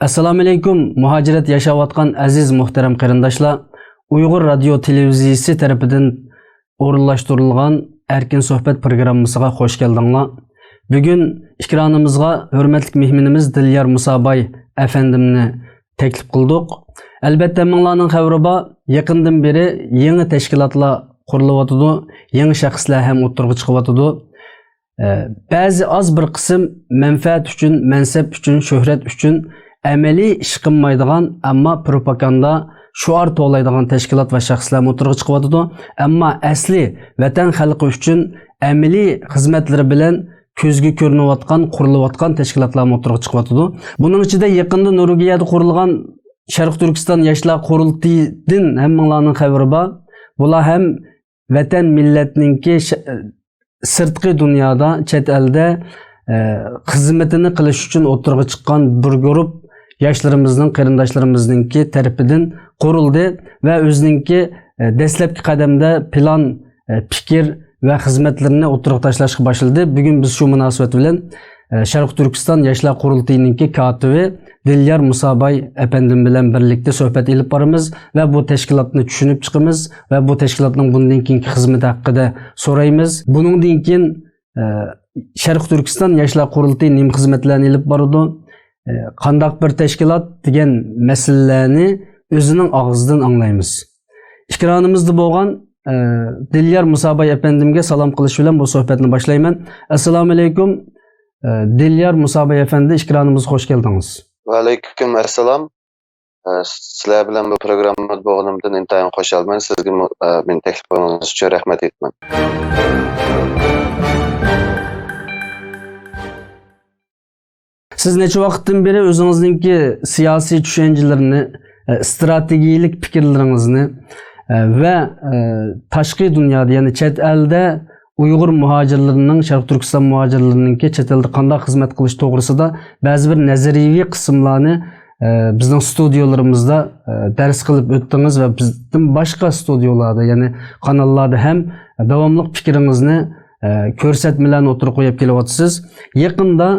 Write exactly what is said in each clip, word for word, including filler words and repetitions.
ئەسسالامۇئەلەيكۇم، مۇھاجىرەت ياشاۋاتقان ئەزىز مۇھتەرەم قېرىنداشلار! ئۇيغۇر رادىيو تېلېۋىزىيىسى تەرىپىدىن ئورۇنلاشتۇرۇلغان ئەركىن سۆھبەت پروگراممىسىغا خوش كەلدىڭلار. بۈگۈن ئېكرانىمىزغا ھۆرمەتلىك مېھمىنىمىز دىليار مۇساباي ئەپەندىمنى تەكلىپ قىلدۇق. ئەلبەتتە، ھەممىڭلارنىڭ خەۋىرى بار، يېقىندىن بېرى يېڭى تەشكىلاتلار قۇرۇلۇۋاتىدۇ، يېڭى شەخسلەر ھەم ئوتتۇرىغا چىقىۋاتىدۇ. ئە، بەزى ئاز بىر قىسىم مەنپەئەت ئۈچۈن، مەنسەپ ئۈچۈن، شۆھرەت ئۈچۈن ئەمەلىي ئىش قىلمايدىغان، ئەمما پروپاگاندا، شوئار توۋلايدىغان تەشكىلات ۋە شەخسلەر ئوتتۇرىغا چىقىۋاتىدۇ. ئەمما ئەسلى ۋەتەن خەلقى ئۈچۈن ئەمەلىي خىزمەتلىرى بىلەن كۆزگە كۆرۈنۈۋاتقان، قۇرۇلۇۋاتقان تەشكىلاتلار ئوتتۇرىغا چىقىۋاتىدۇ. بۇنىڭ ئىچىدە يېقىندا نورۋېگىيەدە قۇرۇلغان شەرقىي تۈركىستان ياشلار قۇرۇلتىيىدىن ھەممىڭلارنىڭ خەۋىرى بار. بۇلار ھەم ۋەتەن مىللەتنىڭكى ش-، سىرتقى دۇنيادا، چەت ئەلدە، ئە، خىزمىتىنى قىلىش ئۈچۈن ئوتتۇرىغا چىققان بىر گۇرۇپ ياشلىرىمىزنىڭ، قېرىنداشلىرىمىزنىڭكى تەرىپىدىن قۇرۇلدى ۋە ئۆزىنىڭكى، ئە، دەسلەپكى قەدەمدە پىلان، ئە، پىكىر ۋە خىزمەتلىرىنى ئوتتۇرىغا تاشلاشقا باشلىدى. بۈگۈن بىز شۇ مۇناسىۋەت بىلەن، ئە، شەرقىي تۈركىستان ياشلار قۇرۇلتىيىنىڭكى كاتىپى دىليار مۇساباي ئەپەندىم بىلەن بىرلىكتە سۆھبەت ئېلىپ بارىمىز ۋە بۇ تەشكىلاتنى چۈشىنىپ چىقىمىز ۋە بۇ تەشكىلاتنىڭ بۇندىن كېيىنكى خىزمىتى ھەققىدە سورايمىز. بۇنىڭدىن كېيىن، ئە، شەرقىي تۈركىستان ياشلار قۇرۇلتىيى نېمە خىزمەتلەرنى ئېلىپ بارىدۇ؟ ئە، قانداق بىر تەشكىلات دېگەن مەسىلىلەرنى ئۆزىنىڭ ئاغزىدىن ئاڭلايمىز. ئېكرانىمىزدا بولغان، ئە، دىليار مۇساباي ئەپەندىمگە سالام قىلىش بىلەن بۇ سۆھبەتنى باشلايمەن. ئەسسالامۇئەلەيكۇم، ئە، دىليار مۇساباي ئەپەندى، ئېكرانىمىزغا خوش كەلدىڭىز. ۋەئەلەيكۇم ئەسسالام. ئە، سىلەر بىلەن بۇ پروگراممىدا بولغىنىمدىن ئىنتايىن خۇشالمەن. سىزگە مۇ-، ئە، مېنى تەكلىپ قىلغىنىڭىز ئۈچۈن رەھمەت ئېيتىمەن. سىز نەچچە ۋاقىتتىن بېرى ئۆزىڭىزنىڭكى سىياسىي چۈشەنچىلىرىنى، ئە، ئىستراتېگىيىلىك پىكىرلىرىڭىزنى، ئە، ۋە، ئە، تاشقى دۇنيادا، يەنى چەت ئەلدە ئۇيغۇر مۇھاجىرلىرىنىڭ، شەرقىي تۈركىستان مۇھاجىرلىرىنىڭكى چەت ئەلدە قانداق خىزمەت قىلىش توغرىسىدا بەزى بىر نەزەرىيىۋى قىسىملارنى، ئە، بىزنىڭ ستۇدىيولىرىمىزدا، ئە، دەرس قىلىپ ئۆتتىڭىز ۋە بىزدىن باشقا ستۇدىيولاردا، يەنى قاناللاردا ھەم داۋاملىق پىكرىڭىزنى، ئە، كۆرسەتمىلەرنى ئوتتۇرىغا قويۇپ كېلىۋاتىسىز. يېقىندا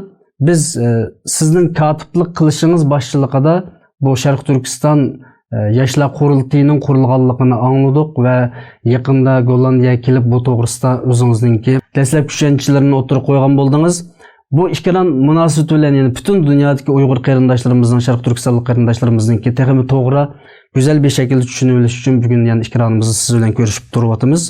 بىز، ئە، سىزنىڭ كاتىپلىق قىلىشىڭىز باشچىلىقىدا بۇ شەرقىي تۈركىستان، ئە، ياشلار قۇرۇلتىيىنىڭ قۇرۇلغانلىقىنى ئاڭلىدۇق ۋە يېقىندا گوللاندىيەگە كېلىپ بۇ توغرىسىدا ئۆزىڭىزنىڭكى دەسلەپكى چۈشەنچىلىرىنى ئوتتۇرىغا قويغان بولدىڭىز. بۇ ئېكران مۇناسىۋىتى بىلەن يەنە پۈتۈن دۇنيادىكى ئۇيغۇر قېرىنداشلىرىمىزنىڭ، شەرقىي تۈركىستانلىق قېرىنداشلىرىمىزنىڭكى تېخىمۇ توغرا، گۈزەل بىر شەكىلدە چۈشىنىۋېلىش ئۈچۈن بۈگۈن يەنە ئېكرانىمىزدا سىز بىلەن كۆرۈشۈپ تۇرۇۋاتىمىز.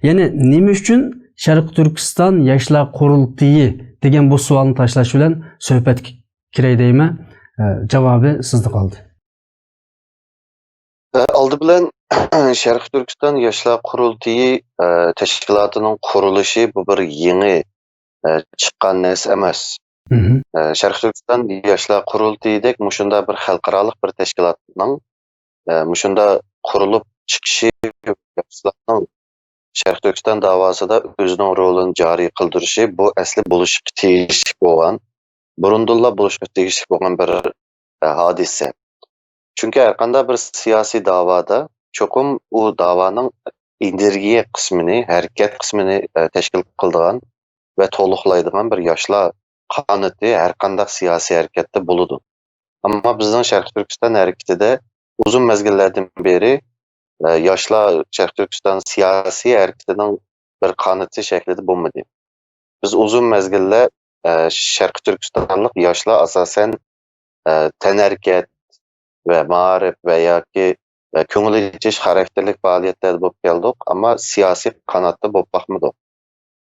يەنى نېمە ئۈچۈن شەرقىي تۈركىستان ياشلار قۇرۇلتىيى دېگەن بۇ سوئالنى تاشلاش بىلەن سۆھبەتكە كىرەي دەيمەن. ئە، جاۋابى سىزدە قالدى. ئە، ئالدى بىلەن شەرقىي تۈركىستان ياشلار قۇرۇلتىيى، ئە، تەشكىلاتىنىڭ قۇرۇلۇشى بۇ بىر يېڭى، ئە، چىققان نەرسە ئەمەس. مهم. ئە، شەرقىي تۈركىستان ياشلار قۇرۇلتىيىدەك مۇشۇنداق بىر خەلقئارالىق بىر تەشكىلاتنىڭ، ئە، مۇشۇنداق قۇرۇلۇپ چىقىشى، ياشلارنىڭ شەرقىي تۈركىستان داۋاسىدا ئۆزىنىڭ رولىنى جارى قىلدۇرۇشى، بۇ ئەسلى بولۇشقا تېگىشلىك بولغان، بۇرۇندىنلا بولۇشقا تېگىشلىك بولغان بىر، ئە، ھادىسە. چۈنكى ھەرقانداق بىر سىياسىي داۋادا چوقۇم ئۇ داۋانىڭ ئېنېرگىيە قىسمىنى، ھەرىكەت قىسمىنى، ئە، تەشكىل قىلىدىغان ۋە تولۇقلايدىغان بىر ياشلار قانىتى ھەرقانداق سىياسىي ھەرىكەتتە بولىدۇ. ئەمما بىزنىڭ شەرقىي تۈركىستان ھەرىكىتىدە ئۇزۇن مەزگىللەردىن بېرى، ئە، ياشلار شەرقىي تۈركىستان سىياسىي ھەرىكىتىنىڭ بىر قانىتى شەكلىدە بولمىدى. بىز ئۇزۇن مەزگىللەر، ئە، شەرقىي تۈركىستانلىق ياشلار ئاساسەن، ئە، تەنھەرىكەت ۋە مائارىپ ۋە ياكى، ئە، كۆڭۈل ئېچىش خاراكتېرلىك پائالىيەتلەردە بولۇپ كەلدۇق، ئەمما سىياسىي قاناتتا بولۇپ باقمىدۇق.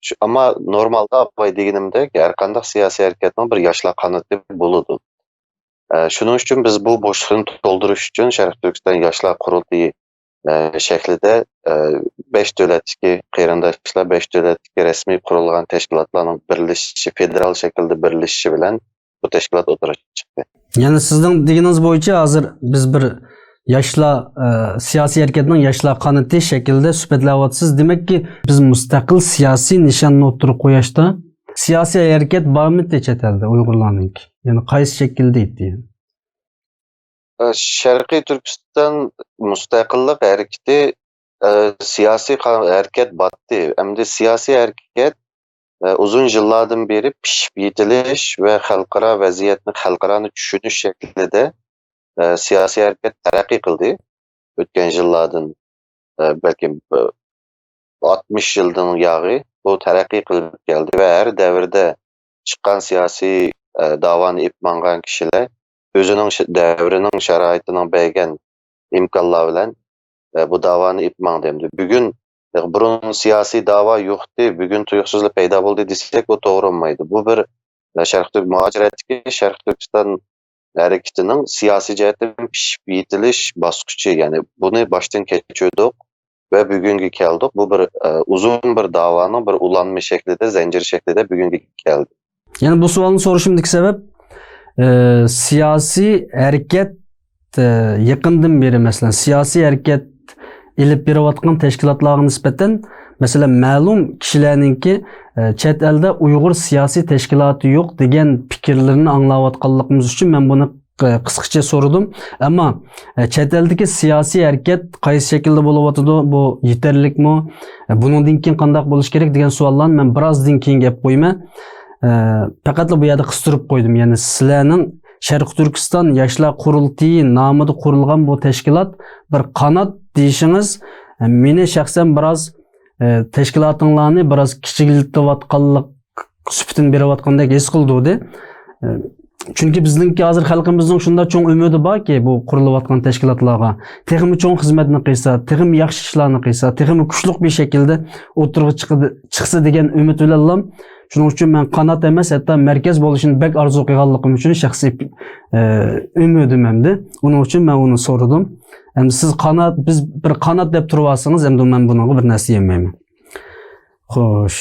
شۇ، ئەمما نورمالدا بايا دېگىنىمدەك، ھەرقانداق سىياسىي ھەرىكەتنىڭ بىر ياشلار قانىتى بولىدۇ. ئە، شۇنىڭ ئۈچۈن بىز بۇ بوشلۇقنى تولدۇرۇش ئۈچۈن شەرقىي تۈركىستان ياشلار قۇرۇلتىيى، ئە، شەكلىدە، ئە، بەش دۆلەتتىكى قېرىنداشلار، بەش دۆلەتتىكى رەسمىي قۇرۇلغان تەشكىلاتلارنىڭ بىرلىشىشى، فېدېرال شەكىلدە بىرلىشىشى بىلەن بۇ تەشكىلات ئوتتۇرىغا چىقتى. يەنى سىزنىڭ دېگىنىڭىز بويىچە ھازىر بىز بىر ياشلار، ئە، سىياسىي ھەرىكەتنىڭ ياشلار قانىتى شەكلىدە سۈپەتلەۋاتىسىز. دېمەككى، بىز مۇستەقىل سىياسىي نىشاننى ئوتتۇرىغا قويۇشتا سىياسىي ھەرىكەت بارمىدى چەت ئەلدە ئۇيغۇرلارنىڭكى؟ يەنى قايسى شەكىلدە ئىدى؟ ئە، شەرقىي تۈركىستان مۇستەقىللىق ھەرىكىتى، ئە، سىياسىي قا-، ھەرىكەت باتتى. ئەمدى سىياسىي ھەرىكەت، ئە، ئۇزۇن يىللاردىن بېرى پىشىپ يېتىلىش ۋە خەلقئارا ۋەزىيەتنى، خەلقئارانى چۈشىنىش شەكلىدە، ئە، سىياسىي ھەرىكەت تەرەققىي قىلدى. ئۆتكەن يىللاردىن، ئە، بەلكىم، ئە، ئاتمىش يىلدىن ياغى بۇ تەرەققىي قىلىپ كەلدى ۋە ھەر دەۋردە چىققان سىياسىي، ئە، داۋانى ئېلىپ ماڭغان كىشىلەر ئۆزىنىڭ ش-، دەۋرىنىڭ شارائىتىنىڭ بەرگەن ئىمكانلار بىلەن، ئە، بۇ داۋانى ئېلىپ ماڭدى. ئەمدى بۈگۈن، ئە، بۇرۇن سىياسىي داۋا يوقتى، بۈگۈن تۇيۇقسىزلا پەيدا بولدى دېسەك، بۇ توغرا بولمايدۇ. بۇ بىر، ئە، شەرقىي تۈرك-، مۇھاجىرەتتىكى شەرقىي تۈركىستان ھەرىكىتىنىڭ سىياسىي جەھەتتىن پىشىپ يېتىلىش باسقۇچى، يەنى بۇنى باشتىن كەچۈردۇق ۋە بۈگۈنگە كەلدۇق. بۇ بىر، ئە، ئۇزۇن بىر داۋانىڭ بىر ئۇلانما شەكلىدە، زەنجىر شەكلىدە بۈگۈنگە كەلدى. يەنى بۇ سوئالنى سورىشىمدىكى سەۋەب، ئە، سىياسىي ھەرىكەت، ئە، يېقىندىن بېرى، مەسىلەن، سىياسىي ھەرىكەت ئېلىپ بېرىۋاتقان تەشكىلاتلارغا نىسبەتەن، مەسىلەن، مەلۇم كىشىلەرنىڭكى، ئە، چەت ئەلدە ئۇيغۇر سىياسىي تەشكىلاتى يوق دېگەن پىكىرلىرىنى ئاڭلاۋاتقانلىقىمىز ئۈچۈن مەن بۇنى، ئە، قىسقىچە سورىدىم. ئەمما، ئە، چەت ئەلدىكى سىياسىي ھەرىكەت قايسى شەكىلدە بولۇۋاتىدۇ؟ بۇ يېتەرلىكمۇ؟ ئە، بۇنىڭدىن كېيىن قانداق بولۇشى كېرەك دېگەن سوئاللارنى مەن بىرازدىن كېيىنگە ئەپ قويىمەن. ئە، پەقەتلا بۇ يەردە قىستۇرۇپ قويدۇم. يەنى سىلەرنىڭ شەرقىي تۈركىستان ياشلار قۇرۇلتىيى نامىدا قۇرۇلغان بۇ تەشكىلات بىر قانات دېيىشىڭىز، ئە، مېنى شەخسەن بىراز، ئە، تەشكىلاتىڭلارنى بىراز كىچىكلىتىۋاتقانلىق سۈپىتىنى بېرىۋاتقاندەك ھېس قىلدۇردى. ئە، چۈنكى بىزنىڭكى ھازىر خەلقىمىزنىڭ شۇنداق چوڭ ئۈمىدى باركى، بۇ قۇرۇلۇۋاتقان تەشكىلاتلارغا تېخىمۇ چوڭ خىزمەتنى قىلسا، تېخىمۇ ياخشى ئىشلارنى قىلسا، تېخىمۇ كۈچلۈك بىر شەكىلدە ئوتتۇرىغا چىقىدۇ-، چىقسا دېگەن ئۈمىد بىلەنلا، شۇنىڭ ئۈچۈن مەن قانات ئەمەس، ھەتتا مەركەز بولۇشىنى بەك ئارزۇ قىلغانلىقىم ئۈچۈن شەخسىي، ئە، ئۈمىدىم ئەمدى. ئۇنىڭ ئۈچۈن مەن ئۇنى سورىدىم. ئەمدى سىز قانات، بىز بىر قانات دەپ تۇرۇۋالسىڭىز، ئەمدى مەن بۇنىڭغا بىر نەرسە دېيەلمەيمەن. خوش.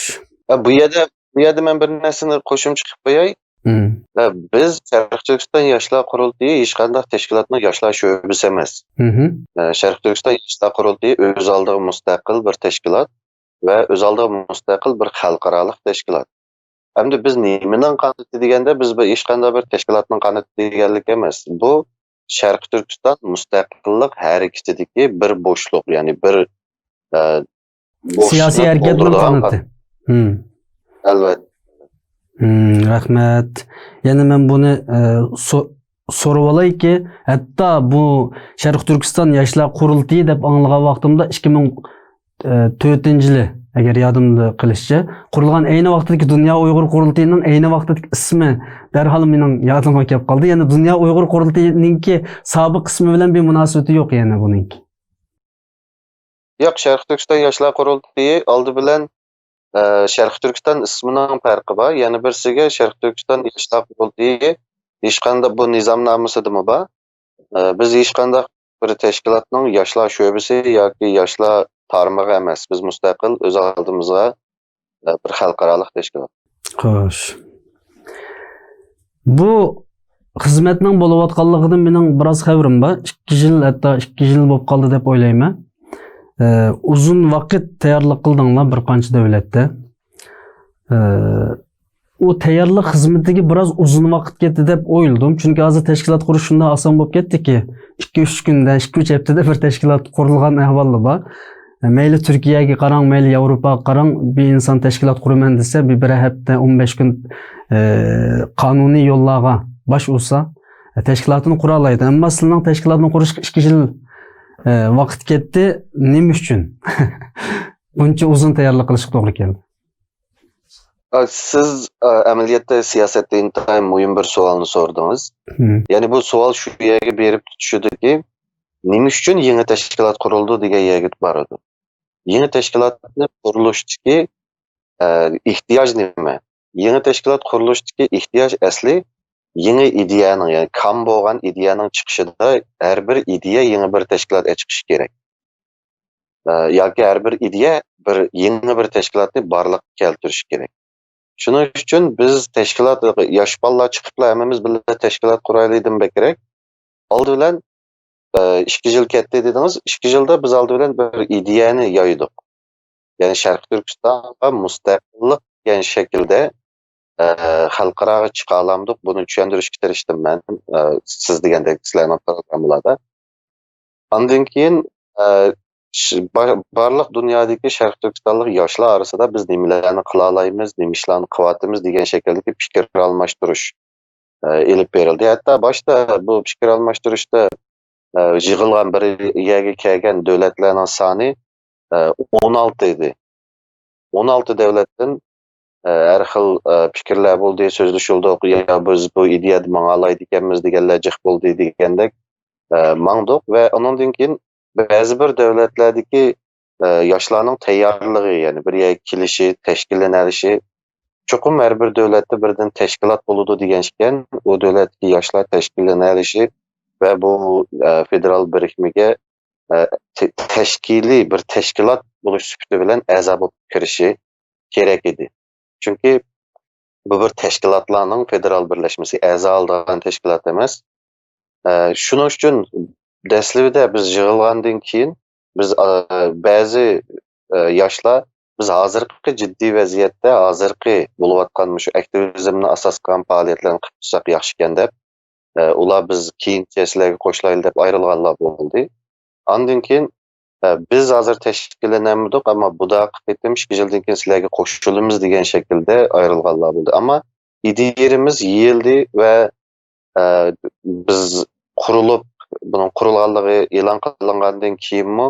ئە، بۇ يەردە، بۇ يەردە مەن بىر نەرسىنى قوشۇمچە قىلىپ قوياي. مم. ئە، بىز شەرقىي تۈركىستان ياشلار قۇرۇلتىيى ھېچقانداق تەشكىلاتنىڭ ياشلار شۆبىسى ئەمەس. مم. ئە، شەرقىي تۈركىستان ياشلار قۇرۇلتىيى ئۆز ئالدىغا مۇستەقىل بىر تەشكىلات ۋە ئۆز ئالدىغا مۇستەقىل بىر خەلقئارالىق تەشكىلات. ئەمدى بىز نېمىنىڭ قانىتى دېگەندە، بىز بىر ھېچقانداق بىر تەشكىلاتنىڭ قانىتى دېگەنلىك ئەمەس. بۇ شەرقىي تۈركىستان مۇستەقىللىق ھەرىكىتىدىكى بىر بوشلۇق، يەنى بىر، ئە، بوشلۇقنى سىياسىي ھەرىكەتنىڭ تولدۇرىدىغان قانىتى. قان-، مم. ئەلۋەتتە. مم، رەھمەت. يەنە مەن بۇنى، ئە، سو-، سورىۋالايكى، ھەتتا بۇ شەرقىي تۈركىستان ياشلار قۇرۇلتىيى دەپ ئاڭلىغان ۋاقتىمدا ئىككى مىڭ تۆتىنچى يىلى، ئەگەر يادىمدا قېلىشىچە، قۇرۇلغان ئەينى ۋاقىتتىكى دۇنيا ئۇيغۇر قۇرۇلتىيىنىڭ ئەينى ۋاقتىدىكى ئىسمى دەرھال مېنىڭ يادىمغا كەپ قالدى. يەنى دۇنيا ئۇيغۇر قۇرۇلتىيىنىڭكى سابىق ئىسمى بىلەن بىر مۇناسىۋىتى يوق يەنە بۇنىڭكى. ياق، شەرقىي تۈركىستان ياشلار قۇرۇلتىيى ئالدى بىلەن، ئە، شەرقىي تۈركىستان ئىسمىنىڭ پەرقى بار. يەنە بىرسىگە شەرقىي تۈركىستان ياشلار قۇرۇلتىيى ھېچقانداق بۇ نىزامنامىسىدىمۇ بار. ئە، بىز ھېچقانداق بىر تەشكىلاتنىڭ ياشلار شۆبىسى ياكى ياشلار تارمىقى ئەمەس. بىز مۇستەقىل ئۆز ئالدىمىزغا، ئە، بىر خەلقئارالىق تەشكىلات. خوش. بۇ خىزمەتنىڭ بولۇۋاتقانلىقىدىن مېنىڭ بىراز خەۋىرىم بار. ئىككى يىل، ھەتتا ئىككى يىل بولۇپ قالدى دەپ ئويلايمەن. ئە، ئۇزۇن ۋاقىت تەييارلىق قىلدىڭلار بىر قانچە دۆلەتتە. ئە، ئۇ تەييارلىق خىزمىتىگە بىراز ئۇزۇن ۋاقىت كەتتى دەپ ئويلىدىم. چۈنكى ھازىر تەشكىلات قۇرۇش شۇنداق ئاسان بولۇپ كەتتىكى، ئىككى، ئۈچ كۈندە، ئىككى، ئۈچ ھەپتىدە بىر تەشكىلات قۇرۇلغان ئەھۋاللار بار. مەيلى تۈركىيەگە قاراڭ، مەيلى ياۋروپاغا قاراڭ، بىر ئىنسان تەشكىلات قۇرىمەن دېسە، بىر، بىر ھەپتە، ئون بەش كۈن، ئە، قانۇنىي يوللارغا باش ئۇرسا، ئە، تەشكىلاتنى قۇرالايدۇ. ئەمما سىلىنىڭ تەشكىلاتنى قۇرۇشقا ئىككى يىل، ئە، ۋاقىت كەتتى. نېمە ئۈچۈن بۇنچە ئۇزۇن تەييارلىق قىلىشقا توغرا كەلدى؟ ئا، سىز، ئا، ئەمەلىيەتتە سىياسەتتە ئىنتايىن مۇھىم بىر سوئالنى سورىدىڭىز. مم. يەنى بۇ سوئال شۇ يەرگە بېرىپ تۇتىشىدۇكى، نېمە ئۈچۈن يېڭى تەشكىلات قۇرۇلىدۇ دېگەن يەرگە بارىدۇ. يېڭى تەشكىلاتنى قۇرۇلۇشتىكى، ئە، ئېھتىياج نېمە؟ يېڭى تەشكىلات قۇرۇلۇشتىكى ئېھتىياج ئەسلى يېڭى ئىدىيەنىڭ، يەنى كام بولغان ئىدىيەنىڭ چىقىشىدا ھەر بىر ئىدىيە يېڭى بىر تەشكىلات ئېچىقىشى كېرەك. ئە، ياكى ھەر بىر ئىدىيە بىر يېڭى بىر تەشكىلاتنى بارلىققا كەلتۈرۈشى كېرەك. شۇنىڭ ئۈچۈن بىز تەشكىلات، ياش بالىلار چىقىپلا ھەممىمىز بىللە تەشكىلات قۇرايلىدىن بەكرەك، ئالدى بىلەن، ئە، ئىككى يىل كەتتى دېدىڭىز. ئىككى يىلدا بىز ئالدى بىلەن بىر ئىدىيەنى يايدۇق. يەنى شەرقىي تۈركىستانغا مۇستەقىللىق دېگەن شەكىلدە، ئە، خەلقئاراغا چىقالامدۇق. بۇنى چۈشەندۈرۈشكە تىرىشتىم مەن، ئە، سىز دېگەندەك سىلەرنىڭ پروگراممىلاردا. ئاندىن كېيىن، ئە، ش-، با-، بارلىق دۇنيادىكى شەرقىي تۈركىستانلىق ياشلار ئارىسىدا بىز نېمىلەرنى قىلالايمىز، نېمە ئىشلارنى قىلىۋاتىمىز دېگەن شەكىلدىكى پىكىر ئالماشتۇرۇش، ئە، ئېلىپ بېرىلدى. ھەتتا باشتا بۇ پىكىر ئالماشتۇرۇشتا، ئە، يىغىلغان، بىر يەرگە كەلگەن دۆلەتلەرنىڭ سانى، ئە، ئون ئالتە ئىدى. ئون ئالتە دۆلەتتىن، ئە، ھەر خىل، ئە، پىكىرلەر بولدى، سۆزلىشىلدۇق، يا بىز بۇ ئىدىيەدە ماڭالايدىكەنمىز دېگەنلەر جىق بولدى دېگەندەك، ئە، ماڭدۇق ۋە ئۇنىڭدىن كېيىن بەزى بىر دۆلەتلەردىكى، ئە، ياشلارنىڭ تەييارلىقى، يەنى بىر يەرگە كېلىشى، تەشكىللىنەلىشى، چوقۇم ھەر بىر دۆلەتتە بىردىن تەشكىلات بولىدۇ دېگەن ئىكەن، ئۇ دۆلەتتىكى ياشلار تەشكىللىنەلىشى ۋە بۇ، ئە، فېدېرال بىرىكمىگە، ئە، تە-، تەشكىلىي بىر تەشكىلات بولۇش سۈپىتى بىلەن ئەزا بولۇپ كىرىشى كېرەك ئىدى. چۈنكى بۇ بىر تەشكىلاتلارنىڭ فېدېرال بىرلەشمىسى، ئەزا ئالىدىغان تەشكىلات ئەمەس. ئە، شۇنىڭ ئۈچۈن دەسلىپىدە بىز يىغىلغاندىن كېيىن، بىز، ئە، بەزى، ئە، ياشلار، بىز ھازىرقى جىددىي ۋەزىيەتتە، ھازىرقى بولۇۋاتقان مۇشۇ ئاكتىۋىزمنى ئاساس قىلغان پائالىيەتلەرنى قىلىپ تۇرساق ياخشىكەن دەپ، ئە، ئۇلار بىز كېيىنچە سىلەرگە قوشۇلايلى دەپ ئايرىلغانلار بولدى. ئاندىن كېيىن، ئە، بىز ھازىر تەشكىللىنەلمىدۇق، ئەمما بۇداقى قېتىم ئىككى يىلدىن كېيىن سىلەرگە قوشۇلىمىز دېگەن شەكىلدە ئايرىلغانلار بولدى. ئەمما ئىدىيىمىز يېيىلدى ۋە، ئە، بىز قۇرۇلۇپ، بۇنىڭ قۇرۇلغانلىقى ئېلان قىلىنغاندىن كېيىنمۇ،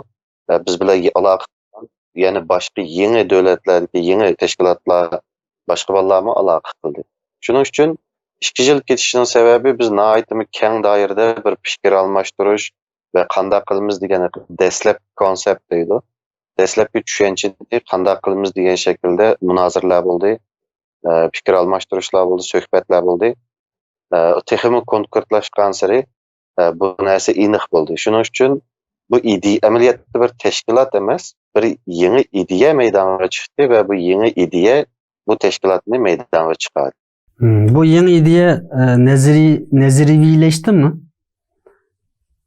ئە، بىز بىلەن ئالاقە قىلغان يەنە باشقا يېڭى دۆلەتلەردىكى يېڭى تەشكىلاتلار، باشقا بالىلارمۇ ئالاقە قىلدى. شۇنىڭ ئۈچۈن ئىككى يىل كېتىشىنىڭ سەۋەبى، بىز ناھايىتىمۇ كەڭ دائىرىدە بىر پىكىر ئالماشتۇرۇش ۋە قانداق قىلىمىز دېگەن دەسلەپكى كونسېپت دەيدۇ. دەسلەپكى چۈشەنچىنى قانداق قىلىمىز دېگەن شەكىلدە مۇنازىرىلەر بولدى، ئە، پىكىر ئالماشتۇرۇشلار بولدى، سۆھبەتلەر بولدى. ئە، تېخىمۇ كونكرېتلاشقانسېرى، ئە، بۇ نەرسە ئېنىق بولدى. شۇنىڭ ئۈچۈن بۇ ئىدىيە، ئەمەلىيەتتە بىر تەشكىلات ئەمەس، بىر يېڭى ئىدىيە مەيدانغا چىقتى ۋە بۇ يېڭى ئىدىيە بۇ تەشكىلاتنى مەيدانغا چىقاردى. مم، بۇ يېڭى ئىدىيە، ئە، نەزەرىي-، نەزەرىيەلەشتىمۇ؟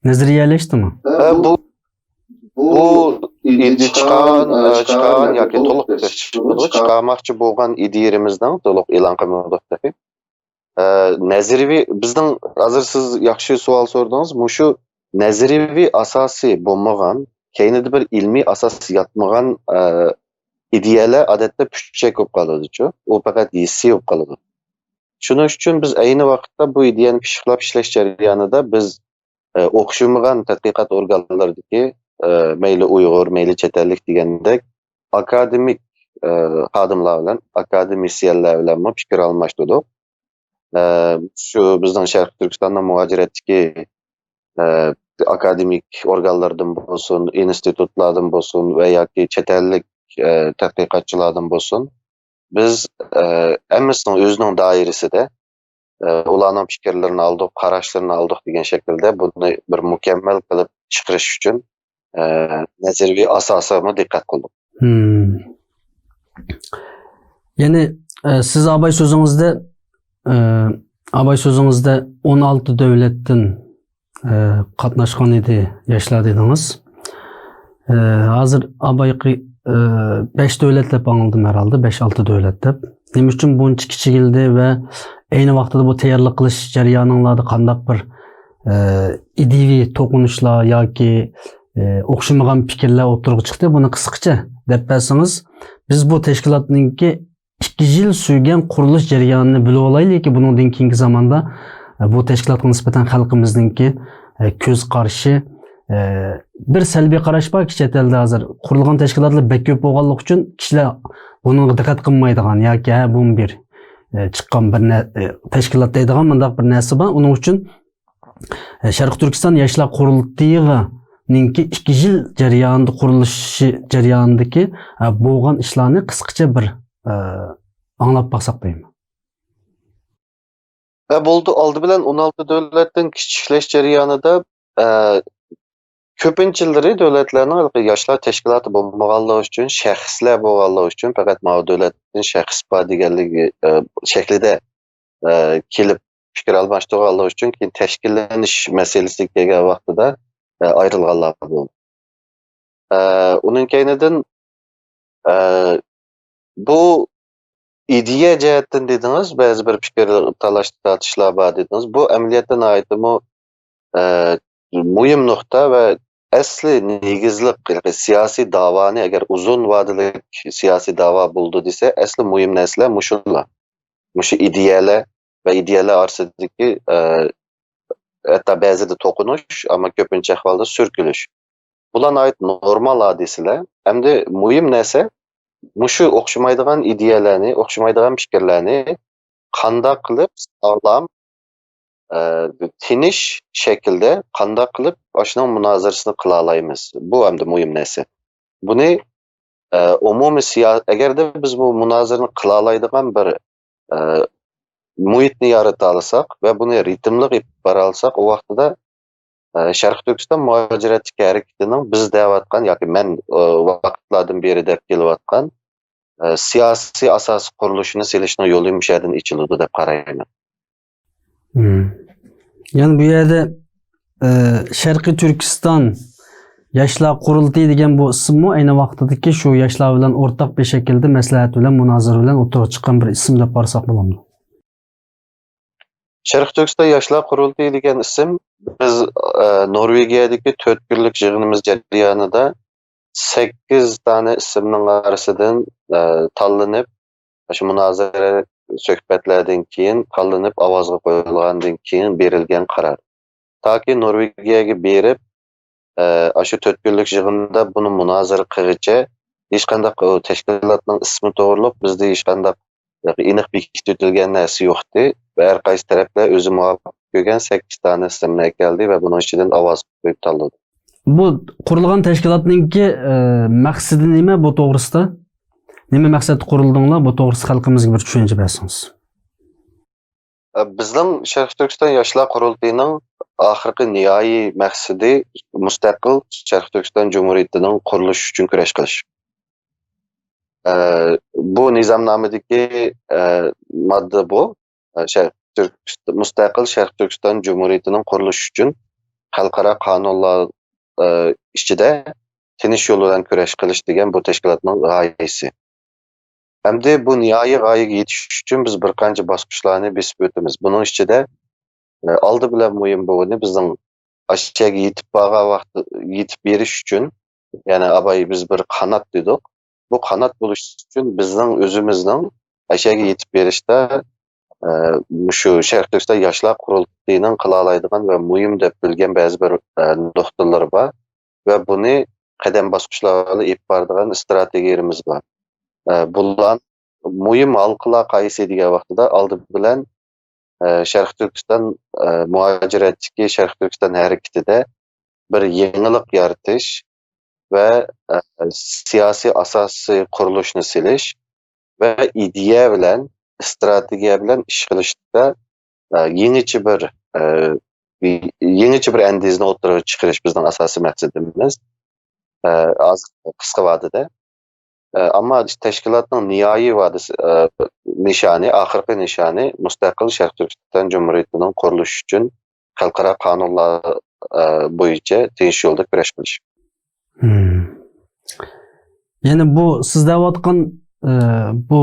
نەزەرىيەلەشتىمۇ؟ ئە، بۇ، بۇ ئىدىيە چىقارغان، ئە، چىقارغان ياكى تولۇق چىقارماقچى بولغان ئىدىيىمىزنىڭ تولۇق ئېلان قىلمىدۇق تېخى. ئە، نەزەرىيەۋى، بىزنىڭ، ھازىر سىز ياخشى سوئال سورىدىڭىز، مۇشۇ نەزەرىيەۋى ئاساسى بولمىغان، كەينىدە بىر ئىلمىي ئاساس ياتمىغان، ئە، ئىدىيەلەر ئادەتتە پۈتچەك بولۇپ قالىدۇچۇ، ئۇ پەقەت ھېسسىي بولۇپ قالىدۇ. شۇنىڭ ئۈچۈن بىز ئەينى ۋاقىتتا بۇ ئىدىيەنى پىششىقلاپ ئىشلەش جەريانىدا بىز، ئە، ئوخشىمىغان تەتقىقات ئورگانلىرىدىكى، ئە، مەيلى ئۇيغۇر، مەيلى چەت ئەللىك دېگەندەك ئاكادېمىك، ئە، خادىملار بىلەن، ئاكادېمىسىيەنلەر بىلەنمۇ پىكىر ئالماشتۇردۇق. ئە، شۇ بىزنىڭ شەرقىي تۈركىستاننىڭ مۇھاجىرەتتىكى، ئە، ئاكادېمىك ئورگانلاردىن بولسۇن، ئىنستىتۇتلاردىن بولسۇن ۋە ياكى چەت ئەللىك، ئە، تەتقىقاتچىلاردىن بولسۇن، بىز، ئە، ھەممىسىنىڭ ئۆزىنىڭ دائىرىسىدە، ئە، ئۇلارنىڭ پىكىرلىرىنى ئالدۇق، قاراشلىرىنى ئالدۇق دېگەن شەكىلدە بۇنى بىر مۇكەممەل قىلىپ چىقىرىش ئۈچۈن، ئە، نەزەرىيەۋى ئاساسىغىمۇ دىققەت قىلدۇق. مم. يەنى، ئە، سىز ئاباي سۆزىڭىزدە، ئە، ئاباي سۆزىڭىزدە ئون ئالتە دۆلەتتىن، ئە، قاتناشقان ئىدى ياشلار دېدىڭىز. ئە، ھازىر ئابايقى، ئە، بەش دۆلەت دەپ ئاڭلىدىم ھەرھالدا، بەش-ئالتە دۆلەت دەپ. نېمە ئۈچۈن بۇنچە كىچىكىلدى ۋە ئەينى ۋاقتىدا بۇ تەييارلىق قىلىش جەريانىڭلاردا قانداق بىر، ئە، ئىدىيىۋى توقۇنۇشلار ياكى، ئە، ئوخشىمىغان پىكىرلەر ئوتتۇرىغا چىقتى؟ بۇنى قىسقىچە دەپ بەرسىڭىز، بىز بۇ تەشكىلاتنىڭكى ئىككى يىل سۈرگەن قۇرۇلۇش جەريانىنى بىلىۋالايلىكى، بۇنىڭدىن كېيىنكى زاماندا، ئە، بۇ تەشكىلاتقا نىسبەتەن خەلقىمىزنىڭكى، ئە، كۆز قارىشى، ئە، بىر سەلبىي قاراش باركى، چەت ئەلدە ھازىر قۇرۇلغان تەشكىلاتلار بەك كۆپ بولغانلىقى ئۈچۈن كىشىلەر بۇنىڭغا دىققەت قىلمايدىغان ياكى، ھە، بۇمۇ بىر، ئە، چىققان بىر نە-، ئە، تەشكىلات دەيدىغان مۇنداق بىر نەرسە بار. ئۇنىڭ ئۈچۈن ئە، شەرقىي تۈركىستان ياشلار قۇرۇلتىيىغا نىڭكى ئىككى يىل جەريانىدا قۇرۇلۇشى جەريانىدىكى، ئە، بولغان ئىشلارنى قىسقىچە بىر، ئە، ئاڭلاپ باقساق دەيمەن. ئە، بولدى، ئالدى بىلەن ئون ئالتە دۆلەتتىن كىچىكلەش جەريانىدا، ئە، كۆپىنچىلىرى دۆلەتلەرنىڭ ھېلىقى ياشلار تەشكىلاتى بولمىغانلىقى ئۈچۈن، شەخسلەر بولغانلىقى ئۈچۈن، پەقەت ماۋۇ دۆلەتتىن شەخس بار دېگەنلىكى، ئە، شەكلىدە ئە، كېلىپ پىكىر ئالماشتۇرغانلىقى ئۈچۈن كېيىن تەشكىللىنىش مەسىلىسىگە كەلگەن ۋاقتىدا، ئە، ئايرىلغانلار بولدى. ئە، ئۇنىڭ كەينىدىن، ئە، بۇ ئىدىيە جەھەتتىن دېدىڭىز، بەزى بىر پىكىر تالاش تارتىشلار بار دېدىڭىز. بۇ ئەمەلىيەتتە ناھايىتىمۇ، ئە، مۇھىم نۇقتا ۋە ئەسلى نېگىزلىق، يەنى سىياسىي داۋانى، ئەگەر ئۇزۇن ۋادىلىك سىياسىي داۋا بولىدۇ دېسە، ئەسلى مۇھىم نەرسىلەر مۇشۇلار. مۇشۇ ئىدىيەلەر ۋە ئىدىيەلەر ئارىسىدىكى، ئە، ھەتتا بەزىدە توقۇنۇش، ئەمما كۆپىنچە ئەھۋالدا سۈركىلىش. بۇلار ناھايىتى نورمال ھادىسىلەر. ئەمدى مۇھىم نەرسە، مۇشۇ ئوخشىمايدىغان ئىدىيەلەرنى، ئوخشىمايدىغان پىكىرلەرنى قانداق قىلىپ ساغلام، ئە، تىنچ شەكىلدە قانداق قىلىپ ئاشۇنىڭ مۇنازىرىسىنى قىلالايمىز؟ بۇ ئەمدى مۇھىم نەرسە. بۇنى، ئە، ئومۇمىي سىيا-، ئەگەردە بىز بۇ مۇنازىرىنى قىلالايدىغان بىر، ئە، مۇھىتنى يارىتالىساق ۋە بۇنى رىتىملىق ئېلىپ بارالىساق، ئۇ ۋاقتىدا، ئە، شەرقىي تۈركىستان مۇھاجىرەتتىكى ھەرىكىتىنىڭ بىز دەۋاتقان ياكى مەن، ئە، ۋاقىتلاردىن بېرى دەپ كېلىۋاتقان، ئە، سىياسىي ئاساسىي قۇرۇلۇشىنى سېلىشنىڭ يولى مۇشۇ يەردىن ئېچىلىدۇ دەپ قارايمەن. مم. يەنى بۇ يەردە، ئە، شەرقىي تۈركىستان ياشلار قۇرۇلتىيى دېگەن بۇ ئىسىممۇ ئەينى ۋاقتىدىكى شۇ ياشلار بىلەن ئورتاق بىر شەكىلدە مەسلىھەت بىلەن مۇنازىرە بىلەن ئوتتۇرىغا چىققان بىر ئىسىم دەپ قارىساق بولامدۇ؟ شەرقىي تۈركىستان ياشلار قۇرۇلتىيى دېگەن ئىسىم بىز، ئە، نورۋېگىيەدىكى تۆت كۈنلۈك يىغىنىمىز جەريانىدا سەككىز دانە ئىسىمنىڭ ئارىسىدىن، ئە، تاللىنىپ، شۇ مۇنازىرە سۆھبەتلەردىن كېيىن تاللىنىپ ئاۋازغا قويۇلغاندىن كېيىن بېرىلگەن قارار. تاكى نورۋېگىيەگە بېرىپ، ئە، ئاشۇ تۆت كۈنلۈك يىغىندا بۇنى مۇنازىرە قىلغىچە ھېچقانداق، ئۇ، تەشكىلاتنىڭ ئىسمى توغرۇلۇق بىزدە ھېچقانداق ئېنىق بېكىتىۋېتىلگەن نەرسە يوقتى. ۋە ھەر قايسى تەرەپلەر ئۆزى مۇۋاپىق كۆرگەن سەككىز دانە ئىسىمنى ئەكەلدى ۋە بۇنىڭ ئىچىدىن ئاۋاز قويۇپ تاللىدى. بۇ قۇرۇلغان تەشكىلاتنىڭكى، ئە، مەقسىتى نېمە بۇ توغرىسىدا؟ نېمە مەقسەتتە قۇرۇلدۇڭلار؟ بۇ توغرىسىدا خەلقىمىزگە بىر چۈشەنچە بەرسىڭىز. ئە، بىزنىڭ شەرقىي تۈركىستان ياشلار قۇرۇلتىيىنىڭ ئاخىرقى نىھائىي مەقسىتى مۇستەقىل شەرقىي تۈركىستان جۇمھۇرىيىتىنىڭ قۇرۇلۇشى ئۈچۈن كۈرەش قىلىش. ئە، بۇ نىزامنامىدىكى، ئە، ماددا بۇ. ئە، شەرقىي تۈركىست-، مۇستەقىل شەرقىي تۈركىستان جۇمھۇرىيىتىنىڭ قۇرۇلۇشى ئۈچۈن خەلقئارا قانۇنلار، ئە، ئىچىدە تىنچ يول بىلەن كۈرەش قىلىش دېگەن بۇ تەشكىلاتنىڭ غايىسى. ئەمدى بۇ نىھائىي غايىگە يېتىش ئۈچۈن بىز بىر قانچە باسقۇچلارنى بېسىپ ئۆتىمىز. بۇنىڭ ئىچىدە، ئە، ئالدى بىلەن مۇھىم بولغىنى بىزنىڭ ئاشۇ يەرگە يېتىپ بارغان ۋاقتى، يېتىپ بېرىش ئۈچۈن، يەنى ئاباي بىز بىر قانات دېدۇق. بۇ قانات بولۇش ئۈچۈن بىزنىڭ ئۆزىمىزنىڭ ئاشۇ يەرگە يېتىپ بېرىشتا، ئە، مۇشۇ شەرقىي تۈركىستان ياشلار قۇرۇلتىيىنىڭ قىلالايدىغان ۋە مۇھىم دەپ بىلگەن بەزى بىر، ئە، نۇقتىلىرى بار ۋە بۇنى قەدەم باسقۇچلار بىلەن ئېلىپ بارىدىغان ئىستراتېگىيىمىز بار. ئە، بۇلار مۇھىم ھالقىلار قايسى دېگەن ۋاقتىدا ئالدى بىلەن، ئە، شەرقىي تۈركىستان، ئە، مۇھاجىرەتتىكى شەرقىي تۈركىستان ھەرىكىتىدە بىر يېڭىلىق يارىتىش ۋە، ئە، سىياسىي ئاساسىي قۇرۇلۇشنى سېلىش ۋە ئىدىيە بىلەن، ئىستراتېگىيە بىلەن ئىش قىلىشتا، ئە، يېڭىچە بىر، ئە، يېڭىچە بىر ئەندىزىنى ئوتتۇرىغا چىقىرىش بىزنىڭ ئاساسىي مەقسىتىمىز. ئە، ھازىر قىسقا ۋادىدە. ئە، ئەمما تەشكىلاتنىڭ نىھائىي ۋادىسى، ئە، نىشانى، ئاخىرقى نىشانى مۇستەقىل شەرقىي تۈركىستان جۇمھۇرىيىتىنىڭ قۇرۇلۇشى ئۈچۈن خەلقئارا قانۇنلار، ئە، بويىچە تىنچ يولدا كۈرەش قىلىش. مم. يەنى بۇ سىز دەۋاتقان، ئە، بۇ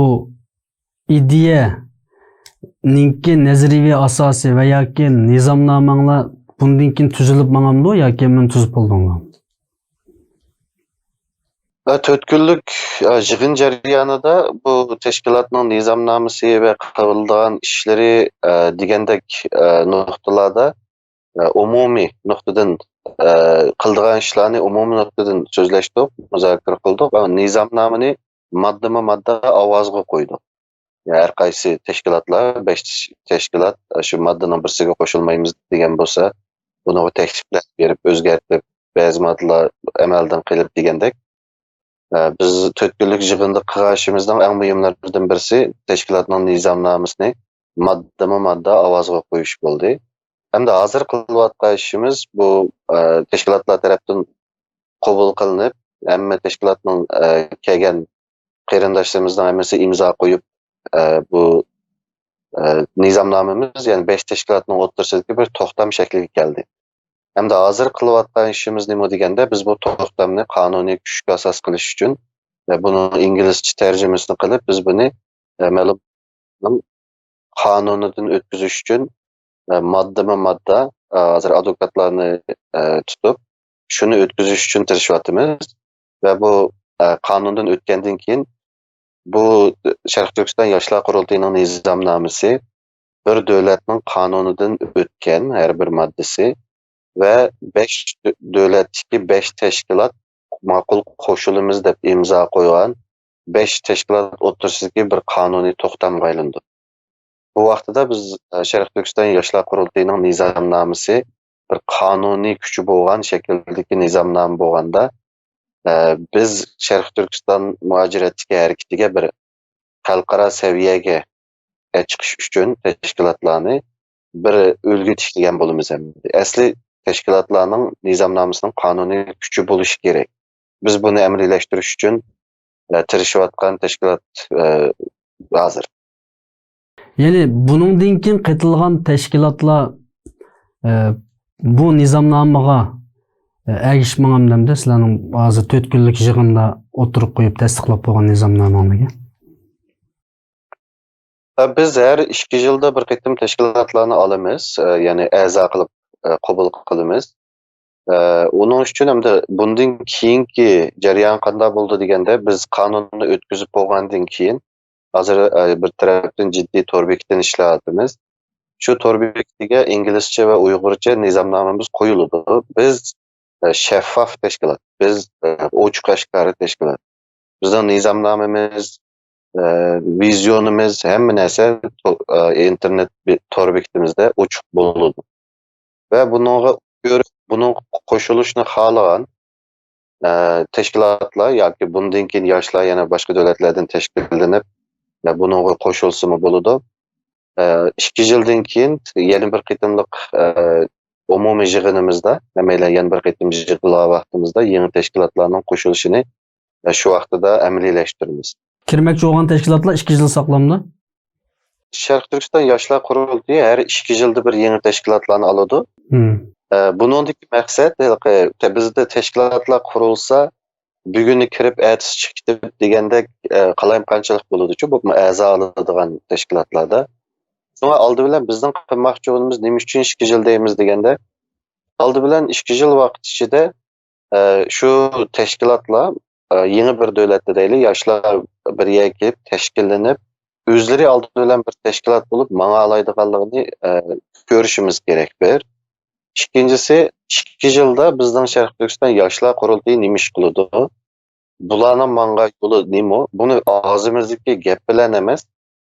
ئىدىيەنىڭكى نەزەرىيەۋى ئاساسى ۋە ياكى نىزامنامەڭلار بۇندىن كېيىن تۈزۈلۈپ ماڭامدۇ ياكى مۇنى تۈزۈپ بولدۇڭلار؟ ۋە تۆت كۈنلۈك، ئە، يىغىن جەريانىدا بۇ تەشكىلاتنىڭ نىزامنامىسى ۋە قىلىدىغان ئىشلىرى، ئە، دېگەندەك، ئە، نۇقتىلاردا، ئە، ئومۇمىي نۇقتىدىن، ئە، قىلىدىغان ئىشلارنى ئومۇمىي نۇقتىدىن سۆزلەشتۇق، مۇزاكىرە قىلدۇق. ئە، نىزامنامىنى ماددىمۇ ماددا ئاۋازغا قويدۇق. يەنى ھەر قايسى تەشكىلاتلار، بەش تەش-، تەشكىلات شۇ ماددىنىڭ بىرسىگە قوشۇلمايمىز دېگەن بولسا، بۇنىڭغا تەكلىپلەر بېرىپ، ئۆزگەرتىپ، بەزى ماددىلار ئەمەلدىن قېلىپ دېگەندەك. ئە، بىز تۆت كۈنلۈك يىغىندا قىلغان ئىشىمىزنىڭ ئەڭ مۇھىملىرىدىن بىرسى تەشكىلاتنىڭ نىزامنامىسىنى ماددىمۇ ماددا ئاۋازغا قويۇش بولدى. ھەمدە ھازىر قىلىۋاتقان ئىشىمىز بۇ، ئە، تەشكىلاتلار تەرەپتىن قوبۇل قىلىنىپ، ھەممە تەشكىلاتنىڭ، ئە، كەلگەن قېرىنداشلىرىمىزنىڭ ھەممىسى ئىمزا قويۇپ، ئە، بۇ، ئە، نىزامنامىمىز، يەنى بەش تەشكىلاتنىڭ ئوتتۇرىسىدىكى بىر توختام شەكلىگە كەلدى. ھەمدە ھازىر قىلىۋاتقان ئىشىمىز نېمە دېگەندە، بىز بۇ توختامنى قانۇنىي كۈچكە ئاساس قىلىش ئۈچۈن ۋە بۇنىڭ ئىنگلىزچە تەرجىمىسىنى قىلىپ، بىز بۇنى، ئە، مەلۇم قانۇنىدىن ئۆتكۈزۈش ئۈچۈن، ئە، ماددىمۇ ماددا، ئە، ھازىر ئادۋوكاتلارنى، ئە، تۇتۇپ، شۇنى ئۆتكۈزۈش ئۈچۈن تىرىشىۋاتىمىز. ۋە بۇ، ئە، قانۇندىن ئۆتكەندىن كېيىن، بۇ شەرقىي تۈركىستان ياشلار قۇرۇلتىيىنىڭ نىزامنامىسى بىر دۆلەتنىڭ قانۇنىدىن ئۆتكەن ھەر بىر ماددىسى ۋە بەش دۆ-، دۆلەتتىكى بەش تەشكىلات ماقۇل قوشۇلىمىز دەپ ئىمزا قويغان بەش تەشكىلات ئوتتۇرىسىدىكى بىر قانۇنىي توختامغا ئايلىنىدۇ. بۇ ۋاقتىدا بىز، ئە، شەرقىي تۈركىستان ياشلار قۇرۇلتىيىنىڭ نىزامنامىسى بىر قانۇنىي كۈچى بولغان شەكىلدىكى نىزامنامە بولغاندا، ئە، بىز شەرقىي تۈركىستان مۇھاجىرەتتىكى ھەرىكىتىگە بىر خەلقئارا سەۋىيەگە چىقىش ئۈچۈن تەشكىلاتلارنى بىر ئۈلگە تىكلىگەن بولىمىز ئەمدى. ئەسلى تەشكىلاتلارنىڭ نىزامنامىسىنىڭ قانۇنىي كۈچى بولۇشى كېرەك. بىز بۇنى ئەمەلىيلەشتۈرۈش ئۈچۈن، ئە، تىرىشىۋاتقان تەشكىلات، ئە، ھازىر. يەنى بۇنىڭدىن كېيىن قېتىلغان تەشكىلاتلار، ئە، بۇ نىزامنامىغا، ئە، ئەگىشىپ ماڭامدۇ ئەمدى سىلەرنىڭ ھازىر تۆت كۈنلۈك يىغىندا ئوتتۇرىغا قويۇپ تەستىقلاپ بولغان نىزامنامىڭلارنى؟ ئە، بىز ھەر ئىككى يىلدا بىر قېتىم تەشكىلاتلارنى ئالىمىز، ئە، يەنى ئەزا قىلىپ، ئە، قوبۇل قىلىمىز. ئە، ئۇنىڭ ئۈچۈن ئەمدى بۇندىن كېيىنكى جەريان قانداق بولىدۇ دېگەندە، بىز قانۇننى ئۆتكۈزۈپ بولغاندىن كېيىن، ھازىر، ئە، بىر تەرەپتىن جىددىي تور بېكىتىنى ئىشلەۋاتىمىز. شۇ تور بېكىتىگە ئىنگلىزچە ۋە ئۇيغۇرچە نىزامنامىمىز قويۇلىدۇ. بىز، ئە، شەفاف تەشكىلات، بىز، ئە، ئوچۇق ئاشكارا تەشكىلات. بىزنىڭ نىزامنامىمىز، ئە، ۋىزىيونىمىز، ھەممە نەرسە تو-، ئە، ئىنتېرنېت بې-، تور بېكىتىمىزدە ئوچۇق بولىدۇ. ۋە بۇنىڭغا كۆرە، بۇنىڭغا قوشۇلۇشنى خالىغان، ئە، تەشكىلاتلار ياكى بۇندىن كېيىن ياشلار يەنە باشقا دۆلەتلەردىن تەشكىللىنىپ، ئە، بۇنىڭغا قوشۇلسىمۇ بولىدۇ. ئە، ئىككى يىلدىن كېيىن يەنە بىر قېتىملىق، ئە، ئومۇمىي يىغىنىمىزدا، ھەممەيلەن يەنە بىر قېتىم يىغىلغان ۋاقتىمىزدا يېڭى تەشكىلاتلارنىڭ قوشۇلۇشىنى، ئە، شۇ ۋاقتىدا ئەمەلىيلەشتۈرىمىز. كىرمەكچى بولغان تەشكىلاتلار ئىككى يىل ساقلامدۇ؟ شەرقىي تۈركىستان ياشلار قۇرۇلتىيى ھەر ئىككى يىلدا بىر يېڭى تەشكىلاتلارنى ئالىدۇ. مم. ئە، بۇنىڭدىكى مەقسەت، ھېلىقى، تە-، بىزدە تەشكىلاتلار قۇرۇلسا، بۈگۈنى كىرىپ، ئەتىسى چىقىپ كېتىپ دېگەندەك، ئە، قالايمىقانچىلىق بولىدۇچۇ، بولۇپمۇ ئەزا ئالىدىغان تەشكىلاتلاردا. شۇڭا ئالدى بىلەن بىزنىڭ قىلماقچى بولغىنىمىز نېمە ئۈچۈن ئىككى يىل دەيمىز دېگەندە، ئالدى بىلەن ئىككى يىل ۋاقىت ئىچىدە، ئە، شۇ تەشكىلاتلار، ئە، يېڭى بىر دۆلەتتە دەيلى، ياشلار بىر يەرگە كېلىپ تەشكىللىنىپ، ئۆزلىرى ئالدى بىلەن بىر تەشكىلات بولۇپ ماڭالايدىغانلىقىنى، ئە، كۆرۈشىمىز كېرەك بىر. ئىككىنچىسى، ئىككى يىلدا بىزنىڭ شەرقىي تۈركىستان ياشلار قۇرۇلتىيى نېمە ئىش قىلىدۇ؟ بۇلارنىڭ ماڭغان يولى نېمە؟ بۇنى ئاغزىمىزدىكى گەپ بىلەن ئەمەس،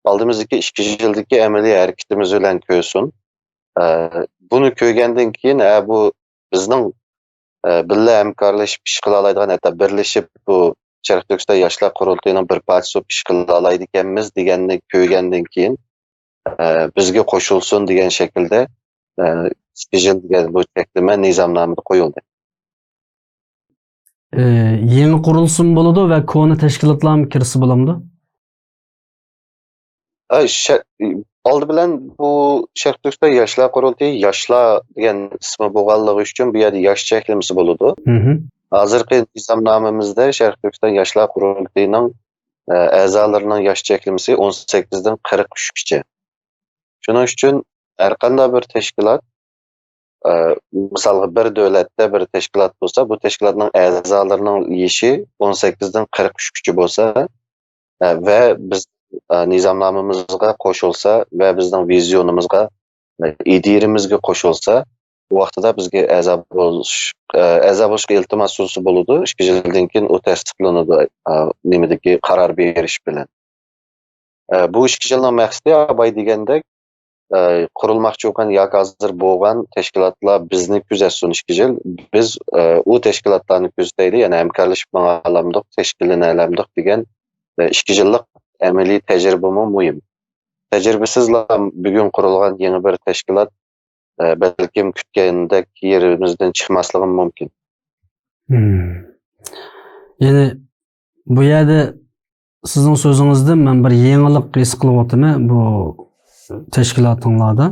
ئالدىمىزدىكى ئىككى يىلدىكى ئەمەلىي ھەرىكىتىمىز بىلەن كۆرسۇن. ئە، بۇنى كۆرگەندىن كېيىن، ھە، بۇ بىزنىڭ، ئە، بىللە ھەمكارلىشىپ ئىش قىلالايدىغان، ھەتتا بىرلىشىپ بۇ شەرقىي تۈركىستان ياشلار قۇرۇلتىيىنىڭ بىر پارچىسى بولۇپ ئىش قىلالايدىكەنمىز دېگەننى كۆرگەندىن كېيىن، ئە، بىزگە قوشۇلسۇن دېگەن شەكىلدە، ئە، ئىككى يىل دېگەن بۇ چەكلىمە نىزامنامىدا قويۇلدى. ئى، يېڭى قۇرۇلسىمۇ بولىدۇ ۋە كونا تەشكىلاتلارمۇ كىرسە بولامدۇ؟ ئە، شە-، ئالدى بىلەن بۇ شەرقىي تۈركىستان ياشلار قۇرۇلتىيى ياشلار دېگەن ئىسمى بولغانلىقى ئۈچۈن بۇ يەردە ياش چەكلىمىسى بولىدۇ. مھم. ھازىرقى نىزامنامىمىزدە شەرقىي تۈركىستان ياشلار قۇرۇلتىيىنىڭ، ئە، ئەزالىرىنىڭ ياش چەكلىمىسى ئون سەككىزدىن قىرىق ئۈچكىچە. شۇنىڭ ئۈچۈن ھەر قانداق بىر تەشكىلات، ئە، مىسالغا بىر دۆلەتتە بىر تەشكىلات بولسا، بۇ تەشكىلاتنىڭ ئەزالىرىنىڭ يېشى ئون سەككىزدىن قىرىق ئۈچكىچە بولسا، ئە، ۋە بىز، ئە، نىزامنامىمىزغا قوشۇلسا ۋە بىزنىڭ ۋىزىيونىمىزغا، ئە، ئىدىيىمىزگە قوشۇلسا، بۇ ۋاقتىدا بىزگە ئەزا بولۇش، ئە، ئەزا بولۇشقا ئىلتىماس سۇنسا بولىدۇ. ئىككى يىلدىن كېيىن ئۇ تەستىقلىنىدۇ، ئە، نېمىدىكى قارار بېرىش بىلەن. ئە، بۇ ئىككى يىلنىڭ مەقسىتى ئاباي دېگەندەك، ئە، قۇرۇلماقچى بولغان ياكى ھازىر بولغان تەشكىلاتلار بىزنى كۆزەتسۇن ئىككى يىل. بىز، ئە، ئۇ تەشكىلاتلارنى كۆزىتەيلى، يەنى ھەمكارلىشىپ ماڭالامدۇق، تەشكىللىنەلەمدۇق دېگەن، ئە، ئىككى يىللىق ئەمەلىي تەجرىبىمۇ مۇھىم. تەجرىبىسىزلا بۈگۈن قۇرۇلغان يېڭى بىر تەشكىلات، ئە، بەلكىم كۈتكەندەك يېرىمىزدىن چىقماسلىقىمۇ مۇمكىن. مم. يەنى بۇ يەردە سىزنىڭ سۆزىڭىزدىن مەن بىر يېڭىلىق ھېس قىلىۋاتىمەن بۇ تەشكىلاتىڭلاردا.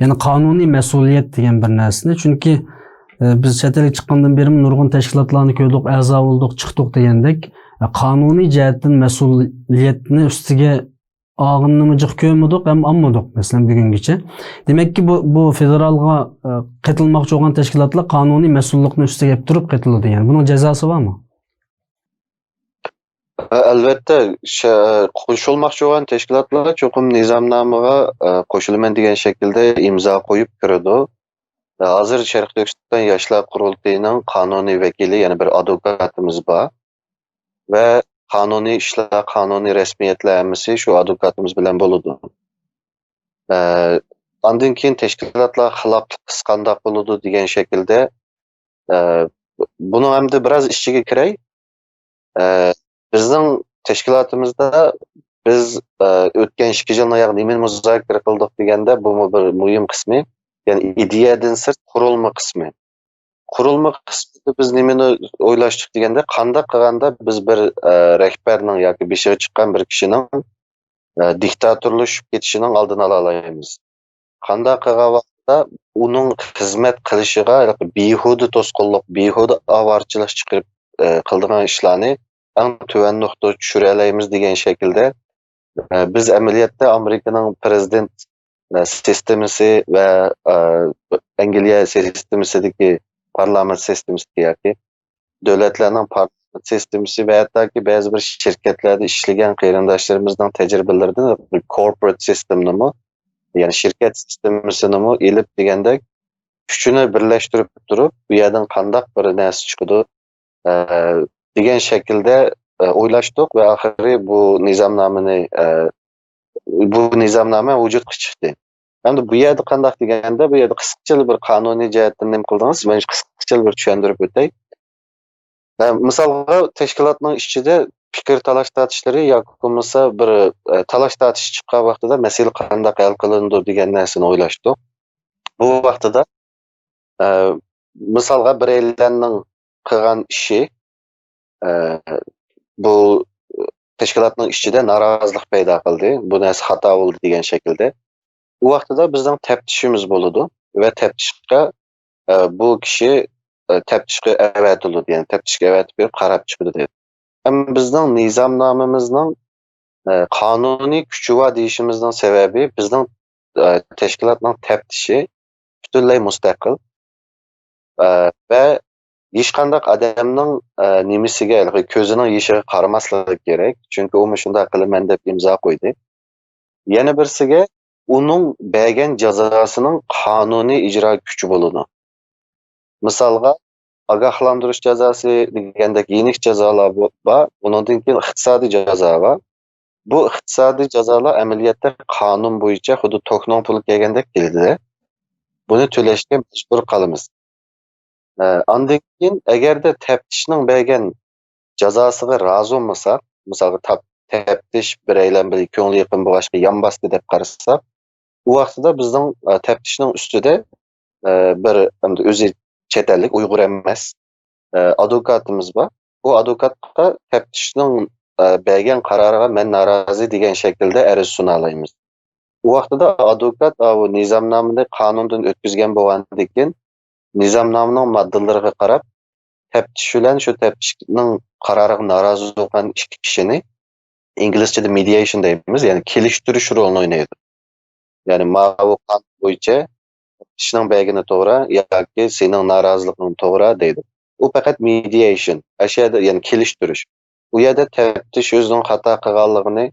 يەنى قانۇنىي مەسئۇلىيەت دېگەن بىر نەرسىنى. چۈنكى، ئە، بىز چەت ئەلگە چىققاندىن بېرىمۇ نۇرغۇن تەشكىلاتلارنى كۆردۇق، ئەزا بولدۇق، چىقتۇق دېگەندەك، ئە، قانۇنىي جەھەتتىن مەسئۇلىيەتنى ئۈستىگە ئالغىنىنىمۇ جىق كۆرمىدۇق ھەم ئالمىدۇق، مەسىلەن، بۈگۈنگىچە. دېمەككى، بۇ، بۇ فېدېرالغا، ئە، قېتىلماقچى بولغان تەشكىلاتلار قانۇنىي مەسئۇللۇقنى ئۈستىگە ئېلىپ تۇرۇپ قېتىلىدۇ. يەنى بۇنىڭ جازاسى بارمۇ؟ ئە، ئەلۋەتتە، شە-، قوشۇلماقچى بولغان تەشكىلاتلار چوقۇم نىزامنامىغا، ئە، قوشۇلىمەن دېگەن شەكىلدە ئىمزا قويۇپ كىرىدۇ. ھازىر شەرقىي تۈركىستان ياشلار قۇرۇلتىيىنىڭ قانۇنىي ۋەكىلى، يەنى بىر ئادۋوكاتىمىز بار. ۋە قانۇنىي ئىشلار، قانۇنىي رەسمىيەتلەر ھەممىسى شۇ ئادۋوكاتىمىز بىلەن بولىدۇ. ئە، ئاندىن كېيىن تەشكىلاتلار خىلاپلىق قىلسا قانداق بولىدۇ دېگەن شەكىلدە، ئە، بۇنىڭ ھەمدە بىراز ئىچىگە كىرەي. ئە، بىزنىڭ تەشكىلاتىمىزدا بىز، ئە، ئۆتكەن ئىككى يىلنى ياق نېمىنى مۇزاكىرە قىلدۇق دېگەندە، بۇمۇ بىر مۇھىم قىسمى، يەنى ئىدىيەدىن سىرت قۇرۇلما قىسمى. قۇرۇلما قىسمىدا بىز نېمىنى ئويلاشتۇق دېگەندە، قانداق قىلغاندا بىز بىر، ئە، رەھبەرنىڭ ياكى بېشىغا چىققان بىر كىشىنىڭ، ئە، دىكتاتورلىشىپ كېتىشىنىڭ ئالدىنى ئالالايمىز؟ قانداق قىلغان ۋاقىتتا ئۇنىڭ خىزمەت قىلىشىغا بىھۇدە توسقۇنلۇق، بىھۇدە ئاۋارىچىلىق چىقىرىپ، ئە، قىلىدىغان ئىشلارنى ئەڭ تۆۋەن نۇقتىغا چۈشۈرەلەيمىز دېگەن شەكىلدە، ئە، بىز ئەمەلىيەتتە ئامېرىكىنىڭ پرېزىدېنت، ئە، سىستېمىسى ۋە، ئە، ئەنگلىيە سىستېمىسىدىكى پارلامېنت سىستېمىسىدىكى ياكى دۆلەتلەرنىڭ پارلامېنت سىستېمىسى ۋە ھەتتاكى بەزى بىر شىركەتلەردە ئىشلىگەن قېرىنداشلىرىمىزنىڭ تەجرىبىلىرىدىن كورپورات سىستېمىنىمۇ، يەنى شىركەت سىستېمىسىنىمۇ ئېلىپ دېگەندەك، ئۈچىنى بىرلەشتۈرۈپ تۇرۇپ، بۇ يەردىن قانداق بىر نەرسە چىقىدۇ، ئە، دېگەن شەكىلدە، ئە، ئويلاشتۇق ۋە ئاخىرى بۇ نىزامنامىنى، ئە، بۇ نىزامنامە ۋۇجۇدقا چىقتى. ئەمدى بۇ يەردە قانداق دېگەندە، بۇ يەردە قىسقىچىلا بىر قانۇنىي جەھەتتىن نېمە قىلدىڭىز؟ مەن قىسقىچىلا بىر چۈشەندۈرۈپ ئۆتەي. مە-، مىسالغا، تەشكىلاتنىڭ ئىچىدە پىكىر تالاش-تارتىشلىرى ياكى بولمىسا بىر، ئە، تالاش-تارتىش چىققان ۋاقتىدا مەسىلە قانداق ھەل قىلىنىدۇ دېگەن نەرسىنى ئويلاشتۇق. بۇ ۋاقتىدا، ئە، مىسالغا، بىرەيلەننىڭ قىلغان ئىشى، ئە، بۇ تەشكىلاتنىڭ ئىچىدە نارازىلىق پەيدا قىلدى، بۇ نەرسە خاتا بولدى دېگەن شەكىلدە. ئۇ ۋاقتىدا بىزنىڭ تەپتىشىمىز بولىدۇ ۋە تەپتىشقا، ئە، بۇ كىشى، ئە، تەپتىشكە ئەۋەتىلىدۇ، يەنى تەپتىشكە ئەۋەتىپ بېرىپ قاراپ چىقىدۇ دەيدۇ. ئەمما بىزنىڭ نىزامنامىمىزنىڭ، ئە، قانۇنىي كۈچى بار دېيىشىمىزنىڭ سەۋەبى، بىزنىڭ، ئە، تەشكىلاتنىڭ تەپتىشى پۈتۈنلەي مۇستەقىل، ئە، ۋە ھېچقانداق ئادەمنىڭ، ئە، نېمىسىگە، كۆزىنىڭ يېشىغا قارىماسلىقى كېرەك. چۈنكى ئۇ مۇشۇنداق قىلىمەن دەپ ئىمزا قويدى. يەنە بىرسىگە، ئۇنىڭ بەرگەن جازاسىنىڭ قانۇنىي ئىجرا كۈچى بولىدۇ. مىسالغا، ئاگاھلاندۇرۇش جازاسى دېگەندەك يېنىك جازالار بو-، بار، ئۇنىڭدىن كېيىن ئىقتىسادىي جازا بار. بۇ ئىقتىسادىي جازالار ئەمەلىيەتتە قانۇن بويىچە خۇددى توكنىڭ پۇلى كەلگەندەك كېلىدۇ. بۇنى تۆلەشكە مەجبۇر قالىمىز. ئە، ئاندىن كېيىن ئەگەردە تەپتىشنىڭ بەرگەن جازاسىغا رازى بولمىساق، مىسالغا تاپ-، تەپتىش بىرەيلەن بىلەن كۆڭلى يېقىن بولغاچقا يان باستى دەپ قارىساق، ئۇ ۋاقتىدا بىزنىڭ، ئە، تەپتىشنىڭ ئۈستىدە، ئە، بىر ئەمدى ئۆزى چەت ئەللىك، ئۇيغۇر ئەمەس، ئە، ئادۋوكاتىمىز بار. ئۇ ئادۋوكاتقا تەپتىشنىڭ، ئە، بەرگەن قارارىغا مەن نارازى دېگەن شەكىلدە ئەرز سۇنالايمىز. ئۇ ۋاقتىدا ئادۋوكات، ئاۋۇ نىزامنامىنى قانۇندىن ئۆتكۈزگەن بولغاندىن كېيىن، نىزامنامىنىڭ ماددىلىرىغا قاراپ، تەپتىش بىلەن شۇ تەپتىشنىڭ قارارىغا نارازى بولغان ئىككى كىشىنى، ئىنگلىزچىدە مېدىيەيشن دەيمىز، يەنى كېلىشتۈرۈش رولىنى ئوينايدۇ. يەنى ماۋۇ قانۇن بويىچە تەپتىشنىڭ بەرگىنى توغرا ياكى سېنىڭ نارازىلىقىڭ توغرا دەيدۇ. ئۇ پەقەت مېدىيەيشن، ئەشۇ يەردە، يەنى كېلىشتۈرۈش. ئۇ يەردە تەپتىش ئۆزىنىڭ خاتا قىلغانلىقىنى،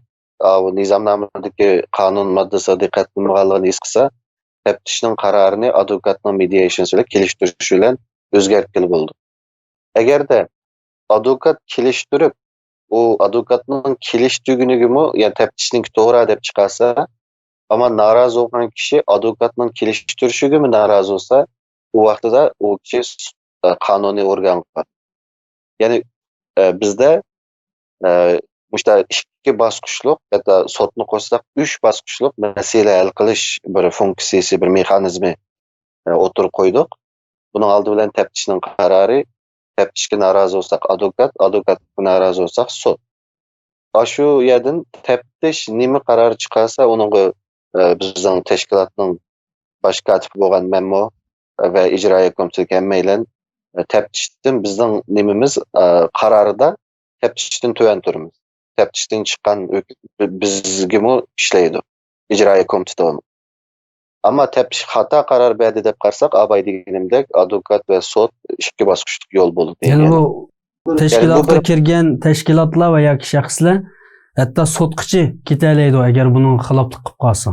ئاۋۇ نىزامنامىدىكى قانۇن ماددىسىغا دىققەت قىلمىغانلىقىنى ھېس قىلسا، تەپتىشنىڭ قارارىنى ئادۋوكاتنىڭ مېدىيەيشنسى بىلەن كېلىشتۈرۈشى بىلەن ئۆزگەرتكىلى بولىدۇ. ئەگەردە ئادۋوكات كېلىشتۈرۈپ، ئۇ ئادۋوكاتنىڭ كېلىشتۈرگىنىگىمۇ، يەنى تەپتىشنىڭكى توغرا دەپ چىقارسا، ئەمما نارازى بولغان كىشى ئادۋوكاتنىڭ كېلىشتۈرۈشىگىمۇ نارازى بولسا، ئۇ ۋاقتىدا ئۇ كىشى س-، قانۇنىي ئورگانغا، يەنى، ئە، بىزدە، ئە، مۇشۇنداق ئىككى باسقۇچلۇق، ھەتتا سوتنى قوشساق، ئۈچ باسقۇچلۇق مەسىلە ھەل قىلىش بىر فۇنكسىيىسى، بىر مېخانىزمى، ئە، ئوتتۇرىغا قويدۇق. بۇنىڭ ئالدى بىلەن تەپتىشنىڭ قارارى، تەپتىشكە نارازى بولساق ئادۋوكات، ئادۋوكاتقا نارازى بولساق سوت. ئاشۇ يەردىن تەپتىش نېمە قارار چىقارسا، ئۇنىڭغا، ئە، بىزنىڭ تەشكىلاتنىڭ باش كاتىپى بولغان مەنمۇ، ئە، ۋە ئىجرائىيە كومىتېتىدىكى ھەممەيلەن، ئە، تەپتىشتىن بىزنىڭ نېمىمىز، ئە، قارارىدا تەپتىشتىن تۆۋەن تۇرىمىز. تەپتىشتىن چىققان ھۆك-، بىزگىمۇ ئىشلەيدۇ، ئىجرائىيە كومىتېتىغىمۇ. ئەمما تەپتىش خاتا قارار بەردى دەپ قارىساق، ئاباي دېگىنىمدەك، ئادۋوكات ۋە سوت ئىككى باسقۇچلۇق يول بولىدۇ. يەنى بۇ يەنى بۇ تەشكىلاتقا بىر كىرگەن تەشكىلاتلار ۋە ياكى شەخسلەر ھەتتا سوتقىچە كېتەلەيدۇ، ئەگەر بۇنىڭغا خىلاپلىق قىلىپ قالسا.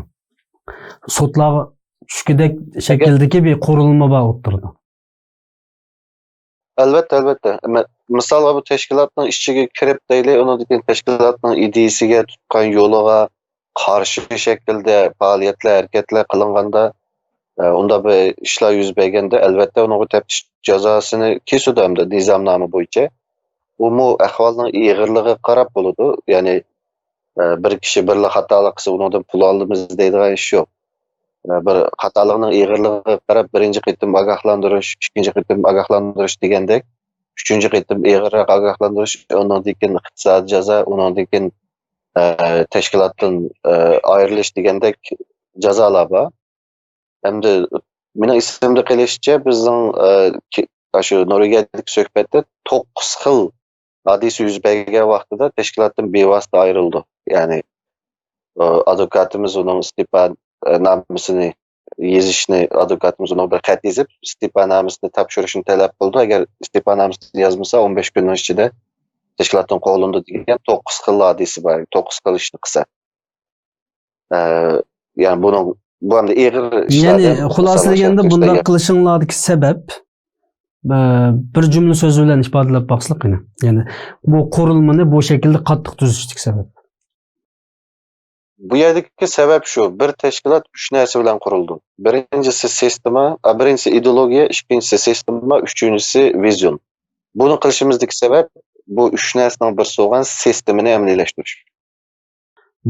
سوتلارغا چۈشكۈدەك ئەگەر شەكىلدىكى بىر قۇرۇلما بار ئوتتۇرىدا. ئەلۋەتتە، ئەلۋەتتە. مە-، مىسالغا، بۇ تەشكىلاتنىڭ ئىچىگە كىرىپ دەيلى، ئۇنىڭدىن كېيىن تەشكىلاتنىڭ ئىدىيىسىگە، تۇتقان يولىغا قارشى شەكىلدە پائالىيەتلەر، ھەرىكەتلەر قىلىنغاندا، ئە، ئۇنداق بىر ئىشلار يۈز بەرگەندە، ئەلۋەتتە، ئۇنىڭغا تەپتىش جازاسىنى كېسىدۇ ھەمدە نىزامنامە بويىچە. ئۇمۇ ئەھۋالنىڭ ئېغىرلىقىغا قاراپ بولىدۇ. يەنى، ئە، بىر كىشى بىرلا خاتالىق قىلسا، ئۇنىڭدىن پۇل ئالىمىز دەيدىغان ئىش يوق. ئە، بىر خاتالىقنىڭ ئېغىرلىقىغا قاراپ، بىرىنچى قېتىم ئاگاھلاندۇرۇش، ئىككىنچى قېتىم ئاگاھلاندۇرۇش دېگەندەك، ئۈچىنچى قېتىم ئېغىرراق ئاگاھلاندۇرۇش، ئۇنىڭدىن كېيىن ئىقتىسادىي جازا، ئۇنىڭدىن كېيىن، ئە، تەشكىلاتتىن، ئە، ئايرىلىش دېگەندەك جازالار بار. ھەمدە مېنىڭ ئېسىمدە قېلىشىچە، بىزنىڭ، ئە، كى-، ئاشۇ نورۋېگىيەدىكى سۆھبەتتە توققۇز خىل ھادىسە يۈز بەرگەن ۋاقتىدا تەشكىلاتتىن بىۋاسىتە ئايرىلىدۇ. يەنى، ئە، ئادۋوكاتىمىز ئۇنىڭ ئىستېپا، ئە، نامىسىنى يېزىشنى، ئادۋوكاتىمىز ئۇنىڭغا بىر خەت يېزىپ، ئىستېپا نامىسىنى تاپشۇرۇشنى تەلەپ قىلىدۇ. ئەگەر ئىستېپا نامىسىنى يازمىسا، ئون بەش كۈننىڭ ئىچىدە تەشكىلاتتىن قوۋلىنىدۇ دېگەن توققۇز خىل ھادىسە بار، توققۇز خىل ئىشنى قىلسا. ئە، يەنى بۇنىڭ، بۇ ئەمدى ئېغىر ئىشلار يەنى، دەپ خۇلاسىلىگەندە، بۇنداق قىلىشىڭلاردىكى سەۋەب، ئە، بىر جۈملە سۆز بىلەن ئىپادىلەپ باقسىلىق قېنى. يەنى، بۇ قۇرۇلمىنى بۇ شەكىلدە قاتتىق تۈزۈشتىكى سەۋەب. بۇ يەردىكى سەۋەب شۇ، بىر تەشكىلات ئۈچ نەرسە بىلەن قۇرۇلىدۇ. بىرىنچىسى سىستېما، ئا، بىرىنچىسى ئىدېئولوگىيە، ئىككىنچىسى سىستېما، ئۈچىنچىسى ۋىزىيون. بۇنى قىلىشىمىزدىكى سەۋەب، بۇ ئۈچ نەرسىنىڭ بىرسى بولغان سىستېمىنى ئەمەلىيلەشتۈرۈش.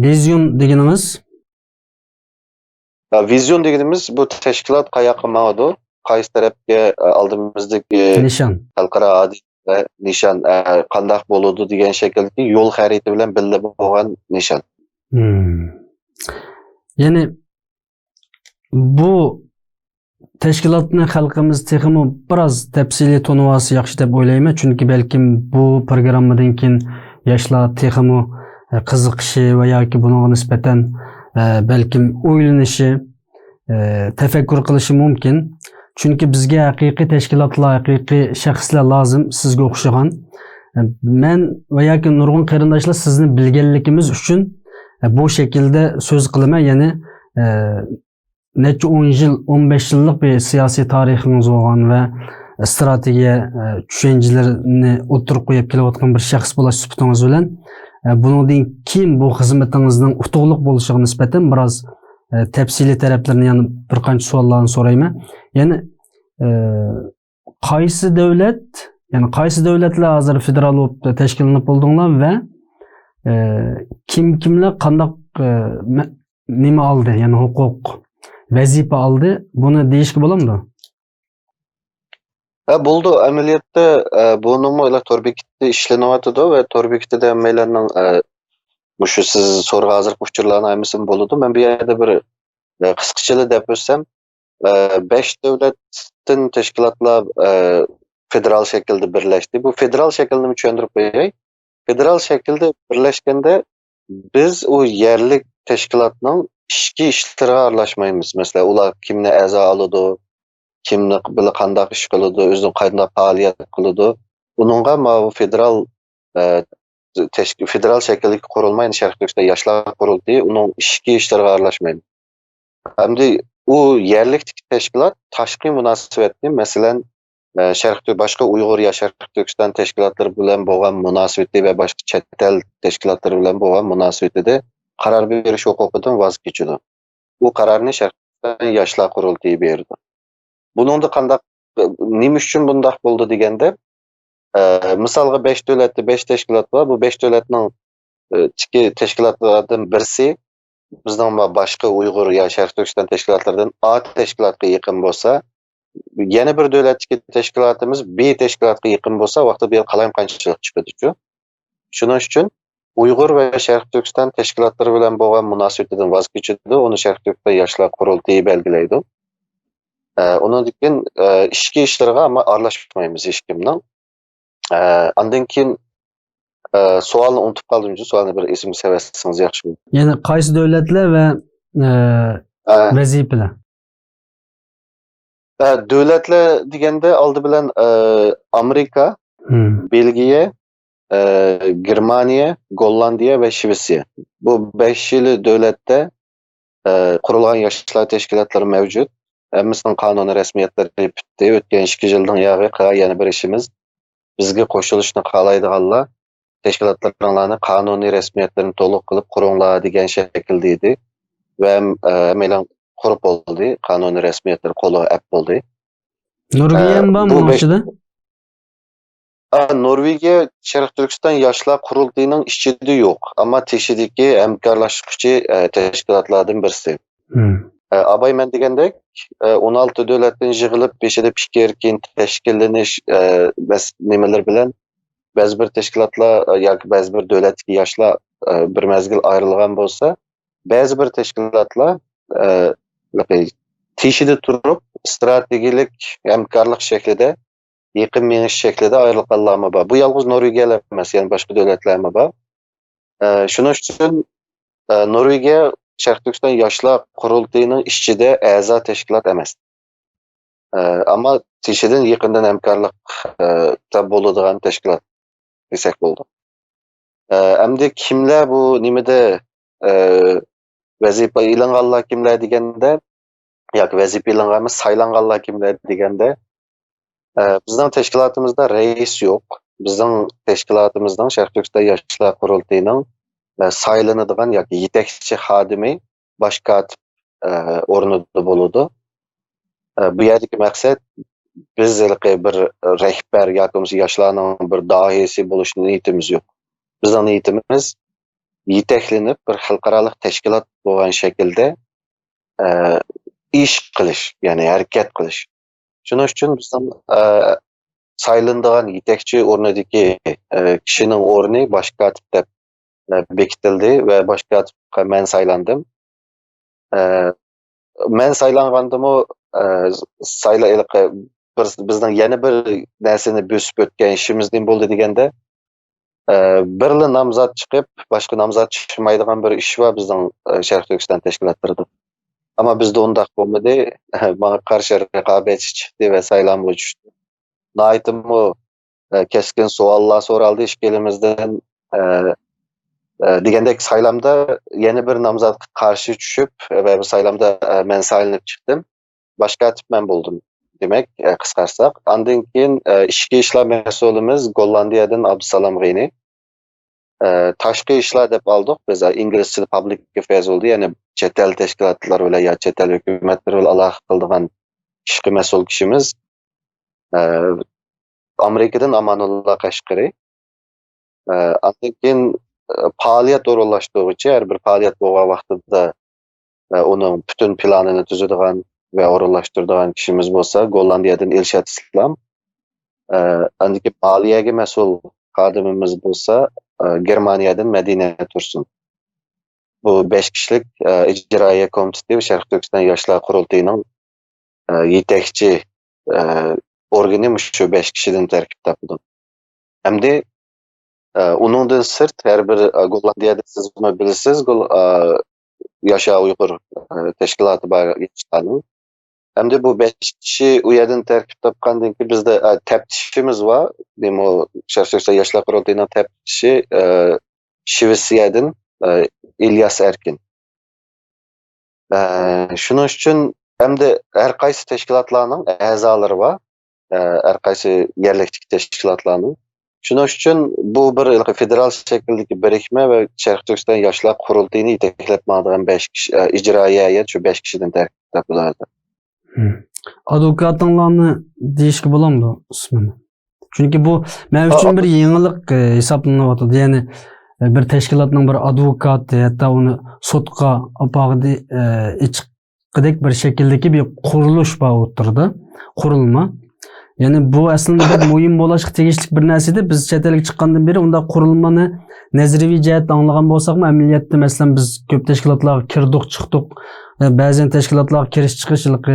ۋىزىيون دېگىنىڭىز؟ ۋىزىيون دېگىنىمىز، بۇ تەشكىلات قاياققا ماڭىدۇ، قايسى تەرەپكە، ئە، ئالدىمىزدىكى نىشان. خەلقئارا ھادىسە، نىشان، ئە، قانداق بولىدۇ دېگەن شەكىلدىكى يول خەرىتە بىلەن بىللە بولغان نىشان. مم. يەنى بۇ تەشكىلاتنى خەلقىمىز تېخىمۇ بىراز تەپسىلىي تونۇۋالسا ياخشى دەپ ئويلايمەن. چۈنكى بەلكىم بۇ پروگراممىدىن كېيىن ياشلار تېخىمۇ، ئە، قىزىقىشى ۋە ياكى بۇنىڭغا نىسبەتەن، ئە، بەلكىم ئويلىنىشى، ئە، تەپەككۇر قىلىشى مۇمكىن. چۈنكى بىزگە ھەقىقىي تەشكىلاتلار، ھەقىقىي شەخسلەر لازىم، سىزگە ئوخشىغان. ئە، مەن ۋە ياكى نۇرغۇن قېرىنداشلار سىزنى بىلگەنلىكىمىز ئۈچۈن، ئە، بۇ شەكىلدە سۆز قىلىمەن. يەنى، ئە، نەچچە ئون يىل، ئون بەش يىللىق بىر سىياسىي تارىخىڭىز بولغان ۋە ئىستراتېگىيە، ئە، چۈشەنچىلىرىنى ئوتتۇرىغا قويۇپ كېلىۋاتقان بىر شەخس بولاش سۈپىتىڭىز بىلەن، ئە، بۇنىڭدىن كېيىن بۇ خىزمىتىڭىزنىڭ ئۇتۇقلۇق بولۇشىغا نىسبەتەن بىراز، ئە، تەپسىلىي تەرەپلىرىنى، يەنە بىر قانچە سوئاللارنى سورايمەن. يەنى، ئە، قايسى دۆلەت، يەنى قايسى دۆلەتلەر ھازىر فېدېرال بولۇپ تەشكىللىنىپ بولدۇڭلار ۋە، ئە، كىم كىملەر قانداق، ئە، مە-، نېمە ئالدى، يەنى ھوقۇق، ۋەزىپە ئالدى، بۇنى دېيىشكە بولامدۇ؟ ھە، بولىدۇ. ئەمەلىيەتتە، ئە، بۇنىڭمۇ ئىلە تور بېكىتى ئىشلىنىۋاتىدۇ ۋە تور بېكىتىدە ھەممەيلەننىڭ، ئە، مۇشۇ سىز سورىغان ھازىرقى ئۇچۇرلارنىڭ ھەممىسىمۇ بولىدۇ. مەن بۇ يەردە بىر، ئە، قىسقىچىلا دەپ ئۆتسەم، ئە، بەش دۆلەتتىن تەشكىلاتلار، ئە، فېدېرال شەكىلدە بىرلەشتى. بۇ فېدېرال شەكىلنىمۇ چۈشەندۈرۈپ قوياي. فېدېرال شەكىلدە بىرلەشكەندە، بىز ئۇ يەرلىك تەشكىلاتنىڭ ئىچكى ئىشلىرىغا ئارىلاشمايمىز. مەسىلەن، ئۇلار كىمنى ئەزا ئالىدۇ، كىمنى بىلەن قانداق ئىش قىلىدۇ، ئۆزىنىڭ قانداق پائالىيەت قىلىدۇ. ئۇنىڭغا ماۋۇ فېدېرال، ئە، تەشك-، فېدېرال شەكىلدىكى قۇرۇلما، يەنى شەرقىي تۈركىستان ياشلار قۇرۇلتىيى، ئۇنىڭ ئىچكى ئىشلىرىغا ئارىلاشمايدۇ. ئەمدى ئۇ يەرلىكتىكى تەشكىلات تاشقى مۇناسىۋەتنى، مەسىلەن، ئە، شەرقىي، باشقا ئۇيغۇر يا شەرقىي تۈركىستان تەشكىلاتلىرى بىلەن بولغان مۇناسىۋىتى ۋە باشقا چەت ئەل تەشكىلاتلىرى بىلەن بولغان مۇناسىۋىتىدە قارار بېرىش ھوقۇقىدىن ۋاز كېچىدۇ. ئۇ قارارنى شەرقىي تۈركىستان ياشلار قۇرۇلتىيى بېرىدۇ. بۇنىڭدا قانداق، نېمە ئۈچۈن بۇنداق بولدى دېگەندە، ئە، مىسالغا، بەش دۆلەتتە بەش تەشكىلات بار. بۇ بەش دۆلەتنىڭ، ئە، ئىچكى تەشكىلاتلاردىن بىرسى بىزنىڭ ما-، باشقا ئۇيغۇر يا شەرقىي تۈركىستان تەشكىلاتلىرىدىن ئا تەشكىلاتقا يېقىن بولسا، يەنە بىر دۆلەتتىكى تەشكىلاتىمىز بى تەشكىلاتقا يېقىن بولسا، ۋاقتىدا بىر قالايمىقانچىلىق چىقىدۇچۇ. شۇنىڭ ئۈچۈن ئۇيغۇر ۋە شەرقىي تۈركىستان تەشكىلاتلىرى بىلەن بولغان مۇناسىۋىتىدىن ۋاز كېچىدۇ، ئۇنى شەرقىي تۈركىستان ياشلار قۇرۇلتىيى بەلگىلەيدۇ. ئە، ئۇنىڭدىن كېيىن، ئە، ئىچكى ئىشلىرىغا ئەمما ئارىلاشمايمىز ھېچكىمنىڭ. ئە، ئاندىن كېيىن ئە، سوئالنى ئۇنتۇپ قالدىم، سوئالنى بىر ئېسىمگە سېلىۋەتسىڭىز ياخشى بولىدۇ. يەنى قايسى دۆلەتلەر ۋە ئە، ئە، ۋەزىپىلەر؟ ئە، دۆلەتلەر دېگەندە ئالدى بىلەن ئە، ئامېرىكا، ھىم. بېلگىيە، ئە، گېرمانىيە، گوللاندىيە ۋە شىۋېتسىيە. بۇ بەشىلا دۆلەتتە ئە، قۇرۇلغان ياشلار تەشكىلاتلىرى مەۋجۇت. ھەممىسىنىڭ قانۇنىي رەسمىيەتلىرى پۈتتى. ئۆتكەن ئىككى يىلدىن ياغى قا-، يەنە بىر ئىشىمىز، بىزگە قوشۇلۇشنى خالايدىغانلار تەشكىلاتلىرىڭلارنى قانۇنىي رەسمىيەتلىرىنى تولۇق قىلىپ قۇرۇڭلار دېگەن شەكىلدە ئىدى. ۋە ھەم-، ئە، ھەممەيلەن قۇرۇپ بولدى، قانۇنىي رەسمىيەتلىرى قولىغا ئەپ بولدى. نورۋېگىيەمۇ ئە، بار بۇ مۇنىڭ بەش- ئىچىدە؟ ئا، نورۋېگىيە شەرقىي تۈركىستان ياشلار قۇرۇلتىيىنىڭ ئىچىدە يوق، ئەمما تېشىدىكى ھەمكارلاشقۇچى ئە، تەشكىلاتلاردىن بىرسى. ھىم. ئە، ئاباي مەن دېگەندەك، ئە، ئون ئالتە دۆلەتتىن يىغىلىپ، بېشىدا پىكىر، كېيىن تەشكىللىنىش ئە، مەس- نېمىلىرى بىلەن بەزى بىر تەشكىلاتلار ئە، ياكى بەزى بىر دۆلەتتىكى ياشلار ئە، بىر مەزگىل ئايرىلغان بولسا، بەزى بىر تەشكىلاتلار ئە، تېشىدا تۇرۇپ، ئىستراتېگىيەلىك ھەمكارلىق شەكلىدە يېقىن مېڭىش شەكلىدە ئايرىلغانلارمۇ بار. بۇ يالغۇز نورۋېگىيەلا ئەمەس، يەنە باشقا دۆلەتلەرمۇ بار. ئە، شۇنىڭ ئۈچۈن ئە، نورۋېگىيە شەرقىي تۈركىستان ياشلار قۇرۇلتىيىنىڭ ئىچىدە ئەزا تەشكىلات ئەمەس. ئە، ئەمما تېشىدىن يېقىندىن ھەمكارلىقتا بولىدىغان تەشكىلات دېسەك بولىدۇ. ئە، ئەمدى كىملەر بۇ نېمىدە ئە، ۋەزىپە ئېلىنغانلار كىملەر دېگەندە، ياكى ۋەزىپە ئېلىنغان ئەمەس، سايلانغانلار كىملەر دېگەندە، ئە، بىزنىڭ تەشكىلاتىمىزدا رەئىس يوق. بىزنىڭ تەشكىلاتىمىزنىڭ شەرقىي تۈركىستان ياشلار قۇرۇلتىيىنىڭ ئە، سايلىنىدىغان ياكى يېتەكچى خادىمى باش كاتىپ ئە، ئورنىدا بولىدۇ. ئە، بۇ يەردىكى مەقسەت، بىز ھېلىقى بىر رەھبەر ياكى بولمىسا ياشلارنىڭ بىر داھىيسى بولۇش نىيىتىمىز يوق. بىزنىڭ نىيىتىمىز يېتەكلىنىپ، بىر خەلقئارالىق تەشكىلات بولغان شەكىلدە ئە، ئىش قىلىش، يەنى ھەرىكەت قىلىش. شۇنىڭ ئۈچۈن بىزنىڭ ئە، سايلىنىدىغان يېتەكچى ئورنىدىكى ئە، كىشىنىڭ ئورنى باش كاتىپ دەپ ئە، بېكىتىلدى ۋە باش كاتىپقا مەن سايلاندىم. ئە، مەن سايلانغاندىمۇ ئە، سايلا-، ھېلىقى بىر، بىزنىڭ يەنە بىر نەرسىنى بۆسۈپ ئۆتكەن ئىشىمىز نېمە بولدى دېگەندە، ئە، بىرلا نامزات چىقىپ، باشقا نامزات چىقمايدىغان بىر ئىش بار بىزنىڭ ئە، شەرقىي تۈركىستان تەشكىلاتلىرىدا. ئەمما بىزدە ئۇنداق بولمىدى. ماڭا قارشى رىقابەتچى چىقتى ۋە سايلامغا چۈشتى. ناھايىتىمۇ ئە، كەسكىن سوئاللار سورالدى ئىككىلىمىزدىن. ئە، ئە، دېگەندەك سايلامدا يەنە بىر نامزاتقا قارشى چۈشۈپ ۋە بۇ سايلامدا ئە، مەن سايلىنىپ چىقتىم. باش كاتىپ مەن بولدۇم. دېمەك، ئە، قىسقارتساق. ئاندىن كېيىن ئە، ئىچكى ئىشلار مەسئۇلىمىز گوللاندىيەدىن ئابدۇسالام غېنى. ئە، تاشقى ئىشلار دەپ ئالدۇق بىز، ئە، ئىنگلىزچىدە پابلىك ئەفېيرز بولدى، يەنى چەت ئەل تەشكىلاتلىرى بىلەن يا چەت ئەل ھۆكۈمەتلىرى بىلەن ئالاقە قىلىدىغان ئىشقا مەسئۇل كىشىمىز. ئە، ئامېرىكىدىن ئامانۇللا قەشقىرى. ئە، ئاندىن كېيىن ئە، پائالىيەت ئورۇنلاشتۇرغۇچى، ھەر بىر پائالىيەت بولغان ۋاقتىدا ئە، ئۇنىڭ پۈتۈن پىلانىنى تۈزىدىغان ۋە ئورۇنلاشتۇرىدىغان كىشىمىز بولسا گوللاندىيەدىن ئىلشات ئىسلام. ئە، ئاندىن كېيىن مالىيەگە مەسئۇل خادىمىمىز بولسا ئە، گېرمانىيەدىن مەدىنە تۇرسۇن. بۇ بەش كىشىلىك ئە، ئىجرائىيە كومىتېتى ۋە شەرقىي تۈركىستان ياشلار قۇرۇلتىيىنىڭ ئە، يېتەكچى ئە، ئورگىنى مۇشۇ بەش كىشىدىن تەركىب تاپىدۇ. ئەمدى ئە، ئۇنىڭدىن سىرت ھەر بىر ئە، گوللاندىيەدە سىزمۇ بىلىسىز، گول-، ئە، ياشا ئۇيغۇر ئە، تەشكىلاتى بار ياشلارنىڭ. ئەمدى بۇ بەش كىشى ئۇ يەردىن تەركىب تاپقاندىن كېيىن بىزدە ئە، تەپتىشىمىز بار. دېمو شەرقىي تۈركىستان ياشلار قۇرۇلتىيىنىڭ تەپتىشى ئە، شىۋېتسىيەدىن ئە، ئىلياس ئەركىن. ئە، شۇنىڭ ئۈچۈن ئەمدى ھەر قايسى تەشكىلاتلارنىڭ ئەزالىرى بار، ئە، ھەر قايسى يەرلىكتىكى تەشكىلاتلارنىڭ. شۇنىڭ ئۈچۈن بۇ بىر ھېلىقى فېدېرال شەكىلدىكى بىرىكمە ۋە شەرقىي تۈركىستان ياشلار قۇرۇلتىيىنى يېتەكلەپ ماڭىدىغان بەش كىشى، ئە، ئىجرائىيە ھەيئەت شۇ بەش كىشىدىن تەركىب تاپىدۇ ھازىر. ھىم. ئادۋوكاتىڭلارنى دېيىشكە بولامدۇ ئىسمىنى؟ چۈنكى بۇ مەن ئۈچۈن بىر يېڭىلىق ئە، ھېسابلىنىۋاتىدۇ. يەنى ئە، بىر تەشكىلاتنىڭ بىر ئادۋوكاتى، ھەتتا ئۇنى سوتقا ئاپارغۇدى-، ئە، ئېچىققۇدەك بىر شەكىلدىكى بىر قۇرۇلۇش بار ئوتتۇرىدا. قۇرۇلما. يەنى بۇ ئەسلىدە بەك مۇھىم بولۇشقا تېگىشلىك بىر نەرسە ئىدى. بىز چەت ئەلگە چىققاندىن بېرى ئۇنداق قۇرۇلمىنى نەزەرىيەۋى جەھەتتە ئاڭلىغان بولساقمۇ، ئەمەلىيەتتە، مەسىلەن، بىز كۆپ تەشكىلاتلارغا كىردۇق، چىقتۇق. بەزەن تەشكىلاتلارغا كىرىش چىقىش ھېلىقى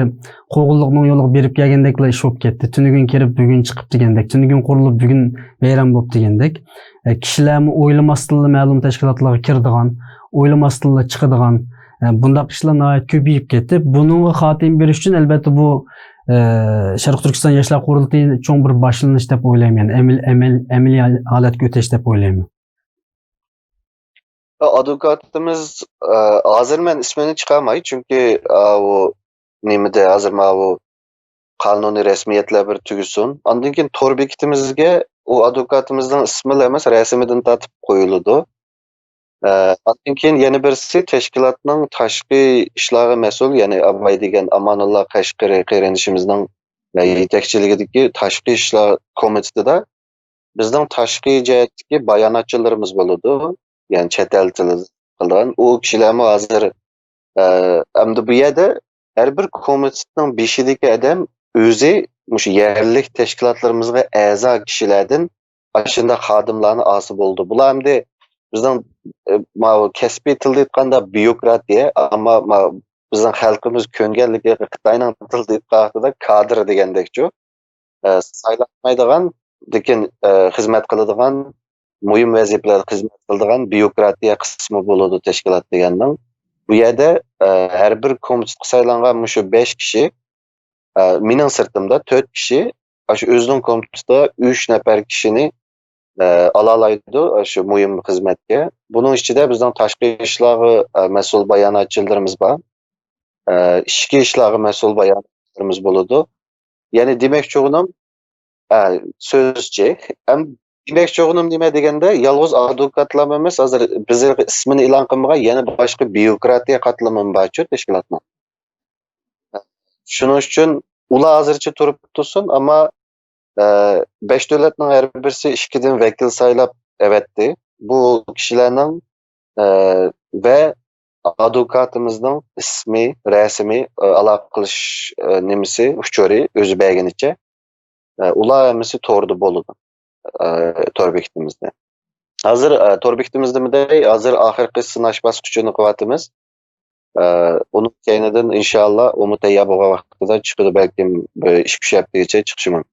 قوغۇنلۇقنىڭ يولىغا بېرىپ كەلگەندەكلا ئىش بولۇپ كەتتى. تۈنۈگۈن كىرىپ، بۈگۈن چىقىپ دېگەندەك، تۈنۈگۈن قۇرۇلۇپ، بۈگۈن ۋەيران بولۇپ دېگەندەك. ئە، كىشىلەرمۇ ئويلىماستىنلا مەلۇم تەشكىلاتلارغا كىرىدىغان، ئويلىماستىنلا چىقىدىغان، ئە، بۇنداق ئىشلار ناھايىتى كۆپىيىپ كەتتى. بۇنىڭغا خاتىمە بېرىش ئۈچۈن، ئەلۋەتتە، بۇ، ئە، شەرقىي تۈركىستان ياشلار قۇرۇلتىيى چوڭ بىر باشلىنىش دەپ ئويلايمەن. يەنى ئەمەل-، ئەمەل-، ئەمەلىي ھالەتكە ئۆتۈش دەپ ئويلايمەن. ئادۋوكاتىمىز، ئە، ھازىر مەن ئىسمىنى چىقارماي، چۈنكى، ئە، ئۇ نېمىدە، ھازىر ماۋۇ قانۇنىي رەسمىيەتلەر بىر تۈگىسۇن. ئاندىن كېيىن تور بېكىتىمىزگە ئۇ ئادۋوكاتىمىزنىڭ ئىسمىلا ئەمەس، رەسىمىدىن تارتىپ قويۇلىدۇ. ئە، ئاندىن كېيىن يەنە بىرسى تەشكىلاتنىڭ تاشقى ئىشلارغا مەسئۇل، يەنى ئاباي دېگەن ئامانۇللا قەشقىرى قېرىندىشىمىزنىڭ، ئە، يېتەكچىلىكىدىكى تاشقى ئىشلار كومىتېتىدا بىزنىڭ تاشقى جەھەتتىكى باياناتچىلىرىمىز بولىدۇ. يەنى چەت ئەل تىلىدا قىلىدىغان. ئۇ كىشىلەرمۇ ھازىر، ئە، ئەمدى بۇ يەردە ھەر بىر كومىتېتنىڭ بېشىدىكى ئادەم ئۆزى مۇشۇ يەرلىك تەشكىلاتلىرىمىزغا ئەزا كىشىلەردىن ئاشۇنداق خادىملارنى ئالسا بولىدۇ. بۇلار ئەمدى بىزنىڭ، ئە، ماۋۇ كەسپىي تىلدا ئېيتقاندا بيۇروكراتىيە، ئەمما ماۋۇ بىزنىڭ خەلقىمىز كۆنگەنلىكى خىتاينىڭ تىلىدا ئېيتقان ۋاقتىدا كادىر دېگەندەكچۇ. ئە، سايلانمايدىغان، لېكىن، ئە، خىزمەت قىلىدىغان، مۇھىم ۋەزىپىلەردە خىزمەت قىلىدىغان بيۇروكراتىيە قىسمى بولىدۇ تەشكىلات دېگەننىڭ. بۇ يەردە، ئە، ھەر بىر كومىتېتقا سايلانغان مۇشۇ بەش كىشى، ئە، مېنىڭ سىرتىمدا تۆت كىشى، ئاشۇ ئۆزىنىڭ كومىتېتىدا ئۈچ نەپەر كىشىنى، ئە، ئالالايدۇ، ئاشۇ مۇھىم خىزمەتكە. بۇنىڭ ئىچىدە بىزنىڭ تاشقى ئىشلارغا، ئە، مەسئۇل باياناتچىلىرىمىز بار. ئە، ئىچكى ئىشلارغا مەسئۇل باياناتچىلىرىمىز بولىدۇ. يەنى دېمەكچى بولغىنىم، ئە، سۆزچى. ئەم، دېمەكچى بولغىنىم نېمە دېگەندە، يالغۇز ئادۋوكاتلارمۇ ئەمەس، ھازىر بىز ئىسمىنى ئېلان قىلمىغان يەنە باشقا بيۇروكراتىيە قاتلىمىمۇ بارچۇ تەشكىلاتنىڭ. شۇنىڭ ئۈچۈن ئۇلار ھازىرچە تۇرۇپ تۇرسۇن، ئەمما، ئە، بەش دۆلەتنىڭ ھەر بىرسى ئىككىدىن ۋەكىل سايلاپ ئەۋەتتى. بۇ كىشىلەرنىڭ، ئە، ۋە ئادۋوكاتىمىزنىڭ ئىسمى، رەسىمى، ئە، ئالاقە قىلىش، ئە، نېمىسى، ئۇچۇرى ئۆزى بەرگىنىچە، ئە، ئۇلار ھەممىسى توردا بولىدۇ، ئە، تور بېكىتىمىزدە. ھازىر، ئە، تور بېكىتىمىزدە مۇنداق، ھازىر ئاخىرقى سىناش باسقۇچىنى قىلىۋاتىمىز. ئە، ئۇنىڭ كەينىدىن ئىنشاللا ئۇمۇ تەييار بولغان ۋاقتىدا چىقىدۇ، بەلكىم بىر ئىككى ئۈچ ھەپتىگىچە چىقىشى مۇمكىن.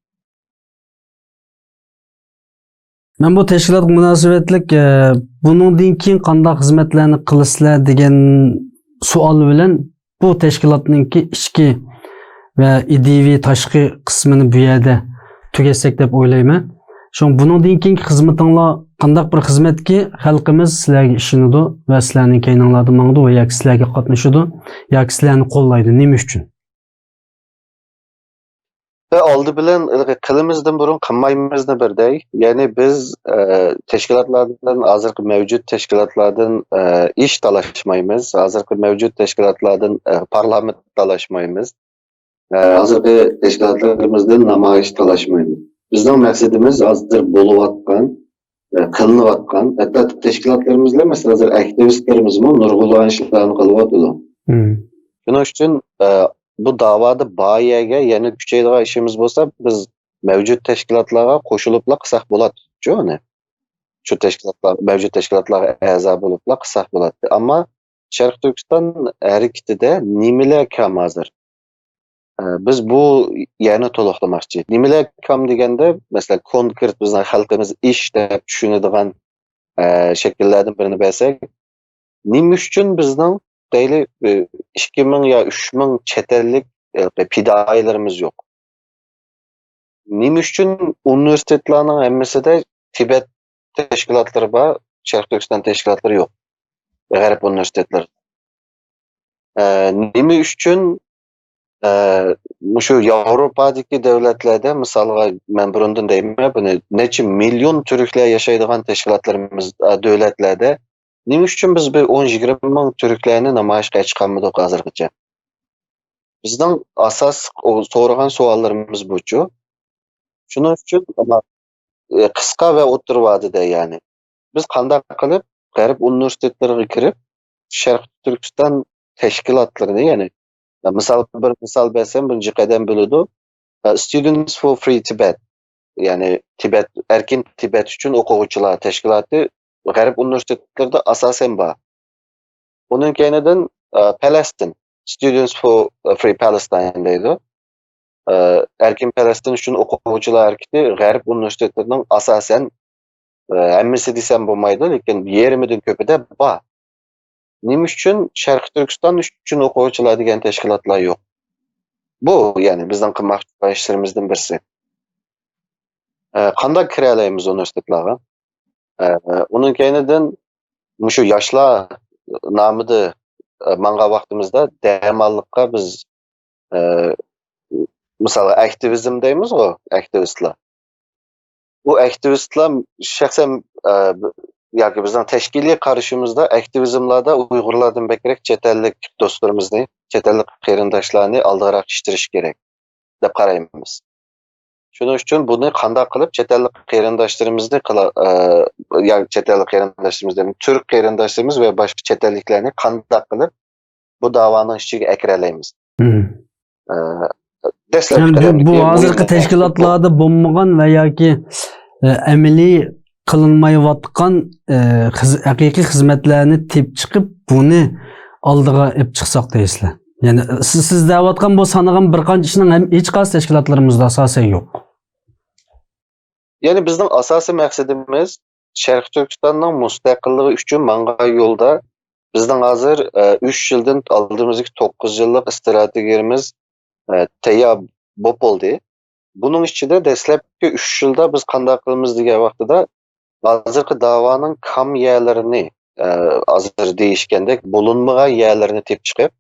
مەن بۇ تەشكىلاتقا مۇناسىۋەتلىك، ئە، بۇنىڭدىن كېيىن قانداق خىزمەتلەرنى قىلىسىلەر دېگەن سوئال بىلەن بۇ تەشكىلاتنىڭكى ئىچكى ۋە ئىدىيىۋى تاشقى قىسمىنى بۇ يەردە تۈگەتسەك دەپ ئويلايمەن. شۇڭا بۇنىڭدىن كېيىنكى خىزمىتىڭلار قانداق بىر خىزمەتكى، خەلقىمىز سىلەرگە ئىشىنىدۇ ۋە سىلەرنىڭ كەينىڭلاردىن ماڭىدۇ ۋە ياكى سىلەرگە قاتنىشىدۇ ياكى سىلەرنى قوللايدۇ؟ نېمە ئۈچۈن؟ ۋە ئالدى بىلەن ھېلىقى قىلىمىزدىن بۇرۇن قىلمايمىزنى بىر دەي. يەنى بىز، ئە، تەشكىلاتلاردىن، ھازىرقى مەۋجۇت تەشكىلاتلاردىن، ئە، ئىش تالاشمايمىز. ھازىرقى مەۋجۇت تەشكىلاتلاردىن، ئە، پارلامېنت تالاشمايمىز. ئە، ھازىرقى تەشكىلاتلىرىمىزدىن نامايىش تالاشمايمىز. بىزنىڭ مەقسىتىمىز ھازىر بولۇۋاتقان، ئە، قىلىنىۋاتقان، ھەتتا تەشكىلاتلىرىمىزلا ئەمەس، ھازىر ئاكتىۋىستلىرىمىزمۇ نۇرغۇنلىغان ئىشلارنى قىلىۋاتىدۇ. مم. شۇنىڭ ئۈچۈن، ئە، بۇ داۋادا بار يەرگە يەنە كۈچەيدىغان ئىشىمىز بولسا، بىز مەۋجۇت تەشكىلاتلارغا قوشۇلۇپلا قىلساق بولاتتىچۇ ئۇنى. شۇ تەشكىلاتلار، مەۋجۇت تەشكىلاتلارغا ئەزا بولۇپلا قىلساق بولاتتى. ئەمما شەرقىي تۈركىستان ھەرىكىتىدە نېمىلەر كەم ھازىر؟ ئە، بىز بۇ يەرنى تولۇقلىماقچى. نېمىلەر كەم دېگەندە، مەسىلەن، كونكرېت بىزنىڭ خەلقىمىز ئىش دەپ چۈشىنىدىغان، ئە، شەكىللەردىن بىرنى بەرسەك، نېمە ئۈچۈن بىزنىڭ دەيلى، ئە، ئىككى مىڭ يا ئۈچ مىڭ چەت ئەللىك، ئە، پىدائىيلىرىمىز يوق؟ نېمە ئۈچۈن ئۇنىۋېرسىتېتلارنىڭ ھەممىسىدە تىبەت تەشكىلاتلىرى بار، شەرقىي تۈركىستان تەشكىلاتلىرى يوق؟ غەرب ئۇنىۋېرسىتېتلىرى. ئە، نېمە ئۈچۈن، ئە، مۇشۇ ياۋروپادىكى دۆلەتلەردە، مىسالغا، مەن بۇرۇندىن دەيمەن بۇنى، نەچچە مىليون تۈركلەر ياشايدىغان تەشكىلاتلىرىمىز، ئە، دۆلەتلەردە نېمە ئۈچۈن بىز بىر ئون يىگىرمە مىڭ تۈركلەرنى نامايىشقا چىقارمىدۇق ھازىرغىچە؟ بىزنىڭ ئاساسلىق ئو-، سورىغان سوئاللىرىمىز بۇچۇ. شۇنىڭ ئۈچۈن، ئەمما، ئى، قىسقا ۋە ئوتتۇرا ۋادىدە، يەنى، بىز قانداق قىلىپ غەرب ئۇنىۋېرسىتېتلىرىغا كىرىپ، شەرقىي تۈركىستان تەشكىلاتلىرىنى، يەنى، مىسال، بىر مىسال بەرسەم، بۇنى جىق ئادەم بىلىدۇ. ئە، Students for Free Tibet، يەنى تىبەت، ئەركىن تىبەت ئۈچۈن ئوقۇغۇچىلار تەشكىلاتى غەرب ئۇنىۋېرسىتېتلىرىدا ئاساسەن بار. ئۇنىڭ كەينىدىن، ئە، پەلەستىن. Students for Free Palestine دەيدۇ. ئە، ئەركىن پەلەستىن ئۈچۈن ئوقۇغۇچىلار ھەرىكىتى غەرب ئۇنىۋېرسىتېتىنىڭ ئاساسەن، ئە، ھەممىسى دېسەم بولمايدۇ، لېكىن يېرىمىدىن كۆپىدە بار. نېمە ئۈچۈن شەرقىي تۈركىستان ئۈچۈن ئوقۇغۇچىلار دېگەن تەشكىلاتلار يوق؟ بۇ، يەنى بىزنىڭ قىلماقچى بولغان ئىشلىرىمىزدىن بىرسى. ئە، قانداق كىرەلەيمىز ئۇنىۋېرسىتېتلارغا؟ ئە، ئۇنىڭ كەينىدىن مۇشۇ ياشلار نامىدا، ئە، ماڭغان ۋاقتىمىزدا دەماللىققا بىز، ئە، مىسالغا ئاكتىۋىزم دەيمىزغۇ، ئاكتىۋىستلار. بۇ ئاكتىۋىستلار شەخسەن، ئە، ياكى بىزنىڭ تەشكىلىي قارىشىمىزدا ئاكتىۋىزملاردا ئۇيغۇرلاردىن بەكرەك چەت ئەللىك دوستلىرىمىزنى، چەت ئەللىك قېرىنداشلارنى ئالدىراق ئىشلىتىش كېرەك دەپ قارايمىز. شۇنىڭ ئۈچۈن بۇنى قانداق قىلىپ چەت ئەللىك قېرىنداشلىرىمىزنى قىلا-، ئە، يا چەت ئەللىك قېرىنداشلىرىمىز دېمەي، تۈرك قېرىنداشلىرىمىز ۋە باشقا چەت ئەللىكلەرنى قانداق قىلىپ بۇ داۋانىڭ ئىچىگە ئەكىرەلەيمىز؟ مم. ئە، دەسلەپكى يەنى بۇ، قەدەمدىكى بۇ مۇھىم ھازىرقى مەسىلە. تەشكىلاتلاردا بولمىغان ۋە ياكى، ئە، ئەمەلىي قىلىنمايۋاتقان، ئە، خىز-، ھەقىقىي خىزمەتلەرنى تېپىپ چىقىپ، بۇنى ئالدىغا ئېلىپ چىقساق دەيسىلەر. يەنى سىز، سىز دەۋاتقان بۇ سانىغان بىر قانچە ئىشنىڭ ھەم ھېچقايسى تەشكىلاتلىرىمىزدا ئاساسەن يوق. يەنى بىزنىڭ ئاساسىي مەقسىتىمىز شەرقىي تۈركىستاننىڭ مۇستەقىللىقى ئۈچۈن ماڭغان يولدا بىزنىڭ ھازىر، ئە، ئۈچ يىلدىن، ئالدىمىزدىكى توققۇز يىللىق ئىستراتېگىيەمىز، ئە، تەييار بولۇپ بولدى. بۇنىڭ ئىچىدە دەسلەپكى ئۈچ يىلدا بىز قانداق قىلىمىز دېگەن ۋاقتىدا، ھازىرقى داۋانىڭ كام يەرلىرىنى، ئە، ھازىر دېيىشكەندەك بولۇنمىغان يەرلىرىنى تېپىپ چىقىپ،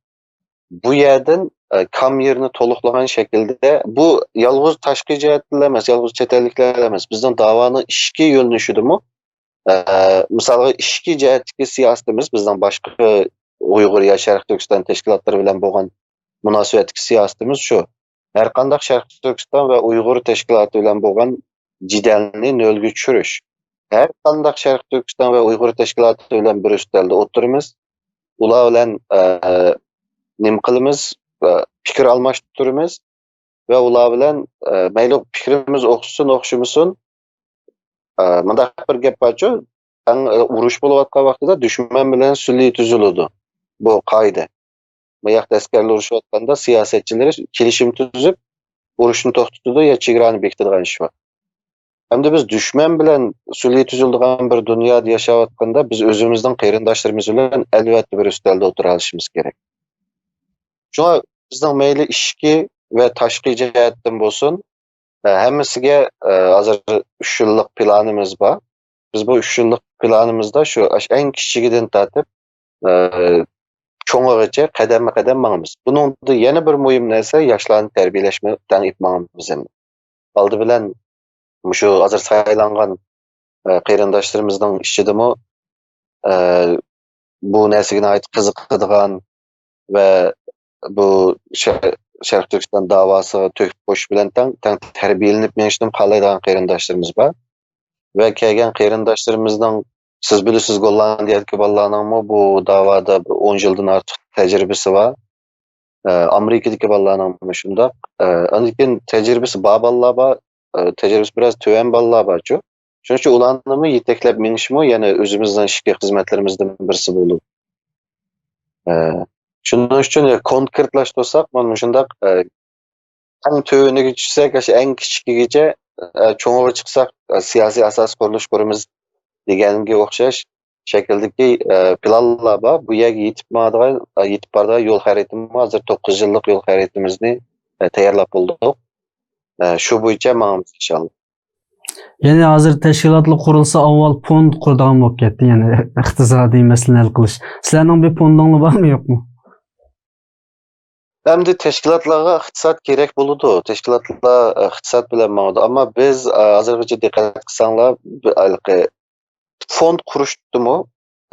بۇ يەردىن، ئە، كام يېرىنى تولۇقلىغان شەكىلدە، بۇ يالغۇز تاشقى جەھەتتىلا ئەمەس، يالغۇز چەت ئەللىكلەر ئەمەس، بىزنىڭ داۋانىڭ ئىچكى يۆنىلىشىدىمۇ، ئە، مىسالغا ئىچكى جەھەتتىكى سىياسىتىمىز، بىزنىڭ باشقا ئۇيغۇر يا شەرقىي تۈركىستان تەشكىلاتلىرى بىلەن بولغان مۇناسىۋەتتىكى سىياسىتىمىز شۇ. ھەر قانداق شەرقىي تۈركىستان ۋە ئۇيغۇر تەشكىلاتى بىلەن بولغان جېدەلنى نۆلگە چۈشۈرۈش. ھەر قانداق شەرقىي تۈركىستان ۋە ئۇيغۇر تەشكىلاتى بىلەن بىر ئۈستەلدە ئولتۇرىمىز. ئۇلار بىلەن، ئە، نېمە قىلىمىز؟ ئە، پىكىر ئالماشتۇرىمىز ۋە ئۇلار بىلەن، ئە، مەيلى پىكرىمىز ئوخشىسۇن، ئوخشىمىسۇن، ئە، مۇنداق بىر گەپ بارچۇ، ئەڭ، ئە، ئۇرۇش بولۇۋاتقان ۋاقتىدا دۈشمەن بىلەن سۈلھى تۈزۈلىدۇ. بۇ قائىدە. بۇ ياقتا ئەسكەرلەر ئۇرۇشۇۋاتقاندا سىياسەتچىلىرى كېلىشىم تۈزۈپ، ئۇرۇشنى توختىتىدۇ يا چېگرانى بېكىتىدىغان ئىش بار. ئەمدى بىز دۈشمەن بىلەن سۈلھى تۈزۈلىدىغان بىر دۇنيادا ياشاۋاتقاندا، بىز ئۆزىمىزنىڭ قېرىنداشلىرىمىز بىلەن ئەلۋەتتە بىر ئۈستەلدە ئولتۇرالىشىمىز كېرەك. شۇڭا بىزنىڭ مەيلى ئىچكى ۋە تاشقى جەھەتتىن بولسۇن، ھەممىسىگە، ئە، ھازىر ئۈچ يىللىق پىلانىمىز بار. بىز بۇ ئۈچ يىللىق پىلانىمىزدا شۇ، ئاشۇ ئەڭ كىچىكىدىن تارتىپ، ئە، چوڭىغىچە قەدەممۇ قەدەم ماڭىمىز. بۇنىڭدا يەنە بىر مۇھىم نەرسە، ياشلارنى تەربىيەلەشنى تەڭ ئېلىپ ماڭىمىز ئەمدى. ئالدى بىلەن مۇشۇ ھازىر سايلانغان، ئە، قېرىنداشلىرىمىزنىڭ ئىچىدىمۇ، ئە، بۇ نەرسىگە ناھايىتى قىزىقىدىغان ۋە بۇ شە-، شەرقىي تۈركىستان داۋاسىغا تۆھپە قوشۇش بىلەن تەڭ، تەڭ تەربىيەلىنىپ مېڭىشنى خالايدىغان قېرىنداشلىرىمىز بار. ۋە كەلگەن قېرىنداشلىرىمىزنىڭ، سىز بىلىسىز، گوللاندىيەدىكى بالىلارنىڭمۇ بۇ داۋادا بىر ئون يىلدىن ئارتۇق تەجرىبىسى بار. ئە، ئامېرىكىدىكى بالىلارنىڭمۇ شۇنداق. ئە، ئاندىن كېيىن تەجرىبىسى بار بالىلار بار، ئە، تەجرىبىسى بىراز تۆۋەن بالىلار بارچۇ. شۇنىڭ ئۈچۈن ئۇلارنىمۇ يېتەكلەپ مېڭىشمۇ يەنە ئۆزىمىزنىڭ ئىچكى خىزمەتلىرىمىزدىن بىرسى بولىدۇ. ئە، شۇنىڭ ئۈچۈن كونكرېتلاشتۇرساق، مانا مۇشۇنداق، ئە، ئەڭ تۆۋىنىگە چۈشسەك، ئاشۇ ئەڭ كىچىكىگىچە، ئە، چوڭىغا چىقساق، ئە، سىياسىي ئاساس قۇرۇلۇش قۇرىمىز دېگەنگە ئوخشاش شەكىلدىكى، ئە، پىلانلار بار. بۇ يەرگە يېتىپ ماڭىدىغان، ئە، يېتىپ بارىدىغان يول خەرىتىمۇ ھازىر توققۇز يىللىق يول خەرىتىمىزنى، ئە، تەييارلاپ بولدۇق. ئە، شۇ بويىچە ماڭىمىز ئىنشاللا. يەنى ھازىر تەشكىلاتلار قۇرۇلسا ئاۋۋال فوند قۇرىدىغان بولۇپ كەتتى. يەنى ئىقتىسادىي مەسىلىنى ھەل قىلىش. سىلەرنىڭ بىر فوندۇڭلار بارمۇ يوقمۇ؟ ئەمدى تەشكىلاتلارغا ئىقتىساد كېرەك بولىدۇ. تەشكىلاتلار ئىقتىساد بىلەن ماڭىدۇ. ئەمما بىز، ئە، ھازىرغىچە دىققەت قىلساڭلار، بىر ھېلىقى فوند قۇرۇشتىمۇ،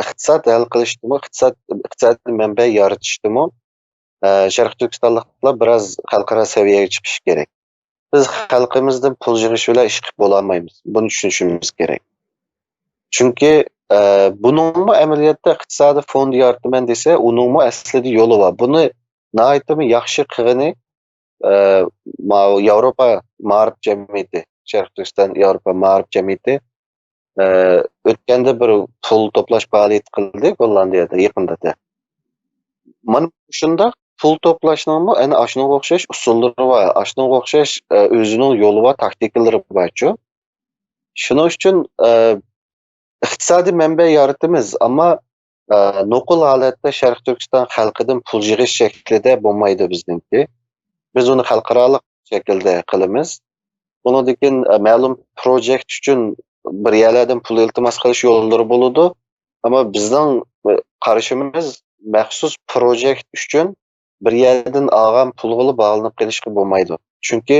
ئىقتىساد ھەل قىلىشتىمۇ، ئىقتىساد، ئىقتىسادىي مەنبە يارىتىشتىمۇ، ئە، شەرقىي تۈركىستانلىقلار بىراز خەلقئارا سەۋىيەگە چىقىشى كېرەك. بىز خەلقىمىزدىن پۇل يىغىش بىلەن ئىش قىلىپ بولالمايمىز. بۇنى چۈشىنىشىمىز كېرەك. چۈنكى، ئە، بۇنىڭمۇ ئەمەلىيەتتە ئىقتىسادىي فوند يارىتىمەن دېسە، ئۇنىڭمۇ ئەسلىدە يولى بار. بۇنى ناھايىتىمۇ ياخشى قىلغىنى، ئە، ماۋۇ ياۋروپا مائارىپ جەمئىيىتى، شەرقىي تۈركىستان ياۋروپا مائارىپ جەمئىيىتى، ئە، ئۆتكەندە بىر پۇل توپلاش پائالىيىتى قىلدى گوللاندىيەدە يېقىندا. مانا شۇنداق پۇل توپلاشنىڭمۇ ئەنە ئاشۇنىڭغا ئوخشاش ئۇسۇللىرى بار، ئاشۇنىڭغا ئوخشاش، ئە، ئۆزىنىڭ يولى بار، تاكتىكىلىرى بارچۇ. شۇنىڭ ئۈچۈن، ئە، ئىقتىسادىي مەنبە يارىتىمىز، ئەمما، ئە، نوقۇل ھالەتتە شەرقىي تۈركىستان خەلقىدىن پۇل يىغىش شەكلىدە بولمايدۇ بىزنىڭكى. بىز ئۇنى خەلقئارالىق شەكىلدە قىلىمىز. ئۇنىڭدىن كېيىن، ئە، مەلۇم پروجېكت ئۈچۈن بىر يەرلەردىن پۇل ئىلتىماس قىلىش يوللىرى بولىدۇ. ئەمما بىزنىڭ، ئە، قارىشىمىز مەخسۇس پروجېكت ئۈچۈن بىر يەردىن ئالغان پۇلغىلا باغلىنىپ قېلىشقا بولمايدۇ. چۈنكى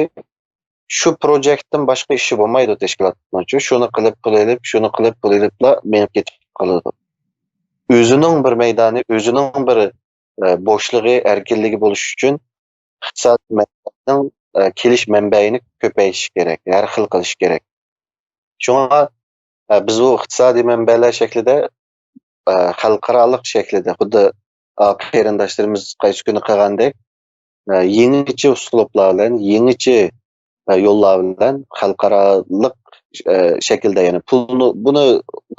شۇ پروجېكتتىن باشقا ئىشى بولمايدۇ تەشكىلاتنىڭچۇ. شۇنى قىلىپ پۇل ئېلىپ، شۇنى قىلىپ پۇل ئېلىپلا مېڭىپ كېتىپ قالىدۇ. ئۆزىنىڭ بىر مەيدانى، ئۆزىنىڭ بىر، ئە، بوشلۇقى، ئەركىنلىكى بولۇش ئۈچۈن ئىقتىسادىي مەنبەنىڭ، ئە، كېلىش مەنبەيىنى كۆپەيتىش كېرەك، ھەر خىل قىلىش كېرەك. شۇڭا، ئە، بىز بۇ ئىقتىسادىي مەنبەلەر شەكلىدە، ئە، خەلقئارالىق شەكلىدە، خۇددى، ئە، قېرىنداشلىرىمىز قايسى كۈنى قىلغاندەك، ئە، يېڭىچە ئۇسلۇبلار بىلەن، يېڭىچە، ئە، يوللار بىلەن خەلقئارالىق، ئە، شەكىلدە، يەنى پۇلنى، بۇنى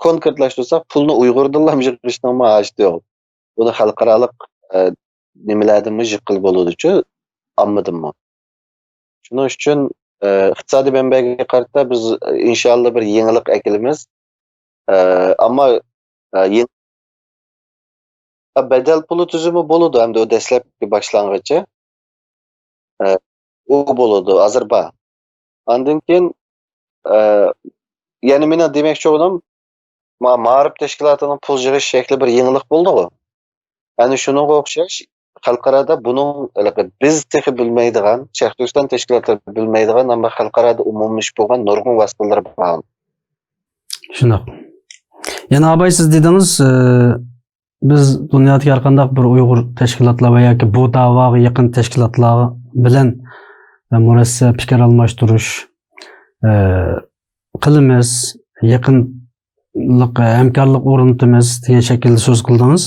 كونكرېتلاشتۇرساق، پۇلنى ئۇيغۇردىنلا يىغىشنىڭمۇ ھاجىتى يوق. بۇنى خەلقئارالىق، ئە، نېمىلەردىنمۇ يىغقىلى بولىدۇچۇ، ئاممىدىنمۇ. شۇنىڭ ئۈچۈن، ئە، ئىقتىسادىي مەنبەگە قارىتا بىز، ئىنشاللا، بىر يېڭىلىق ئەكېلىمىز. ئە، ئەمما، ئە، يېڭ-، بەدەل پۇلى تۈزۈمى بولىدۇ، ھەمدە ئۇ دەسلەپكى باشلانغىچە، ئە، ئۇ بولىدۇ، ھازىر بار. ئاندىن كېيىن، ئە، يەنە مېنىڭ دېمەكچى بولغىنىم، ما-، مائارىپ تەشكىلاتىنىڭ پۇل يىغىش شەكلى بىر يېڭىلىق بولدىغۇ. ئەنە شۇنىڭغا ئوخشاش خەلقئارادا بۇنىڭ ھېلىقى بىز تېخى بىلمەيدىغان، شەرقىي تۈركىستان تەشكىلاتلىرى بىلمەيدىغان، ئەمما خەلقئارادا ئومۇملىشىپ بولغان نۇرغۇن ۋاسىتىلىرى بار. شۇنداق. يەنە ئاباي، سىز دېدىڭىز، ئى، بىز دۇنيادىكى ھەر قانداق بىر ئۇيغۇر تەشكىلاتلار ۋە ياكى بۇ داۋاغا يېقىن تەشكىلاتلار بىلەن، ئە، مۇرەسسە پىكىر ئالماشتۇرۇش، ئە، قىلىمىز، يېقىنلىق، ھەمكارلىق ئورنىتىمىز دېگەن شەكىلدە سۆز قىلدىڭىز.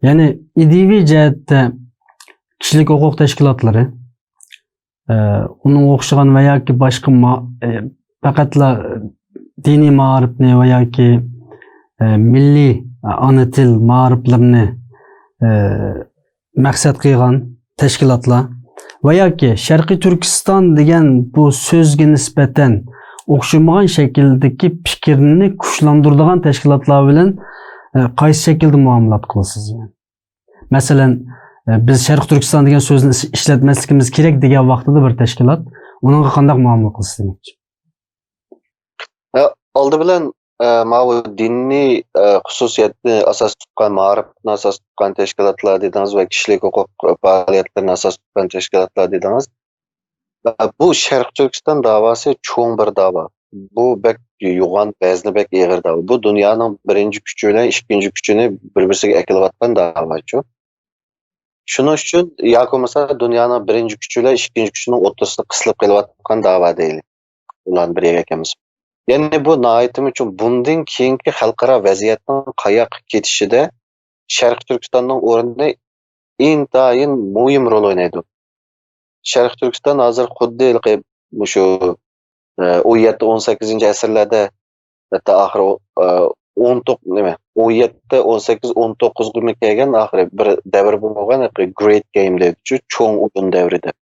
يەنى ئىدىيىۋى جەھەتتە كىشىلىك ھوقۇق تەشكىلاتلىرى، ئە، ئۇنىڭغا ئوخشىغان ۋە ياكى باشقا ما-، ئە، پەقەتلا دىنىي مائارىپنى ۋە ياكى، ئە، مىللىي، ئانا تىل مائارىپلىرىنى، ئە، مەقسەت قىلغان تەشكىلاتلار ۋە ياكى شەرقىي تۈركىستان دېگەن بۇ سۆزگە نىسبەتەن ئوخشىمىغان شەكىلدىكى پىكىرنى كۈچلەندۈرىدىغان تەشكىلاتلار بىلەن، ئە، قايسى شەكىلدە مۇئامىلە قىلىسىز؟ مەسىلەن، ئە، بىز شەرقىي تۈركىستان دېگەن سۆزنى ئىش-، ئىشلەتمەسلىكىمىز كېرەك دېگەن ۋاقتىدا بىر تەشكىلات، ئۇنىڭغا قانداق مۇئامىلە قىلىسىز دېمەكچى. ئە، ئالدى بىلەن، ئە، ماۋۇ دىنىي، ئە، خۇسۇسىيەتنى ئاساس تۇتقان، مائارىپنى ئاساس تۇتقان تەشكىلاتلار دېدىڭىز ۋە كىشىلىك ھوقۇق پائالىيەتلىرىنى ئاساس تۇتقان تەشكىلاتلار دېدىڭىز. ئە، بۇ شەرقىي تۈركىستان داۋاسى چوڭ بىر داۋا. بۇ بەك يوغان، ۋەزنى بەك ئېغىر داۋا. بۇ دۇنيانىڭ بىرىنچى كۈچى بىلەن ئىككىنچى كۈچىنى بىر-بىرسىگە ئەكېلىۋاتقان داۋاچۇ. شۇنىڭ ئۈچۈن ياكى بولمىسا دۇنيانىڭ بىرىنچى كۈچى بىلەن ئىككىنچى كۈچىنىڭ ئوتتۇرىسىدا قىسىلىپ قېلىۋاتقان داۋا دەيلى. ئۇلارنى بىر يەرگە ئەكەلمىسۇن. يەنى بۇ ناھايىتىمۇ چوڭ. بۇندىن كېيىنكى خەلقئارا ۋەزىيەتنىڭ قاياققا كېتىشىدە شەرقىي تۈركىستاننىڭ ئورنى ئىنتايىن مۇھىم رول ئوينايدۇ. شەرقىي تۈركىستان ھازىر خۇددى ھېلىقى مۇشۇ، ئە، ئون يەتتە، ئون سەككىزىنچى ئەسىرلەردە، ھەتتا ئاخىرى، ئە، ئون توققۇز، نېمە، ئون يەتتە، ئون سەككىز، ئون توققۇزغىمۇ كەلگەن ئاخىرى بىر دەۋر بولغان، ھېلىقى گرېيت گېيم دەيدۇ، چوڭ ئويۇن دەۋرى دەپ.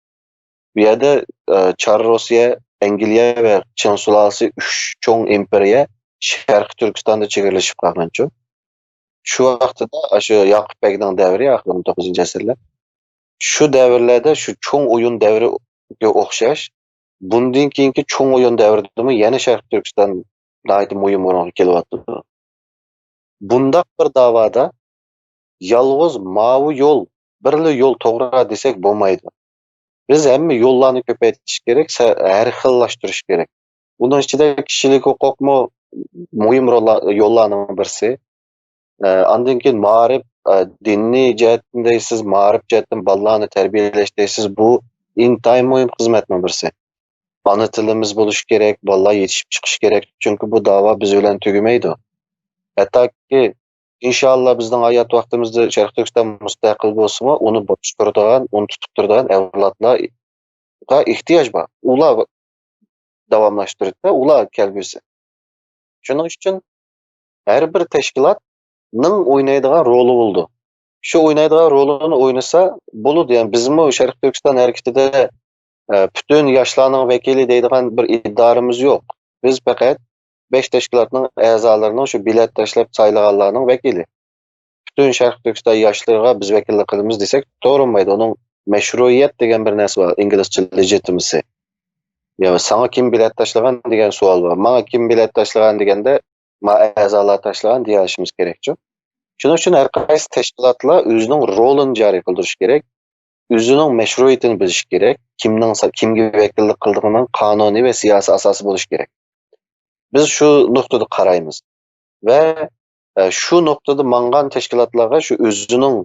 بۇ يەردە، ئە، چار روسىيە، ئەنگلىيە ۋە چىڭ سۇلالىسى ئۈچ چوڭ ئىمپېرىيە شەرقىي تۈركىستاندا چېگرىلىشىپ قالغانچۇ. شۇ ۋاقتىدا ئاشۇ ياقۇپ بەگنىڭ دەۋرى، ئاخىرى ئون توققۇزىنچى ئەسىرلەر. شۇ دەۋرلەردە شۇ چوڭ ئويۇن دەۋرىگە ئوخشاش، بۇندىن كېيىنكى چوڭ ئويۇن دەۋرىدىمۇ يەنە شەرقىي تۈركىستان ناھايىتى مۇھىم ئورۇنغا كېلىۋاتىدۇ. بۇنداق بىر داۋادا يالغۇز ماۋۇ يول، بىرلا يول توغرا دېسەك بولمايدۇ. بىز ھەممە يوللارنى كۆپەيتىش كېرەك، سە-، ھەر خىللاشتۇرۇش كېرەك. ئۇنىڭ ئىچىدە كىشىلىك ھوقۇقمۇ مۇھىم روللا-، يوللارنىڭ بىرسى. ئە، ئاندىن كېيىن مائارىپ، ئە، دىنىي جەھەتتىن دەيسىز، مائارىپ جەھەتتىن بالىلارنى تەربىيەلەش دەيسىز، بۇ ئىنتايىن مۇھىم خىزمەتنىڭ بىرسى. ئانا تىلىمىز بولۇشى كېرەك، بالىلار يېتىشىپ چىقىشى كېرەك، چۈنكى بۇ داۋا بىز بىلەن تۈگىمەيدۇ. ھەتتاكى، ئىنشاللا، بىزنىڭ ھايات ۋاقتىمىزدا شەرقىي تۈركىستان مۇستەقىل بولسىمۇ، ئۇنى باشقۇرىدىغان، ئۇنى تۇتۇپ تۇرىدىغان ئەۋلادلارغا ئېھتىياج بار. ئۇلار داۋاملاشتۇرىدۇ، ئۇلار كەلگۈسى. شۇنىڭ ئۈچۈن ھەر بىر تەشكىلاتنىڭ ئوينايدىغان رولى بولىدۇ. شۇ ئوينايدىغان رولىنى ئوينىسا بولىدۇ. يەنى بىزمۇ شەرقىي تۈركىستان ھەرىكىتىدە، ئە، پۈتۈن ياشلارنىڭ ۋەكىلى دەيدىغان بىر ئىدارىمىز يوق. بىز پەقەت بەش تەشكىلاتنىڭ ئەزالىرىنىڭ شۇ بېلەت تاشلاپ سايلىغانلارنىڭ ۋەكىلى. پۈتۈن شەرقىي تۈركىستان ياشلىرىغا بىز ۋەكىللىك قىلىمىز دېسەك توغرا بولمايدۇ. ئۇنىڭ مەشرۇئىيەت دېگەن بىر نەرسە بار، ئىنگلىزچە لېجىتىمىسى. يا ساڭا كىم بېلەت تاشلىغان دېگەن سوئال بار. ماڭا كىم بېلەت تاشلىغان دېگەندە، ما ئەزالار تاشلىغان دېيەلىشىمىز كېرەكچۇ. شۇنىڭ ئۈچۈن ھەر قايسى تەشكىلاتلار ئۆزىنىڭ رولىنى جارى قىلدۇرۇشى كېرەك، ئۆزىنىڭ مەشرۇئىيىتىنى بىلىشى كېرەك، كىمنىڭ سا-، كىمگە ۋەكىللىك قىلىدىغىنىنىڭ قانۇنىي ۋە سىياسىي ئاساسى بولۇشى كېرەك. بىز شۇ نۇقتىدا قارايمىز. ۋە، ئە، شۇ نۇقتىدا ماڭغان تەشكىلاتلارغا شۇ ئۆزىنىڭ،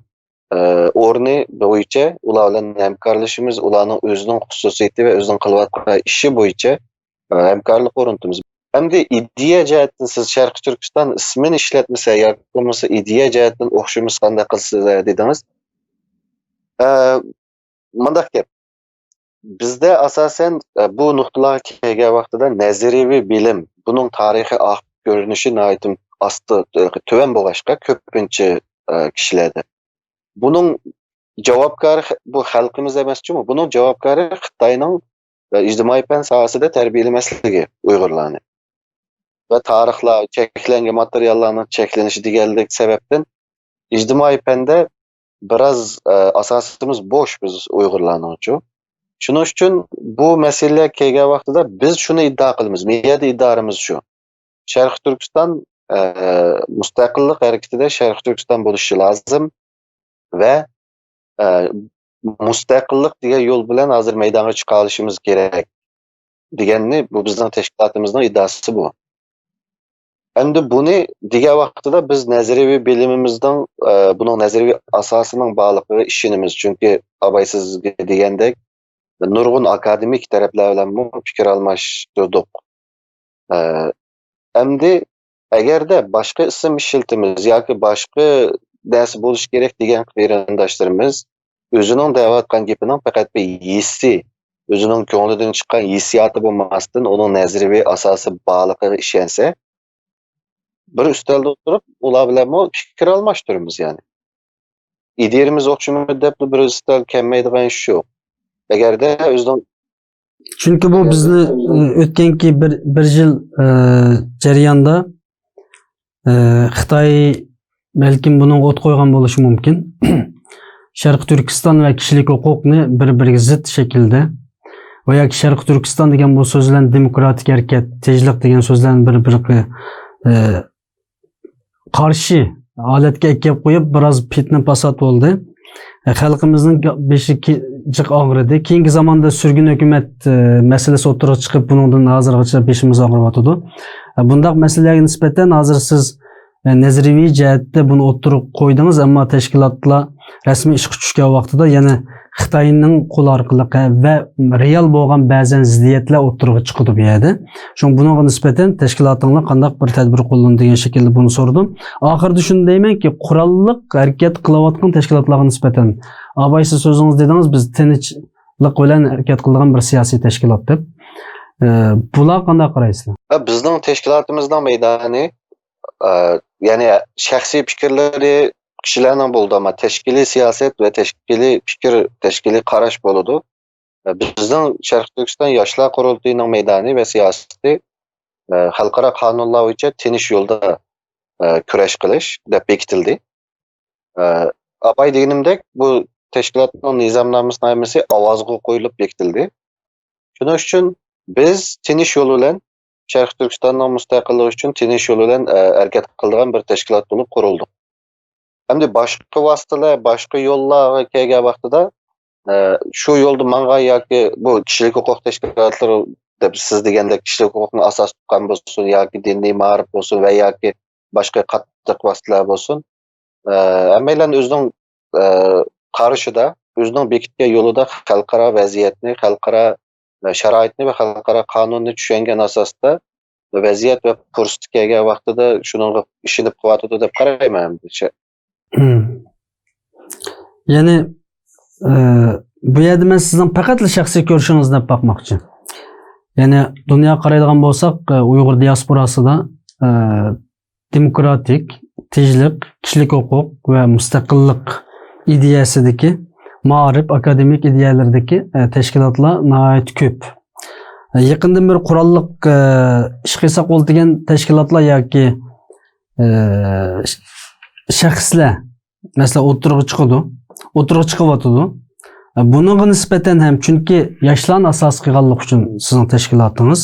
ئە، ئورنى بويىچە ئۇلار بىلەن ھەمكارلىشىمىز، ئۇلارنىڭ ئۆزىنىڭ خۇسۇسىيىتى ۋە ئۆزىنىڭ قىلىۋاتقان ئىشى بويىچە، ئە، ھەمكارلىق ئورنىتىمىز. ئەمدى ئىدىيە جەھەتتىن سىز شەرقىي تۈركىستان ئىسمىنى ئىشلەتمىسە ياكى بولمىسا ئىدىيە جەھەتتىن ئوخشىمىسا قانداق قىلىسىز دېدىڭىز. ئە، مۇنداق گەپ. بىزدە ئاساسەن، ئە، بۇ نۇقتىلارغا كەلگەن ۋاقتىدا نەزەرىيەۋى بىلىم، بۇنىڭ تارىخىي ئارقا كۆرۈنۈشى ناھايىتى ئاستا، ئە، تۆۋەن بولغاچقا كۆپىنچە، ئە، كىشىلەردە. بۇنىڭ جاۋابكارى خ-، بۇ خەلقىمىز ئەمەسچۇ، بۇنىڭ جاۋابكارى خىتاينىڭ، ئە، ئىجتىمائىي پەن ساھەسىدە تەربىيەلىمەسلىكى ئۇيغۇرلارنى. ۋە تارىخلار، چەكلەنگەن ماتېرىياللارنىڭ چەكلىنىشى دېگەنلىك سەۋەبتىن ئىجتىمائىي پەندە بىراز، ئە، ئاساسىمىز بوش بىز ئۇيغۇرلارنىڭچۇ. شۇنىڭ ئۈچۈن بۇ مەسىلىلەر كەلگەن ۋاقتىدا بىز شۇنى ئىددىئا قىلىمىز، مېيەدە ئىدارىمىز شۇ. شەرقىي تۈركىستان، ئە، مۇستەقىللىق ھەرىكىتىدە شەرقىي تۈركىستان بولۇشى لازىم ۋە، ئە، مۇستەقىللىق دېگەن يول بىلەن ھازىر مەيدانغا چىقالىشىمىز كېرەك دېگەننى بۇ بىزنىڭ تەشكىلاتىمىزنىڭ ئىددىئاسى بۇ. ئەمدى بۇنى دېگەن ۋاقتىدا بىز نەزەرىيەۋى بىلىمىمىزنىڭ، ئە، بۇنىڭ نەزەرىيەۋى ئاساسىنىڭ بارلىقىغا ئىشىنىمىز. چۈنكى ئاباي سىزگە دېگەندەك نۇرغۇن ئاكادېمىك تەرەپلەر بىلەنمۇ پىكىر ئالماشتۇردۇق. ئە، ئەمدى ئەگەردە باشقا ئىسىم ئىشلىتىمىز ياكى باشقا نەرسە بولۇشى كېرەك دېگەن قېرىنداشلىرىمىز ئۆزىنىڭ دەۋاتقان گېپىنىڭ پەقەت بىر ھېسسىي، ئۆزىنىڭ كۆڭلىدىن چىققان ھېسسىياتى بولماستىن، ئۇنىڭ نەزەرىيەۋى ئاساسى بارلىقىغا ئىشەنسە، بىر ئۈستەلدە ئولتۇرۇپ، ئۇلار بىلەنمۇ پىكىر ئالماشتۇرىمىز، يەنى. ئىدىيەمىز ئوخشىمايدۇ دەپلا بىر ئۈستەل كەلمەيدىغان ئىش يوق. ئەگەردە ئۆزىنىڭ چۈنكى بۇ بىزنى، ئە، ئۆتكەنكى بىر، بىر يىل، ئە، جەريانىدا، ئە، خىتاي بەلكىم بۇنىڭغا ئوت قويغان بولۇشى مۇمكىن. شەرقىي تۈركىستان ۋە كىشىلىك ھوقۇقنى بىر-بىرىگە زىت شەكىلدە ۋە ياكى شەرقىي تۈركىستان دېگەن بۇ سۆزلەرنى دېموكراتىك ھەرىكەت، تىنچلىق دېگەن سۆزلەرنى بىر-بىرىگە، ئە، قارشى ھالەتكە ئەكەپ قويۇپ، بىراز پىتنە-پاسات بولدى. خەلقىمىزنىڭ بېشى كى-، جىق ئاغرىدى. كېيىنكى زاماندا سۈرگۈن ھۆكۈمەت، ئە، مەسىلىسى ئوتتۇرىغا چىقىپ، بۇنىڭدىن ھازىرغىچە بېشىمىز ئاغرىۋاتىدۇ. ئە، بۇنداق مەسىلىلەرگە نىسبەتەن ھازىر سىز، ئە، نەزەرىيەۋى جەھەتتە بۇنى ئوتتۇرىغا قويدىڭىز، ئەمما تەشكىلاتلار رەسمىي ئىشقا چۈشكەن ۋاقتىدا يەنە خىتاينىڭ قولى ئارقىلىق ۋە رېئال بولغان بەزەن زىددىيەتلەر ئوتتۇرىغا چىقىدۇ بۇ يەردە. شۇڭا بۇنىڭغا نىسبەتەن تەشكىلاتىڭلار قانداق بىر تەدبىر قوللىنىدۇ دېگەن شەكىلدە بۇنى سورىدىم. ئاخىرىدا شۇنى دەيمەنكى، قوراللىق ھەرىكەت قىلىۋاتقان تەشكىلاتلارغا نىسبەتەن، ئاباي سىز سۆزىڭىز دېدىڭىز، بىز تىنچلىق بىلەن ھەرىكەت قىلىدىغان بىر سىياسىي تەشكىلات دەپ. ئە، بۇلارغا قانداق قارايسىلەر؟ بىزنىڭ تەشكىلاتىمىزنىڭ مەيدانى، ئە، يەنى شەخسىي پىكىرلىرى كىشىلەرنىڭ بولىدۇ، ئەمما تەشكىلىي سىياسەت ۋە تەشكىلىي پىكىر، تەشكىلىي قاراش بولىدۇ. بىزنىڭ شەرقىي تۈركىستان ياشلار قۇرۇلتىيىنىڭ مەيدانى ۋە سىياسىتى، ئە، خەلقئارا قانۇنلار بويىچە تىنچ يولدا، ئە، كۈرەش قىلىش دەپ بېكىتىلدى. ئە، ئاباي دېگىنىمدەك، بۇ تەشكىلاتنىڭ نىزامنامىسى ئاۋازغا قويۇلۇپ بېكىتىلدى. شۇنىڭ ئۈچۈن بىز تىنچ يول بىلەن شەرقىي تۈركىستاننىڭ مۇستەقىللىقى ئۈچۈن تىنچ يول بىلەن، ئە، ھەرىكەت قىلىدىغان بىر تەشكىلات بولۇپ قۇرۇلدۇق. ئەمدى باشقا ۋاسىتىلەر، باشقا يوللارغا كەلگەن ۋاقتىدا، ئە، شۇ يولدا ماڭغان ياكى بۇ كىشىلىك ھوقۇق تەشكىلاتلىرى دەپ سىز دېگەندەك كىشىلىك ھوقۇقنى ئاساس تۇتقان بولسۇن ياكى دىنىي مائارىپ بولسۇن ۋە ياكى باشقا قاتتىق ۋاسىتىلەر بولسۇن، ئە، ھەممەيلەن ئۆزىنىڭ، ئە، قارىشىدا، ئۆزىنىڭ بېكىتكەن يولىدا خەلقئارا ۋەزىيەتنى، خەلقئارا، ئە، شارائىتنى ۋە خەلقئارا قانۇننى چۈشەنگەن ئاساستا ۋەزىيەت ۋە پۇرسىتى كەلگەن ۋاقتىدا شۇنىڭغا ئىشىنىپ قىلىۋاتىدۇ دەپ قارايمەن مەنچە. مم. يەنى، ئە، بۇ يەردە مەن سىزنىڭ پەقەتلا شەخسىي كۆرۈشىڭىزنى دەپ باقماقچى. يەنى دۇنياغا قارايدىغان بولساق، ئە، ئۇيغۇر دىياسپوراسىدا، ئە، دېموكراتىك، تىنچلىق، كىشىلىك ھوقۇق ۋە مۇستەقىللىق ئىدىيەسىدىكى، مائارىپ، ئاكادېمىك ئىدىيەلىرىدىكى، ئە، تەشكىلاتلار ناھايىتى كۆپ. ئە، يېقىندىن بېرى قوراللىق، ئە، ئىشقا ساقلىۋېتىلگەن تەشكىلاتلار ياكى، ئە، ش-، شەخسلەر، مەسىلەن، ئوتتۇرىغا چىقىدۇ، ئوتتۇرىغا چىقىۋاتىدۇ. ئە، بۇنىڭغا نىسبەتەن ھەم، چۈنكى ياشلارنى ئاساس قىلغانلىقى ئۈچۈن سىزنىڭ تەشكىلاتىڭىز.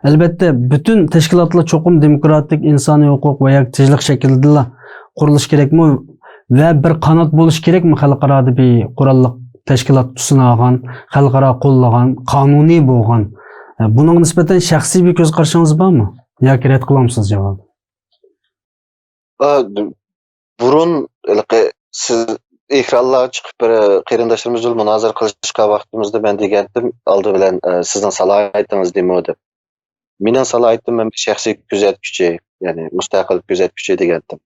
ئەلۋەتتە، پۈتۈن تەشكىلاتلار چوقۇم دېموكراتىك، ئىنسانىي ھوقۇق ۋە ياكى تىنچلىق شەكلىدىلا قۇرۇلۇشى كېرەكمۇ؟ ۋە بىر قانات بولۇشى كېرەكمۇ خەلقئارادا بىر قوراللىق تەشكىلات تۇتۇشىنى ئالغان، خەلقئارا قوللىغان، قانۇنىي بولغان؟ ئە، بۇنىڭغا نىسبەتەن شەخسىي بىر كۆز قارىشىڭىز بارمۇ؟ ياكى رەت قىلامسىز جاۋابنى؟ ئا، د-، بۇرۇن ھېلىقى سىز ئېكرانلارغا چىقىپ بىر قېرىنداشلىرىمىز بىلەن مۇنازىرە قىلىشقان ۋاقتىمىزدا مەن دېگەنتىم، ئالدى بىلەن، ئە، سىزنىڭ سالاھىيىتىڭىز نېمە دەپ. مېنىڭ سالاھىيىتىم، مەن بىر شەخسىي كۆزەتكۈچى، يەنى مۇستەقىل كۆزەتكۈچى دېگەنتىم.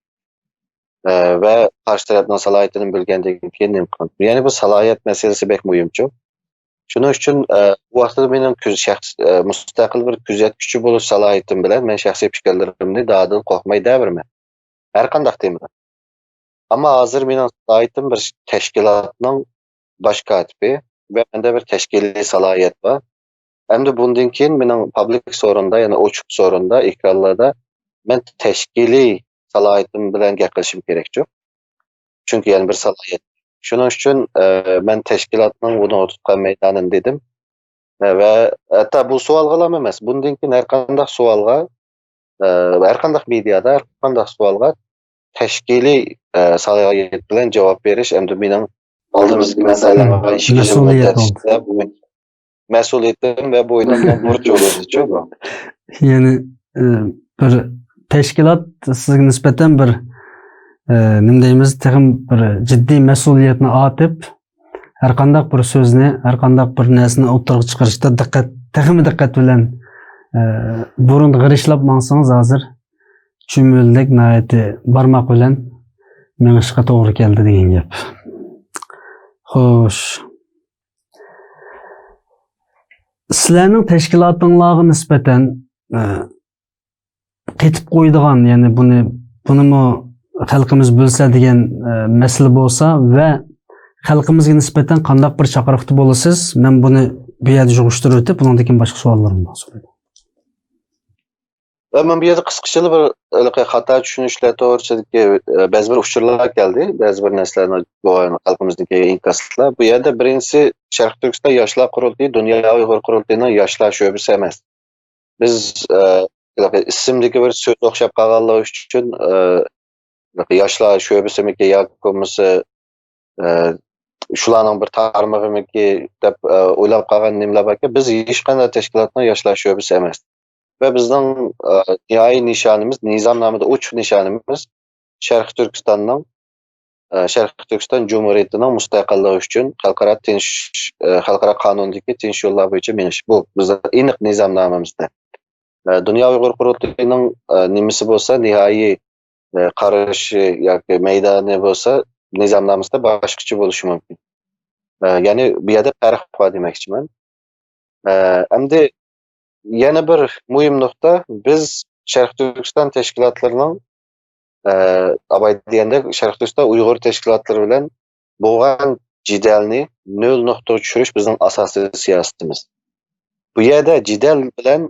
ئە، ۋە قارشى تەرەپنىڭ سالاھىيىتىنى بىلگەندىن كېيىن نېمە قىلىمىز؟ يەنى بۇ سالاھىيەت مەسىلىسى بەك مۇھىمچۇ. شۇنىڭ ئۈچۈن، ئە، بۇ ۋاقىتتا مېنىڭ كۆز-، شەخس-، ئە، مۇستەقىل بىر كۆزەتكۈچى بولۇش سالاھىيىتىم بىلەن مەن شەخسىي پىكىرلىرىمنى دادىل قوقماي دەۋېرىمەن. ھەر قانداق تېمىدا. ئەمما ھازىر مېنىڭ سالاھىيىتىم بىر تەشكىلاتنىڭ باش كاتىپى ۋە مەندە بىر تەشكىلىي سالاھىيەت بار. ئەمدى بۇندىن كېيىن مېنىڭ پابلىك سورۇندا، يەنى ئوچۇق سورۇندا، ئېكرانلاردا مەن تەشكىلىي سالاھىيىتىم بىلەن گەپ قىلىشىم كېرەكچۇ. چۈنكى يەنە بىر سالاھىيەت. شۇنىڭ ئۈچۈن، ئە، مەن تەشكىلاتنىڭ بۇنىڭغا تۇتقان مەيدانىنى دېدىم. ئە، ۋە ھەتتا بۇ سوئالغىلا ئەمەس، بۇندىن كېيىن ھەر قانداق سوئالغا، ئە، ھەر قانداق مېدىيادا، ھەر قانداق سوئالغا تەشكىلىي، ئە، سالاھىيەت بىلەن جاۋاب بېرىش ئەمدى مېنىڭ ئالدىمىزدىكى مەسىلىلەرگە مم. ئىش مەسئۇلىيەت بولدى. مەسئۇلىيىتىم ۋە بوينۇمنىڭ بۇرچى بولدىچۇ بۇ. يەنى، ئە، بىر تەشكىلات سىزگە نىسبەتەن بىر، ئە، نېمە دەيمىز، تېخىمۇ بىر جىددىي مەسئۇلىيەتنى ئارتىپ، ھەر قانداق بىر سۆزنى، ھەر قانداق بىر نەرسىنى ئوتتۇرىغا چىقىرىشتا دىققەت، تېخىمۇ دىققەت بىلەن، ئە، بۇرۇن غىرىشلاپ ماڭسىڭىز، ھازىر چۈمۈلىدەك ناھايىتى بارماق بىلەن مېڭىشقا توغرا كەلدى دېگەن گەپ. خوش. سىلەرنىڭ تەشكىلاتىڭلارغا نىسبەتەن، ئە، قېتىپ قويىدىغان، يەنى بۇنى، بۇنىمۇ خەلقىمىز بىلسە دېگەن، ئە، مەسىلە بولسا ۋە خەلقىمىزگە نىسبەتەن قانداق بىر چاقىرىقتا بولىسىز؟ مەن بۇنى بۇ يەردە يىغىشتۇرۇۋېتىپ، بۇنىڭدىن كېيىن باشقا سوئاللىرىم بار. ۋە مەن بۇ يەردە قىسقىچىلا بىر ھېلىقى خاتا چۈشىنىشلەر توغرىسىدىكى، ئە، بەزى بىر ئۇچۇرلار كەلدى. بەزى بىر نەرسىلەرنى بۇ خەلقىمىزدىكى ئىنكاسلار. بۇ يەردە بىرىنچىسى شەرقىي تۈركىستان ياشلار قۇرۇلتىيى دۇنيا ئۇيغۇر قۇرۇلتىيىنىڭ ياشلار شۆبىسى ئەمەس. بىز، ئە، ھېلىقى ئىسىمدىكى بىر سۆز ئوخشاپ قالغانلىقى ئۈچۈن، ئە، ياشلار شۆبىسىمىكى ياكى بولمىسا، ئە، شۇلارنىڭ بىر تارمىقىمىكى دەپ، ئە، ئويلاپ قالغان نېمىلەر باركەن، بىز ھېچقانداق تەشكىلاتنىڭ ياشلار شۆبىسى ئەمەس. ۋە بىزنىڭ، ئە، نىھايىي نىشانىمىز، نىزامنامىدا ئوچۇق نىشانىمىز شەرقىي تۈركىستاننىڭ، ئە، شەرقىي تۈركىستان جۇمھۇرىيىتىنىڭ مۇستەقىللىقى ئۈچۈن خەلقئارا تىنچ، ئە، خەلقئارا قانۇندىكى تىنچ يوللار بويىچە مېڭىش. بۇ بىزنىڭ ئېنىق نىزامنامىمىزدا. ئە، دۇنيا ئۇيغۇر قۇرۇلتىيىنىڭ، ئە، نېمىسى بولسا نىھايىي، ئە، قارىشى ياكى مەيدانى بولسا نىزامنامىسىدا باشقىچە بولۇشى مۇمكىن. ئە، يەنى بۇ يەردە پەرق بار دېمەكچىمەن. ئە، ئەمدى يەنە بىر مۇھىم نۇقتا، بىز شەرقىي تۈركىستان تەشكىلاتلىرىنىڭ، ئە، ئاباي دېگەندەك شەرقىي تۈركىستان ئۇيغۇر تەشكىلاتلىرى بىلەن بولغان جېدەلنى نۆل نۇقتىغا چۈشۈرۈش بىزنىڭ ئاساسىي سىياسىتىمىز. بۇ يەردە جېدەل بىلەن،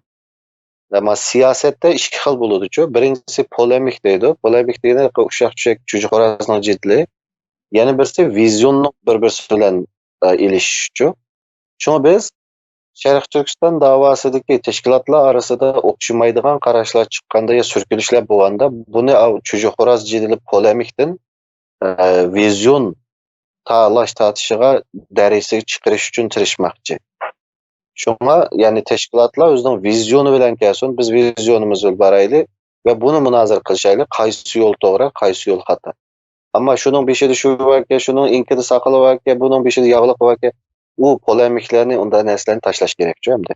ئەمما سىياسەتتە ئىككى خىل بولىدۇچۇ. بىرىنچىسى پولېمىك دەيدۇ. پولېمىك دېگىنى ئۇششاق چۈشەك چۈجە خورازنىڭ جېدىلى. يەنە بىرسى ۋىزيوننىڭ بىر-بىرسى بىلەن، ئە، ئېلىشىشچۇ. شۇڭا بىز شەرقىي تۈركىستان داۋاسىدىكى تەشكىلاتلار ئارىسىدا ئوخشىمايدىغان قاراشلار چىققاندا يا سۈركىلىشلەر بولغاندا بۇنى ئاۋ-، چۈجە خوراز جېدىلى پولېمىكتىن، ئە، ۋىزيون تالاش تارتىشىغا دەرىجىسىگە چىقىرىش ئۈچۈن تىرىشماقچى. شۇڭا، يەنى تەشكىلاتلار ئۆزىنىڭ ۋىزيونى بىلەن كەلسۇن، بىز ۋىزيونىمىز بىلەن بارايلى ۋە بۇنى مۇنازىرە قىلىشايلى، قايسى يول توغرا، قايسى يول خاتا. ئەمما شۇنىڭ بېشىدا شۇ باركەن، شۇنىڭ ئېڭىكىدە ساقىلى باركەن، بۇنىڭ بېشىدا ياغلىقى باركەن، ئۇ پولېمىكلارنى، ئۇنداق نەرسىلەرنى تاشلاش كېرەكچۇ ئەمدى.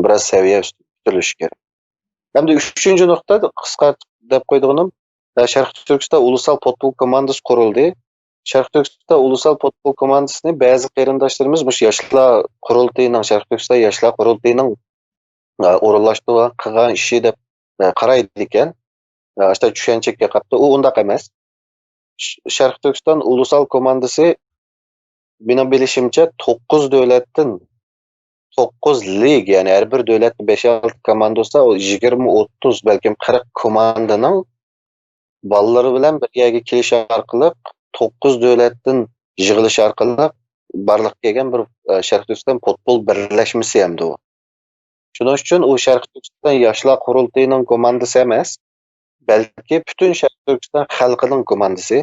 بىراز سەۋىيە ئۈستۈن كۆتۈرۈلۈشى كېرەك. ئەمدى ئۈچىنچى نۇقتا، قىسقارتىپ دەپ قويىدىغىنىم، شەرقىي تۈركىستان ئۇلۇسال پۇتبول كوماندىسى قۇرۇلدى. شەرقىي تۈركىستان ئۇلۇسال پۇتبول كوماندىسىنى بەزى قېرىنداشلىرىمىز مۇشۇ ياشلار قۇرۇلتىيىنىڭ، شەرقىي تۈركىستان ياشلار قۇرۇلتىيىنىڭ، ئە، ئورۇنلاشتۇرغان، قىلغان ئىشى دەپ، ئە، قارايدىكەن. ئە، ئاشۇنداق چۈشەنچىگە قاپتۇ. ئۇ ئۇنداق ئەمەس. ش-، شەرقىي تۈركىستان ئۇلۇسال كوماندىسى، مېنىڭ بىلىشىمچە، توققۇز دۆلەتتىن، توققۇز لىگ، يەنى ھەر بىر دۆلەتتە بەش-ئالتە كوماندا بولسا، ئۇ يىگىرمە، ئوتتۇز، بەلكىم قىرىق كوماندىنىڭ بالىلىرى بىلەن بىر يەرگە كېلىش ئارقىلىق، توققۇز دۆلەتتىن يىغىلىش ئارقىلىق بارلىققا كەلگەن بىر، ئە، شەرقىي تۈركىستان پۇتبول بىرلەشمىسى ئەمدى ئۇ. شۇنىڭ ئۈچۈن ئۇ شەرقىي تۈركىستان ياشلار قۇرۇلتىيىنىڭ كوماندىسى ئەمەس، بەلكى پۈتۈن شەرقىي تۈركىستان خەلقىنىڭ كوماندىسى.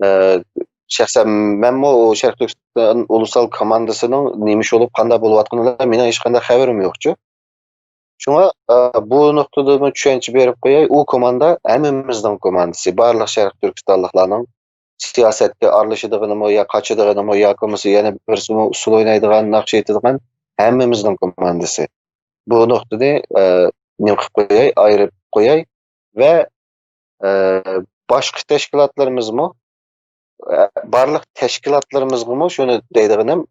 ئە، شەخسەن مەنمۇ ئۇ شەرقىي تۈركىستان ئۇلۇسال كوماندىسىنىڭ نېمە ئىش بولۇپ، قانداق بولۇۋاتقىنىدا مېنىڭ ھېچقانداق خەۋىرىم يوقچۇ. شۇڭا، ئە، بۇ نۇقتىدىمۇ چۈشەنچە بېرىپ قوياي، ئۇ كوماندا ھەممىمىزنىڭ كوماندىسى، بارلىق شەرقىي تۈركىستانلىقلارنىڭ سىياسەتكە ئارىلىشىدىغىنىمۇ يا قاچىدىغىنىمۇ ياكى بولمىسا يەنە بىرسىمۇ ئۇسسۇل ئوينايدىغان، ناخشا ئېيتىدىغان ھەممىمىزنىڭ كوماندىسى. بۇ نۇقتىنى، ئە، نېمە قىلىپ قوياي، ئايرىپ قوياي ۋە، ئە، باشقا تەشكىلاتلىرىمىزمۇ، ئە، بارلىق تەشكىلاتلىرىمىزغىمۇ شۇنى دەيدىغىنىم،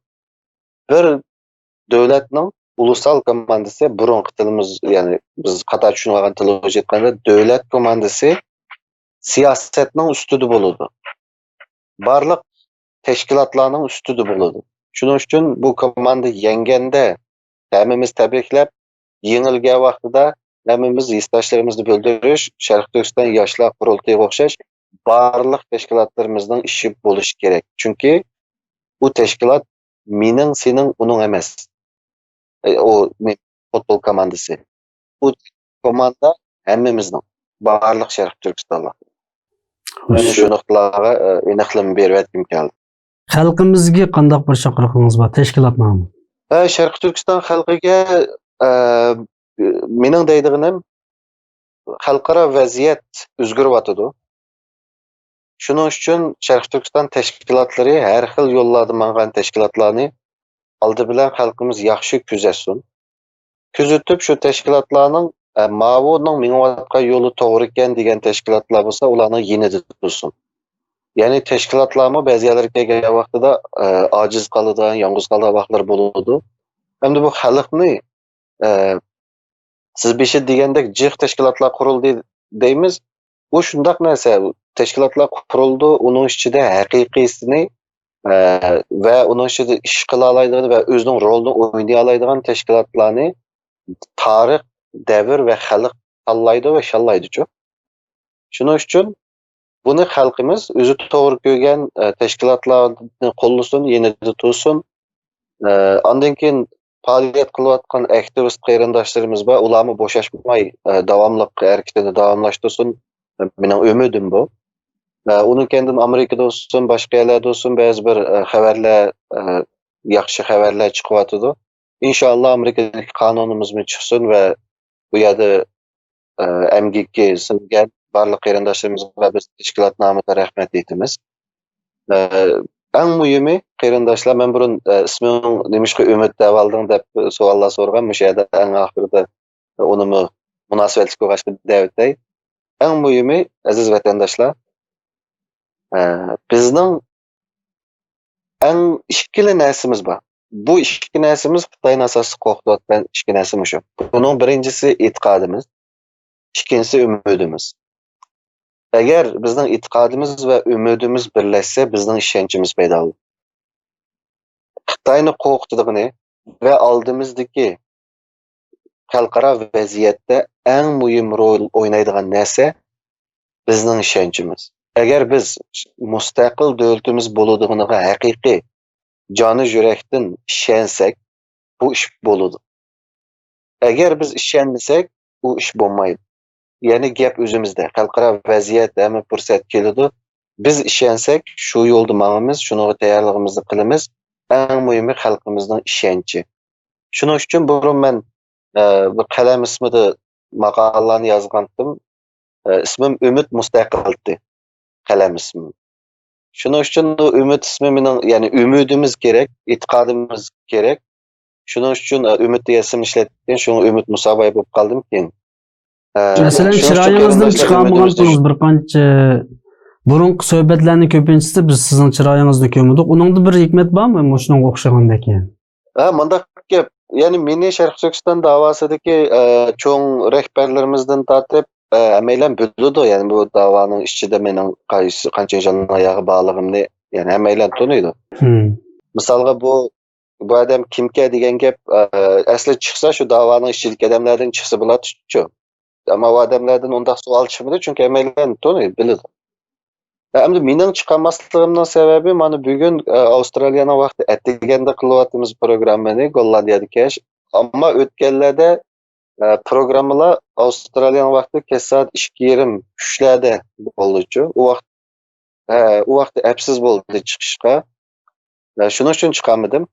بىر دۆلەتنىڭ ئۇلۇسال كوماندىسى، بۇرۇنقى تىلىمىز، يەنى بىز خاتا چۈشىنىۋالغان تىلغا ئېيتقاندا، دۆلەت كوماندىسى سىياسەتنىڭ ئۈستىدە بولىدۇ. بارلىق تەشكىلاتلارنىڭ ئۈستىدە بولىدۇ. شۇنىڭ ئۈچۈن بۇ كوماندا يەڭگەندە ھەممىمىز تەبرىكلەپ، يېڭىلگەن ۋاقتىدا ھەممىمىز ھېسداشلىرىمىزنى بىلدۈرۈش، شەرقىي تۈركىستان ياشلار قۇرۇلتىيىغا ئوخشاش بارلىق تەشكىلاتلىرىمىزنىڭ ئىشى بولۇشى كېرەك. چۈنكى ئۇ تەشكىلات مېنىڭ، سېنىڭ، ئۇنىڭ ئەمەس. ئە، ئۇ مېنىڭ پۇتبول كوماندىسى. ئۇ كوماندا ھەممىمىزنىڭ، بارلىق شەرقىي تۈركىستانلىق. مەن شۇ نۇقتىلارغا، ئە، ئېنىقلىما بېرىۋەتكۈم كەلدى. خەلقىمىزگە قانداق بىر چاقىرىقىڭىز بار، تەشكىلاتنامە؟ ھە، شەرقىي تۈركىستان خەلقىگە، ئە، مېنىڭ دەيدىغىنىم، خەلقئارا ۋەزىيەت ئۆزگىرىۋاتىدۇ. شۇنىڭ ئۈچۈن شەرقىي تۈركىستان تەشكىلاتلىرى، ھەر خىل يوللاردا ماڭغان تەشكىلاتلارنى ئالدى بىلەن خەلقىمىز ياخشى كۆزەتسۇن. كۆزىتىپ، شۇ تەشكىلاتلارنىڭ، ئە، ماۋۇنىڭ مېڭىۋاتقان يولى توغرا ئىكەن دېگەن تەشكىلاتلار بولسا، ئۇلارنىڭ يېنىدا تۇرسۇن. يەنى تەشكىلاتلارمۇ بەزى يەرلەرگە كەلگەن ۋاقتىدا، ئە، ئاجىز قالىدىغان، يالغۇز قالىدىغان ۋاقىتلار بولىدۇ. ئەمدى بۇ خەلقنى، ئە، سىز بېشىدا دېگەندەك جىق تەشكىلاتلار قۇرۇلدى دەيمىز. ئۇ شۇنداق نەرسە، تەشكىلاتلار قۇرۇلىدۇ، ئۇنىڭ ئىچىدە ھەقىقىيسىنى، ئە، ۋە ئۇنىڭ ئىچىدە ئىش قىلالايدىغان ۋە ئۆزىنىڭ رولىنى ئوينىيالايدىغان تەشكىلاتلارنى تارىخ، دەۋر ۋە خەلق تاللايدۇ ۋە شاللايدۇچۇ. شۇنىڭ ئۈچۈن بۇنى خەلقىمىز ئۆزى توغرا كۆرگەن، ئە، تەشكىلاتلارنى قوللىسۇن، يېنىدا تۇرسۇن. ئە، ئاندىن كېيىن پائالىيەت قىلىۋاتقان ئاكتىۋىست قېرىنداشلىرىمىز بار، ئۇلارمۇ بوشاشماي، ئە، داۋاملىق ھەرىكىتىنى داۋاملاشتۇرسۇن. مېنىڭ ئۈمىدىم بۇ. ئە، ئۇنىڭ كەينىدىن ئامېرىكىدا بولسۇن، باشقا يەرلەردە بولسۇن، بەزى بىر، ئە، خەۋەرلەر، ئە، ياخشى خەۋەرلەر چىقىۋاتىدۇ. ئىنشائاللا، ئامېرىكىدىكى قانۇنىمىزمۇ چىقسۇن ۋە بۇ يەردە، ئە، ئەمگىكى سىڭگەن بارلىق قېرىنداشلىرىمىزغا بىز تەشكىلاتنامىدا رەھمەت ئېيتىمىز. ئە، ئەڭ مۇھىمى، قېرىنداشلار، مەن بۇرۇن، ئە، «ئىسمىڭ نېمىشقا ئۈمىد دەۋالدىڭ؟» دەپ سوئاللار سورىغان، مۇشۇ يەردە ئەڭ ئاخىرىدا ئۇنىمۇ مۇناسىۋەتلىك بولغاچقا دەۋېتەي. ئەڭ مۇھىمى، ئەزىز ۋەتەنداشلار، ئە، بىزنىڭ ئەڭ ئىككىلا نەرسىمىز بار. بۇ ئىككى نەرسىمىز خىتاينى ئاساسلىق قورقۇتۇۋاتقان ئىككى نەرسە مۇشۇ. بۇنىڭ بىرىنچىسى ئېتىقادىمىز، ئىككىنچىسى ئۈمىدىمىز. ئەگەر بىزنىڭ ئېتىقادىمىز ۋە ئۈمىدىمىز بىرلەشسە، بىزنىڭ ئىشەنچىمىز پەيدا بولىدۇ. خىتاينى قورقۇتىدىغىنى ۋە ئالدىمىزدىكى خەلقئارا ۋەزىيەتتە ئەڭ مۇھىم رول ئوينايدىغان نەرسە بىزنىڭ ئىشەنچىمىز. ئەگەر بىز مۇستەقىل دۆلىتىمىز بولىدىغىنىغا ھەقىقىي جانى يۈرەكتىن ئىشەنسەك، بۇ ئىش بولىدۇ. ئەگەر بىز ئىشەنمىسەك، ئۇ ئىش بولمايدۇ. يەنى گەپ ئۆزىمىزدە. خەلقئارا ۋەزىيەت ھەممە پۇرسەت كېلىدۇ. بىز ئىشەنسەك، شۇ يولدا ماڭىمىز، شۇنىڭغا تەييارلىقىمىزنى قىلىمىز. ئەڭ مۇھىمى خەلقىمىزنىڭ ئىشەنچى. شۇنىڭ ئۈچۈن بۇرۇن مەن، ئە، بىر قەلەم ئىسمىدا ماقالىلەرنى يازغانتىم. ئە، ئىسمىم ئۈمىد مۇستەقىللىقى، قەلەم ئىسمىم. شۇنىڭ ئۈچۈن بۇ ئۈمىد ئىسمى مېنىڭ، يەنى ئۈمىدىمىز كېرەك، ئېتىقادىمىز كېرەك. شۇنىڭ ئۈچۈن، ئە، ئۈمىد دېگەن ئىسىمنى ئىشلەتكەن، شۇڭا ئۈمىد مۇساباي بولۇپ قالدىمكىن. ئە، مەسىلەن، شۇنىڭ ئۈچۈن چىرايىڭىزدىن قېرىنداشلار، چىقارمىغان ئۈمىدىمىزنى تۇرۇڭىز. بىر قانچە بۇرۇنقى سۆھبەتلەرنى كۆپىنچىسى بىز سىزنىڭ چىرايىڭىزنى كۆرمىدۇق. ئۇنىڭدا بىر ھېكمەت بارمۇ مۇشۇنىڭغا ئوخشىغاندەك؟ ھە، مۇنداق گەپ. يەنى مېنى شەرقىي تۈركىستان داۋاسىدىكى، ئە، چوڭ رەھبەرلىرىمىزدىن تارتىپ، ئە، ھەممەيلەن بىلىدۇ، يەنى بۇ داۋانىڭ ئىچىدە مېنىڭ قايسى، قانچىنچى يىلنىڭ ئاياغى بارلىقىمنى، يەنى ھەممەيلەن تونۇيدۇ. مىسالغا بۇ، بۇ ئادەم كىمكەن دېگەن گەپ، ئە، ئەسلى چىقسا شۇ داۋانىڭ ئىچىدىكى ئادەملەردىن چىقسا بولاتتىچۇ. ئەمما ئۇ ئادەملەردىن ئۇنداق سوئال چىقمىدى، چۈنكى ھەممەيلەن تونۇيدۇ، بىلىدۇ. ھە، ئەمدى مېنىڭ چىقالماسلىقىمنىڭ سەۋەبى، مانا بۈگۈن، ئە، ئاۋسترالىيەنىڭ ۋاقتى ئەتىگەندە قىلىۋاتىمىز پروگراممىنى، گوللاندىيەدىكى ئىش. ئەمما ئۆتكەنلەردە، ئە، پروگراممىلار ئاۋسترالىيەنىڭ ۋاقتى كەچ سائەت ئىككى يېرىم، ئۈچلەردە بولدىچۇ. ئۇ ۋاقىت، ھە، ئۇ ۋاقىتتا ئەپسىز بولدى چىقىشقا. ھە، شۇنىڭ ئۈچۈن چىقالمىدىم.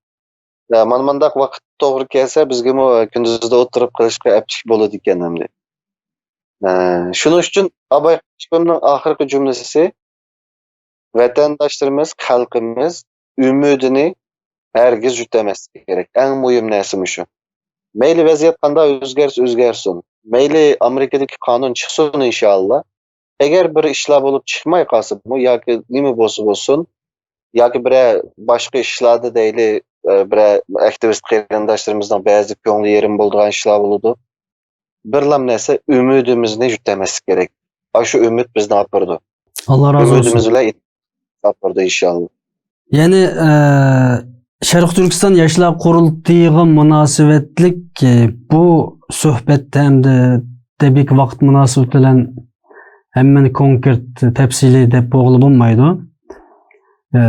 ھە، مانا مۇنداق ۋاقىت توغرا كەلسە، بىزگىمۇ كۈندۈزدە ئولتۇرۇپ قېلىشقا ئەپلىك بولىدىكەن ئەمدى. ھە، شۇنىڭ ئۈچۈن ئاباي قېرىندىشىمنىڭ ئاخىرقى جۈملىسى، ۋەتەنداشلىرىمىز، خەلقىمىز ئۈمىدىنى ھەرگىز يۈتەمەسلىكى كېرەك. ئەڭ مۇھىم نەرسە مۇشۇ. مەيلى ۋەزىيەت قانداق ئۆزگەرسە ئۆزگەرسۇن، مەيلى ئامېرىكىدىكى قانۇن چىقسۇن ئىنشائاللا. ئەگەر بىر ئىشلار بولۇپ چىقماي قالسىمۇ ياكى نېمە بولسا بولسۇن، ياكى بىرەر باشقا ئىشلاردا دەيلى، ئە، بىرەر ئاكتىۋىست قېرىنداشلىرىمىزنىڭ بەزى كۆڭلى يېرىم بولىدىغان ئىشلار بولىدۇ. بىرلام نەرسە، ئۈمىدىمىزنى يۈتەمەسلىك كېرەك. ئاشۇ ئۈمىد بىزنى ئاپىرىدۇ. ئاللا رازى بولسۇن. ئۈمىدىمىز بىلەن ئاپىرىدۇ ئىنشائاللا. يەنى، ئە، شەرقىي تۈركىستان ياشلار قۇرۇلتىيىغا مۇناسىۋەتلىك، ئە، بۇ سۆھبەتتە ھەمدە تەبىئىيكى ۋاقىت مۇناسىۋىتى بىلەن ھەممىنى كونكرېت، تەپسىلىي دەپ بولغىلى بولمايدۇ. ئە،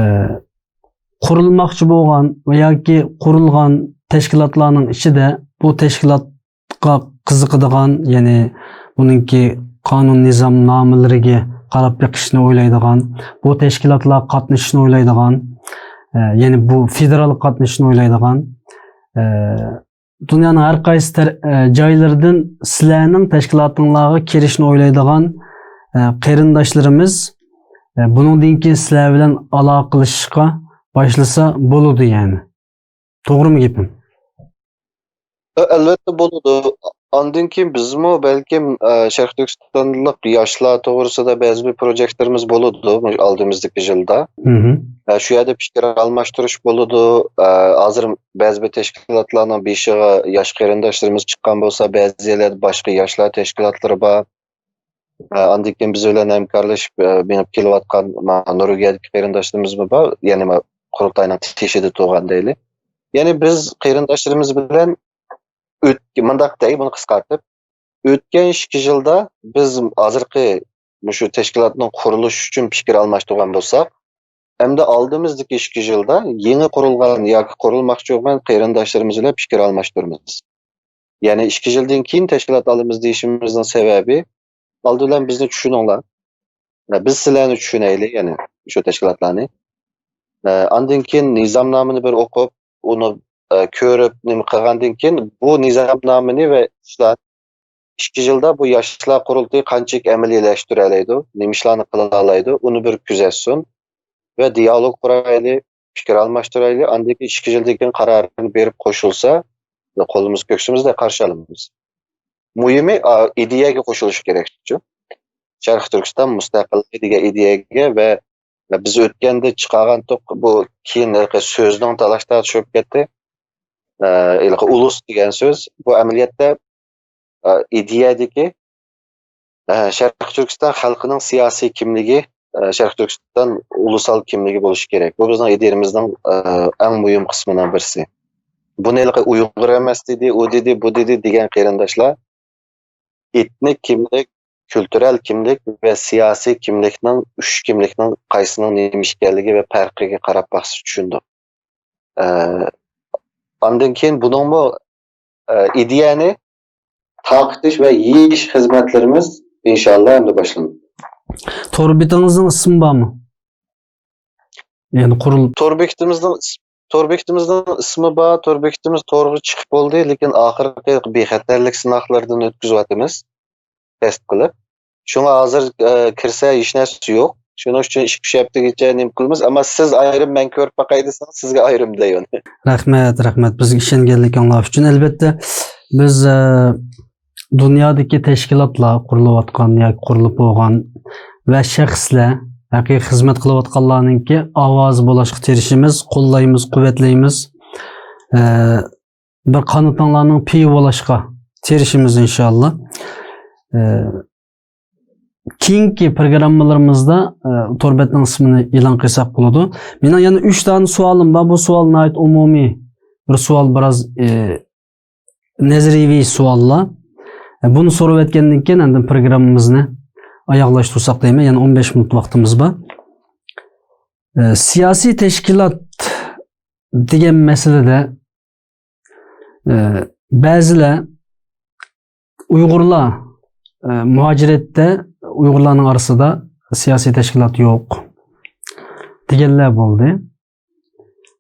قۇرۇلماقچى بولغان ۋە ياكى قۇرۇلغان تەشكىلاتلارنىڭ ئىچىدە بۇ تەشكىلات قىزىقىدىغان، يەنى بۇنىڭكى قانۇن نىزام نامىلىرىگە قاراپ بېقىشنى ئويلايدىغان، بۇ تەشكىلاتلارغا قاتنىشىشنى ئويلايدىغان، ئە، يەنى بۇ فېدېرالغا قاتنىشىشنى ئويلايدىغان، ئە، دۇنيانىڭ ھەر قايسى تەر-، ئە، جايلىرىدىن سىلەرنىڭ تەشكىلاتىڭلارغا كىرىشنى ئويلايدىغان، ئە، قېرىنداشلىرىمىز، ئە، بۇنىڭدىن كېيىن سىلەر بىلەن ئالاقىلىشىشقا باشلىسا بولىدۇ، يەنى. توغرىمۇ گېپىم؟ ئە، ئەلۋەتتە بولىدۇ. ئاندىن كېيىن بىزمۇ بەلكىم، ئە، شەرقىي تۈركىستانلىق ياشلار توغرىسىدا بەزى بىر پروژېكتلىرىمىز بولىدۇ مۇشۇ ئالدىمىزدىكى يىلدا. ئە، شۇ يەردە پىكىر ئالماشتۇرۇش بولىدۇ. ئە، ھازىر بەزى بىر تەشكىلاتلارنىڭ بېشىغا ياش قېرىنداشلىرىمىز چىققان بولسا، بەزى يەرلەردە باشقا ياشلار تەشكىلاتلىرى بار. ئە، ئاندىن كېيىن بىز بىلەن ھەمكارلىشىپ، ئە، مېڭىپ كېلىۋاتقان ما-، نورۋېگىيەدىكى قېرىنداشلىرىمىزمۇ بار. يەنى ما-، قۇرۇلتاينىڭ تېشىدا تۇرغان دەيلى. يەنى بىز قېرىنداشلىرىمىز بىلەن ئۆت-، مۇنداق دەي، بۇنى قىسقارتىپ، ئۆتكەن ئىككى يىلدا بىز ھازىرقى مۇشۇ تەشكىلاتنىڭ قۇرۇلۇشى ئۈچۈن پىكىر ئالماشتۇرغان بولساق، ئەمدى ئالدىمىزدىكى ئىككى يىلدا يېڭى قۇرۇلغان ياكى قۇرۇلماقچى بولغان قېرىنداشلىرىمىز بىلەن پىكىر ئالماشتۇرىمىز. يەنى ئىككى يىلدىن كېيىن تەشكىلات ئالىمىز دېيىشىمىزنىڭ سەۋەبى، ئالدى بىلەن بىزنى چۈشىنىڭلار. بىز سىلەرنى چۈشىنەيلى، يەنى شۇ تەشكىلاتلارنى. ئاندىن كېيىن نىزامنامىنى بىر ئوقۇپ، ئۇنى كۆرۈپ، نېمە قىلغاندىن كېيىن، بۇ نىزامنامىنى ۋە ئىشلار، ئىككى يىلدا بۇ ياشلار قۇرۇلتىيى قانچىلىك ئەمەلىيلەشتۈرەلەيدۇ، نېمە ئىشلارنى قىلالايدۇ، ئۇنى بىر كۆزەتسۇن ۋە دىيالوگ قۇرايلى، پىكىر ئالماشتۇرايلى. ئاندىن كېيىن ئىككى يىلدىن كېيىن قارارىنى بېرىپ قوشۇلسا، قولىمىز كۆكسىمىزدە قارشى ئالىمىز. مۇھىمى، ئا، ئىدىيەگە قوشۇلۇش كېرەكچۇ. شەرقىي تۈركىستان مۇستەقىللىقى دېگەن ئىدىيەگە ۋە، ۋە بىز ئۆتكەندە چىقارغانتۇق، بۇ كېيىن ھېلىقى سۆزنىڭ تالاش-تارتىشى بولۇپ كەتتى. ئە، ھېلىقى ئۇلۇس دېگەن سۆز، بۇ ئەمەلىيەتتە، ئە، ئىدىيەدىكى، ئە، شەرقىي تۈركىستان خەلقىنىڭ سىياسىي كىملىكى، ئە، شەرقىي تۈركىستان ئۇلۇسال كىملىكى بولۇشى كېرەك. بۇ بىزنىڭ ئىدىيەمىزنىڭ، ئە، ئەڭ مۇھىم قىسمىنىڭ بىرسى. بۇنى ھېلىقى ئۇيغۇر ئەمەس دېدى، ئۇ دېدى، بۇ دېدى دېگەن قېرىنداشلار، ئېتنىك كىملىك، كۈلتۈرەل كىملىك ۋە سىياسىي كىملىكنىڭ، ئۈچ كىملىكنىڭ قايسىنىڭ نېمە ئىكەنلىكى ۋە پەرقىگە قاراپ باقسا چۈشىنىدۇ. ئە، ئاندىن كېيىن بۇنىڭمۇ، ئە، ئىدىيەنى تارقىتىش ۋە يېيىش خىزمەتلىرىمىز ئىنشاللا ئەمدى باشلىنىدۇ. تور بېتىڭىزنىڭ ئىسمى بارمۇ؟ يەنى قۇرۇل- تور بېكىتىمىزنىڭ ئىس-، تور بېكىتىمىزنىڭ ئىسمى بار، تور بېكىتىمىز تورغا چىقىپ بولدى، لېكىن ئاخىرقى بىخەتەرلىك سىناقلىرىدىن ئۆتكۈزۈۋاتىمىز، تەست قىلىپ. شۇڭا ھازىر، ئە، كىرسە ھېچ نەرسە يوق. شۇنىڭ ئۈچۈن ئىككى-ئۈچ ھەپتىگىچە نېمە قىلىمىز، ئەمما سىز ئايرىم، مەن كۆرۈپ باقاي دېسىڭىز، سىزگە ئايرىم دەيمەن. رەھمەت، رەھمەت. بىزگە ئىشەنگەنلىكىڭلار ئۈچۈن. ئەلۋەتتە، بىز، ئە، دۇنيادىكى تەشكىلاتلار، قۇرۇلۇۋاتقان ياكى قۇرۇلۇپ بولغان ۋە شەخسلەر، ھەقىقىي خىزمەت قىلىۋاتقانلارنىڭكى ئاۋازى بولۇشقا تىرىشىمىز، قوللايمىز، قۇۋۋەتلەيمىز. ئە، بىر قانىتىڭلارنىڭ پېيى بولۇشقا تىرىشىمىز ئىنشاللا. ئە، كېيىنكى پروگراممىلىرىمىزدا، ئە، تور بەتنىڭ ئىسمىنى ئېلان قىلساق بولىدۇ. مېنىڭ يەنە ئۈچ دانە سوئالىم بار. بۇ سوئال ناھايىتى ئومۇمىي بىر سوئال، بىراز، ئە، نەزەرىيەۋى سوئاللار. ئە، بۇنى سوراپ ئۆتكەندىن كېيىن ئاندىن پروگراممىمىزنى ئاياغلاشتۇرساق دەيمەن. يەنە ئون بەش مىنۇت ۋاقتىمىز بار. ئە، سىياسىي تەشكىلات دېگەن مەسىلىدە، ئە، بەزىلەر ئۇيغۇرلار، ئە، مۇھاجىرەتتە ئۇيغۇرلارنىڭ ئارىسىدا سىياسىي تەشكىلات يوق دېگەنلەر بولدى.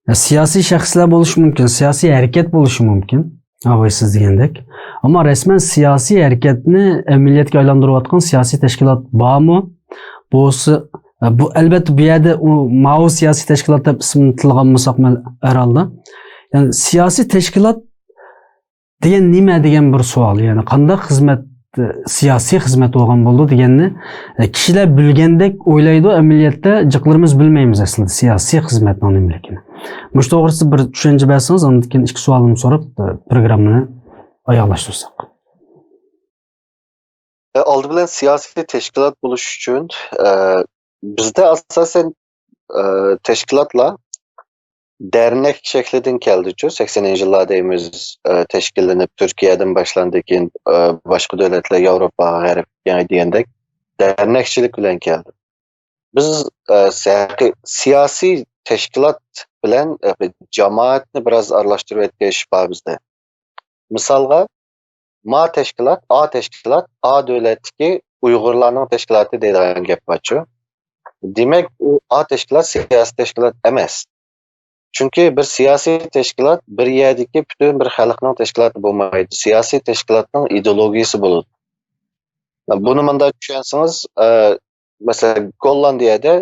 ئە، سىياسىي شەخسلەر بولۇشى مۇمكىن، سىياسىي ھەرىكەت بولۇشى مۇمكىن. ئاۋاي سىز دېگەندەك. ئەمما رەسمەن سىياسىي ھەرىكەتنى ئەمەلىيەتكە ئايلاندۇرۇۋاتقان سىياسىي تەشكىلات بارمۇ؟ بولسا، ئە، بۇ، ئەلۋەتتە، بۇ يەردە ئۇ ماۋۇ سىياسىي تەشكىلات دەپ ئىسمىنى تىلغا ئالمىساق مەل-، ھەر ھالدا. يەنى سىياسىي تەشكىلات دېگەن نېمە دېگەن بىر سوئال. يەنى قانداق خىزمەت، ئە، سىياسىي خىزمەت بولغان بولىدۇ دېگەننى، ئە، كىشىلەر بىلگەندەك ئويلايدۇ، ئەمەلىيەتتە جىقلىرىمىز بىلمەيمىز ئەسلىدە سىياسىي خىزمەتنىڭ نېمىلىكىنى. مۇشۇ توغرىسىدا بىر چۈشەنچە بەرسىڭىز، ئاندىن كېيىن ئىككى سوئالىمنى سوراپ، ئە، پروگراممىنى ئاياغلاشتۇرساق. ئە، ئالدى بىلەن سىياسىي تەشكىلات بولۇش ئۈچۈن، ئە، بىزدە ئاساسەن، ئە، تەشكىلاتلار دەرنەك شەكلىدىن كەلدىچۇ. سەكسىنىنچى يىللار دەيمىز، ئە، تەشكىللىنىپ، تۈركىيەدىن باشلاندى، كېيىن، ئە، باشقا دۆلەتلەر، ياۋروپاغا، غەربكە دېگەندەك دەرنەكچىلىك بىلەن كەلدى. بىز، ئە، سەقى-، سىياسىي تەشكىلات بىلەن، ئە، جامائەتنى بىراز ئارىلاشتۇرۇپ ئۆتكەن ئىش بار بىزدە. مىسالغا، ما تەشكىلات، ئا تەشكىلات، ئا دۆلەتتىكى ئۇيغۇرلارنىڭ تەشكىلاتى دەيدىغان گەپ بارچۇ. دېمەك، ئۇ ئا تەشكىلات سىياسىي تەشكىلات ئەمەس. چۈنكى بىر سىياسىي تەشكىلات بىر يەردىكى پۈتۈن بىر خەلقنىڭ تەشكىلاتى بولمايدۇ. سىياسىي تەشكىلاتنىڭ ئىدېئولوگىيىسى بولىدۇ. بۇنى مۇنداق چۈشەنسىڭىز، ئە، مەسىلەن، گوللاندىيەدە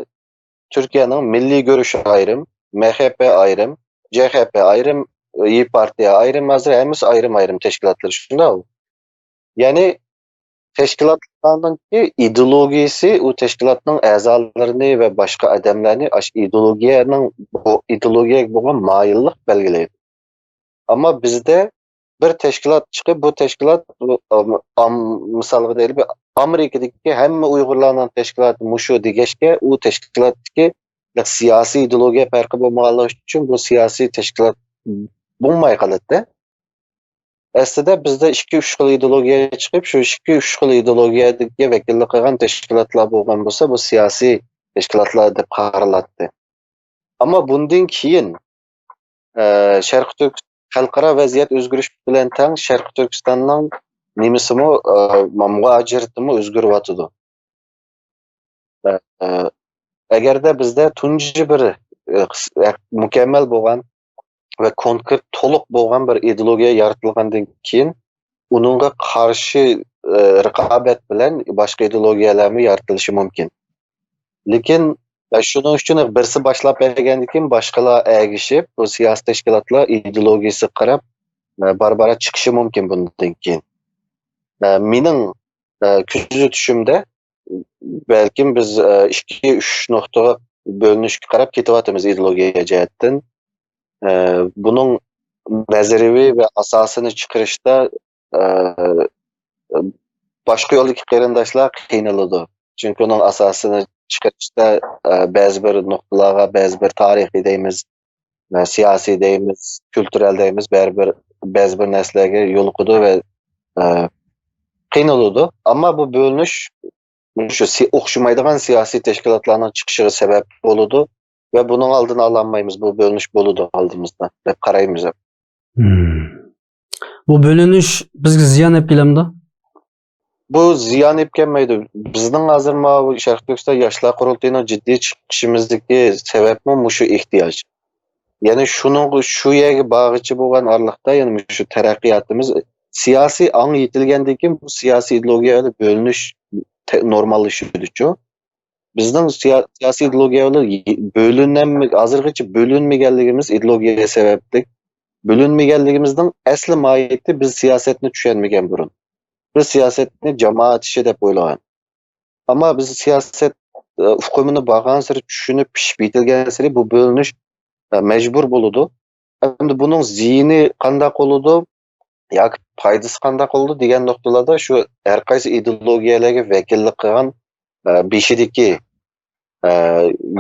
تۈركىيەنىڭ مىللىي گۆرۈشى ئايرىم، مەخەپە ئايرىم، جەخەپە ئايرىم، ئىيى پارتىيە ئايرىم، ھازىر ھەممىسى ئايرىم-ئايرىم تەشكىلاتلار، شۇنداقمۇ؟ يەنى تەشكىلاتلارنىڭكى ئىدېئولوگىيىسى ئۇ تەشكىلاتنىڭ ئەزالىرىنى ۋە باشقا ئادەملەرنى ئاشۇ ئىدېئولوگىيەنىڭ، بۇ ئىدېئولوگىيەگە بولغان مايىللىق بەلگىلەيدۇ. ئەمما بىزدە بىر تەشكىلات چىقىپ، بۇ تەشكىلات، بۇ، ئام-، ئام-، مىسالغا دەيلى، بىر ئامېرىكىدىكى ھەممە ئۇيغۇرلارنىڭ تەشكىلاتى مۇشۇ دېگەچكە، ئۇ تەشكىلاتتىكى سىياسىي ئىدېئولوگىيە پەرقى بولمىغانلىقى ئۈچۈن بۇ سىياسىي تەشكىلات بولماي قالاتتى. ئەسلىدە بىزدە ئىككى، ئۈچ خىل ئىدېئولوگىيە چىقىپ، شۇ ئىككى، ئۈچ خىل ئىدېئولوگىيەگە ۋەكىللىك قىلغان تەشكىلاتلار بولغان بولسا، بۇ سىياسىي تەشكىلاتلار دەپ قارىلاتتى. ئەمما بۇندىن كېيىن، ئە، شەرقىي تۈرك-، خەلقئارا ۋەزىيەت ئۆزگىرىش بىلەن تەڭ شەرقىي تۈركىستاننىڭ نېمىسىمۇ، ئە، مۇھاجىرىتىمۇ ئۆزگىرىۋاتىدۇ. ئە، ئە، ئەگەردە بىزدە تۇنجى بىر، ئە، قىس-، ئە، مۇكەممەل بولغان ۋە كونكرېت، تولۇق بولغان بىر ئىدېئولوگىيە يارىتىلغاندىن كېيىن، ئۇنىڭغا قارشى، ئە، رىقابەت بىلەن باشقا ئىدېئولوگىيەلەرمۇ يارىتىلىشى مۇمكىن. لېكىن، ئە، شۇنىڭ ئۈچۈن بىرسى باشلاپ بەرگەندىن كېيىن باشقىلار ئەگىشىپ، بۇ سىياسىي تەشكىلاتلار ئىدېئولوگىيىسىغا قاراپ، ئە، بارا-بارا چىقىشى مۇمكىن بۇندىن كېيىن. ئە، مېنىڭ، ئە، كۆزىتىشىمدە، بەلكىم بىز، ئە، ئىككى، ئۈچ نۇقتىغا بۆلۈنۈشكە قاراپ كېتىۋاتىمىز ئىدېئولوگىيە جەھەتتىن. ئە، بۇنىڭ نەزەرىيەۋى ۋە ئاساسىنى چىقىرىشتا، ئە، باشقا يولدىكى قېرىنداشلار قىينىلىدۇ. چۈنكى ئۇنىڭ ئاساسىنى چىقىرىشتا، ئە، بەزى بىر نۇقتىلارغا، بەزى بىر تارىخىي دەيمىز، ئە، سىياسىي دەيمىز، كۈلتۈرەل دەيمىز، بەرىبىر بەزى بىر نەرسىلەرگە يولۇقىدۇ ۋە، ئە، قىينىلىدۇ. ئەمما بۇ بۆلۈنۈش مۇشۇ سى-، ئوخشىمايدىغان سىياسىي تەشكىلاتلارنىڭ چىقىشىغا سەۋەب بولىدۇ ۋە بۇنىڭ ئالدىنى ئالالمايمىز، بۇ بۆلۈنۈش بولىدۇ ئالدىمىزدا دەپ قارايمىز. مم. بۇ بۆلۈنۈش بىزگە زىيان ئېلىپ كېلەمدۇ؟ بۇ زىيان ئېلىپ كەلمەيدۇ. بىزنىڭ ھازىر ماۋۇ شەرقىي تۈركىستان ياشلار قۇرۇلتىيىنىڭ جىددىي چىقىشىمىزدىكى سەۋەبمۇ مۇشۇ ئېھتىياج. يەنى شۇنىڭغا، شۇ يەرگە بارغىچە بولغان ئارىلىقتا، يەنى مۇشۇ تەرەققىياتىمىز سىياسىي ئاڭ يېتىلگەندىن كېيىن، بۇ سىياسىي ئىدېئولوگىيەدە بۆلۈنۈش تە-، نورماللىشىدۇچۇ. بىزنىڭ سىيا-، سىياسىي ئىدېئولوگىيەلەر يې-، بۆلۈنەلمە-، ھازىرغىچە بۆلۈنمىگەنلىكىمىز ئىدېئولوگىيە سەۋەبلىك. بۆلۈنمىگەنلىكىمىزنىڭ ئەسلى ماھىيىتى بىز سىياسەتنى چۈشەنمىگەن بۇرۇن. بىز سىياسەتنى جامائەت ئىشى دەپ ئويلىغان. ئەمما بىز سىياسەت، ئە، ئۇقۇمىنى بارغانسېرى چۈشىنىپ، پىشىپ يېتىلگەنسېرى بۇ بۆلۈنۈش، ئە، مەجبۇر بولىدۇ. ئەمدى بۇنىڭ زىيىنى قانداق بولىدۇ ياكى پايدىسى قانداق بولىدۇ دېگەن نۇقتىلاردا شۇ ھەر قايسى ئىدېئولوگىيەلەرگە ۋەكىللىك قىلغان، ئە، بېشىدىكى، ئە،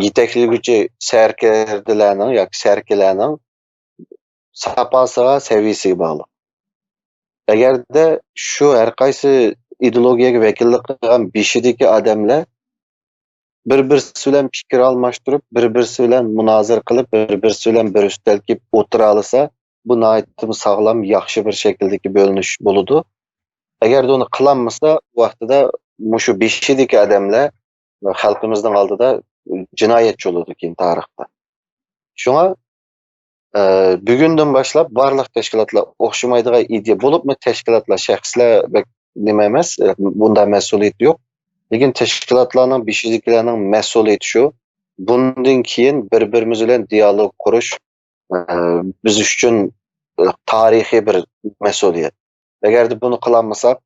يېتەكلىگۈچى سەركەردىلەرنىڭ ياكى سەركىلەرنىڭ ساپاسىغا، سەۋىيەسىگە باغلىق. ئەگەردە شۇ ھەر قايسى ئىدېئولوگىيەگە ۋەكىللىك قىلغان بېشىدىكى ئادەملەر بىر-بىرسى بىلەن پىكىر ئالماشتۇرۇپ، بىر-بىرسى بىلەن مۇنازىرە قىلىپ، بىر-بىرسى بىلەن بىر ئۈستەلگە كېلىپ ئولتۇرالىسا، بۇ ناھايىتى ساغلام، ياخشى بىر شەكىلدىكى بۆلۈنۈش بولىدۇ. ئەگەردە ئۇنى قىلالمىسا، ئۇ ۋاقتىدا مۇشۇ بېشىدىكى ئادەملەر خەلقىمىزنىڭ ئالدىدا جىنايەتچى بولىدۇ كېيىن تارىختا. شۇڭا، ئە، بۈگۈندىن باشلاپ بارلىق تەشكىلاتلار ئوخشىمايدىغان ئىدىيە بولۇپمۇ، تەشكىلاتلار، شەخسلەر بەك نېمە ئەمەس، ئە، بۇنداق مەسئۇلىيىتى يوق. لېكىن تەشكىلاتلارنىڭ بېشىدىكىلەرنىڭ مەسئۇلىيىتى شۇ، بۇندىن كېيىن بىر-بىرىمىز بىلەن دىيالوگ قۇرۇش، ئە، بىز ئۈچۈن، ئە، تارىخىي بىر مەسئۇلىيەت. ئەگەردە بۇنى قىلالمىساق،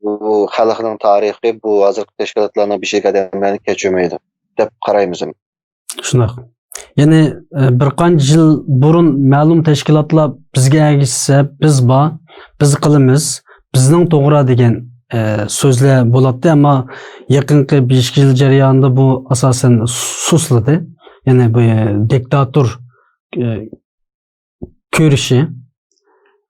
بۇ خەلقنىڭ تارىخى، بۇ ھازىرقى تەشكىلاتلارنىڭ بېشىدىكى ئادەملەرنى كەچۈرمەيدۇ، دەپ قارايمىز. شۇنداق. يەنى، ئە، بىر قانچە يىل بۇرۇن مەلۇم تەشكىلاتلار بىزگە ئەگىشسە، بىز بار، بىز قىلىمىز، بىزنىڭ توغرا دېگەن، ئە، سۆزلەر بولاتتى. ئەمما يېقىنقى بەش يىل جەريانىدا بۇ ئاساسەن سۇسلىدى. يەنى بۇ، ئە، دىكتاتور، ئە، كۆرۈشى،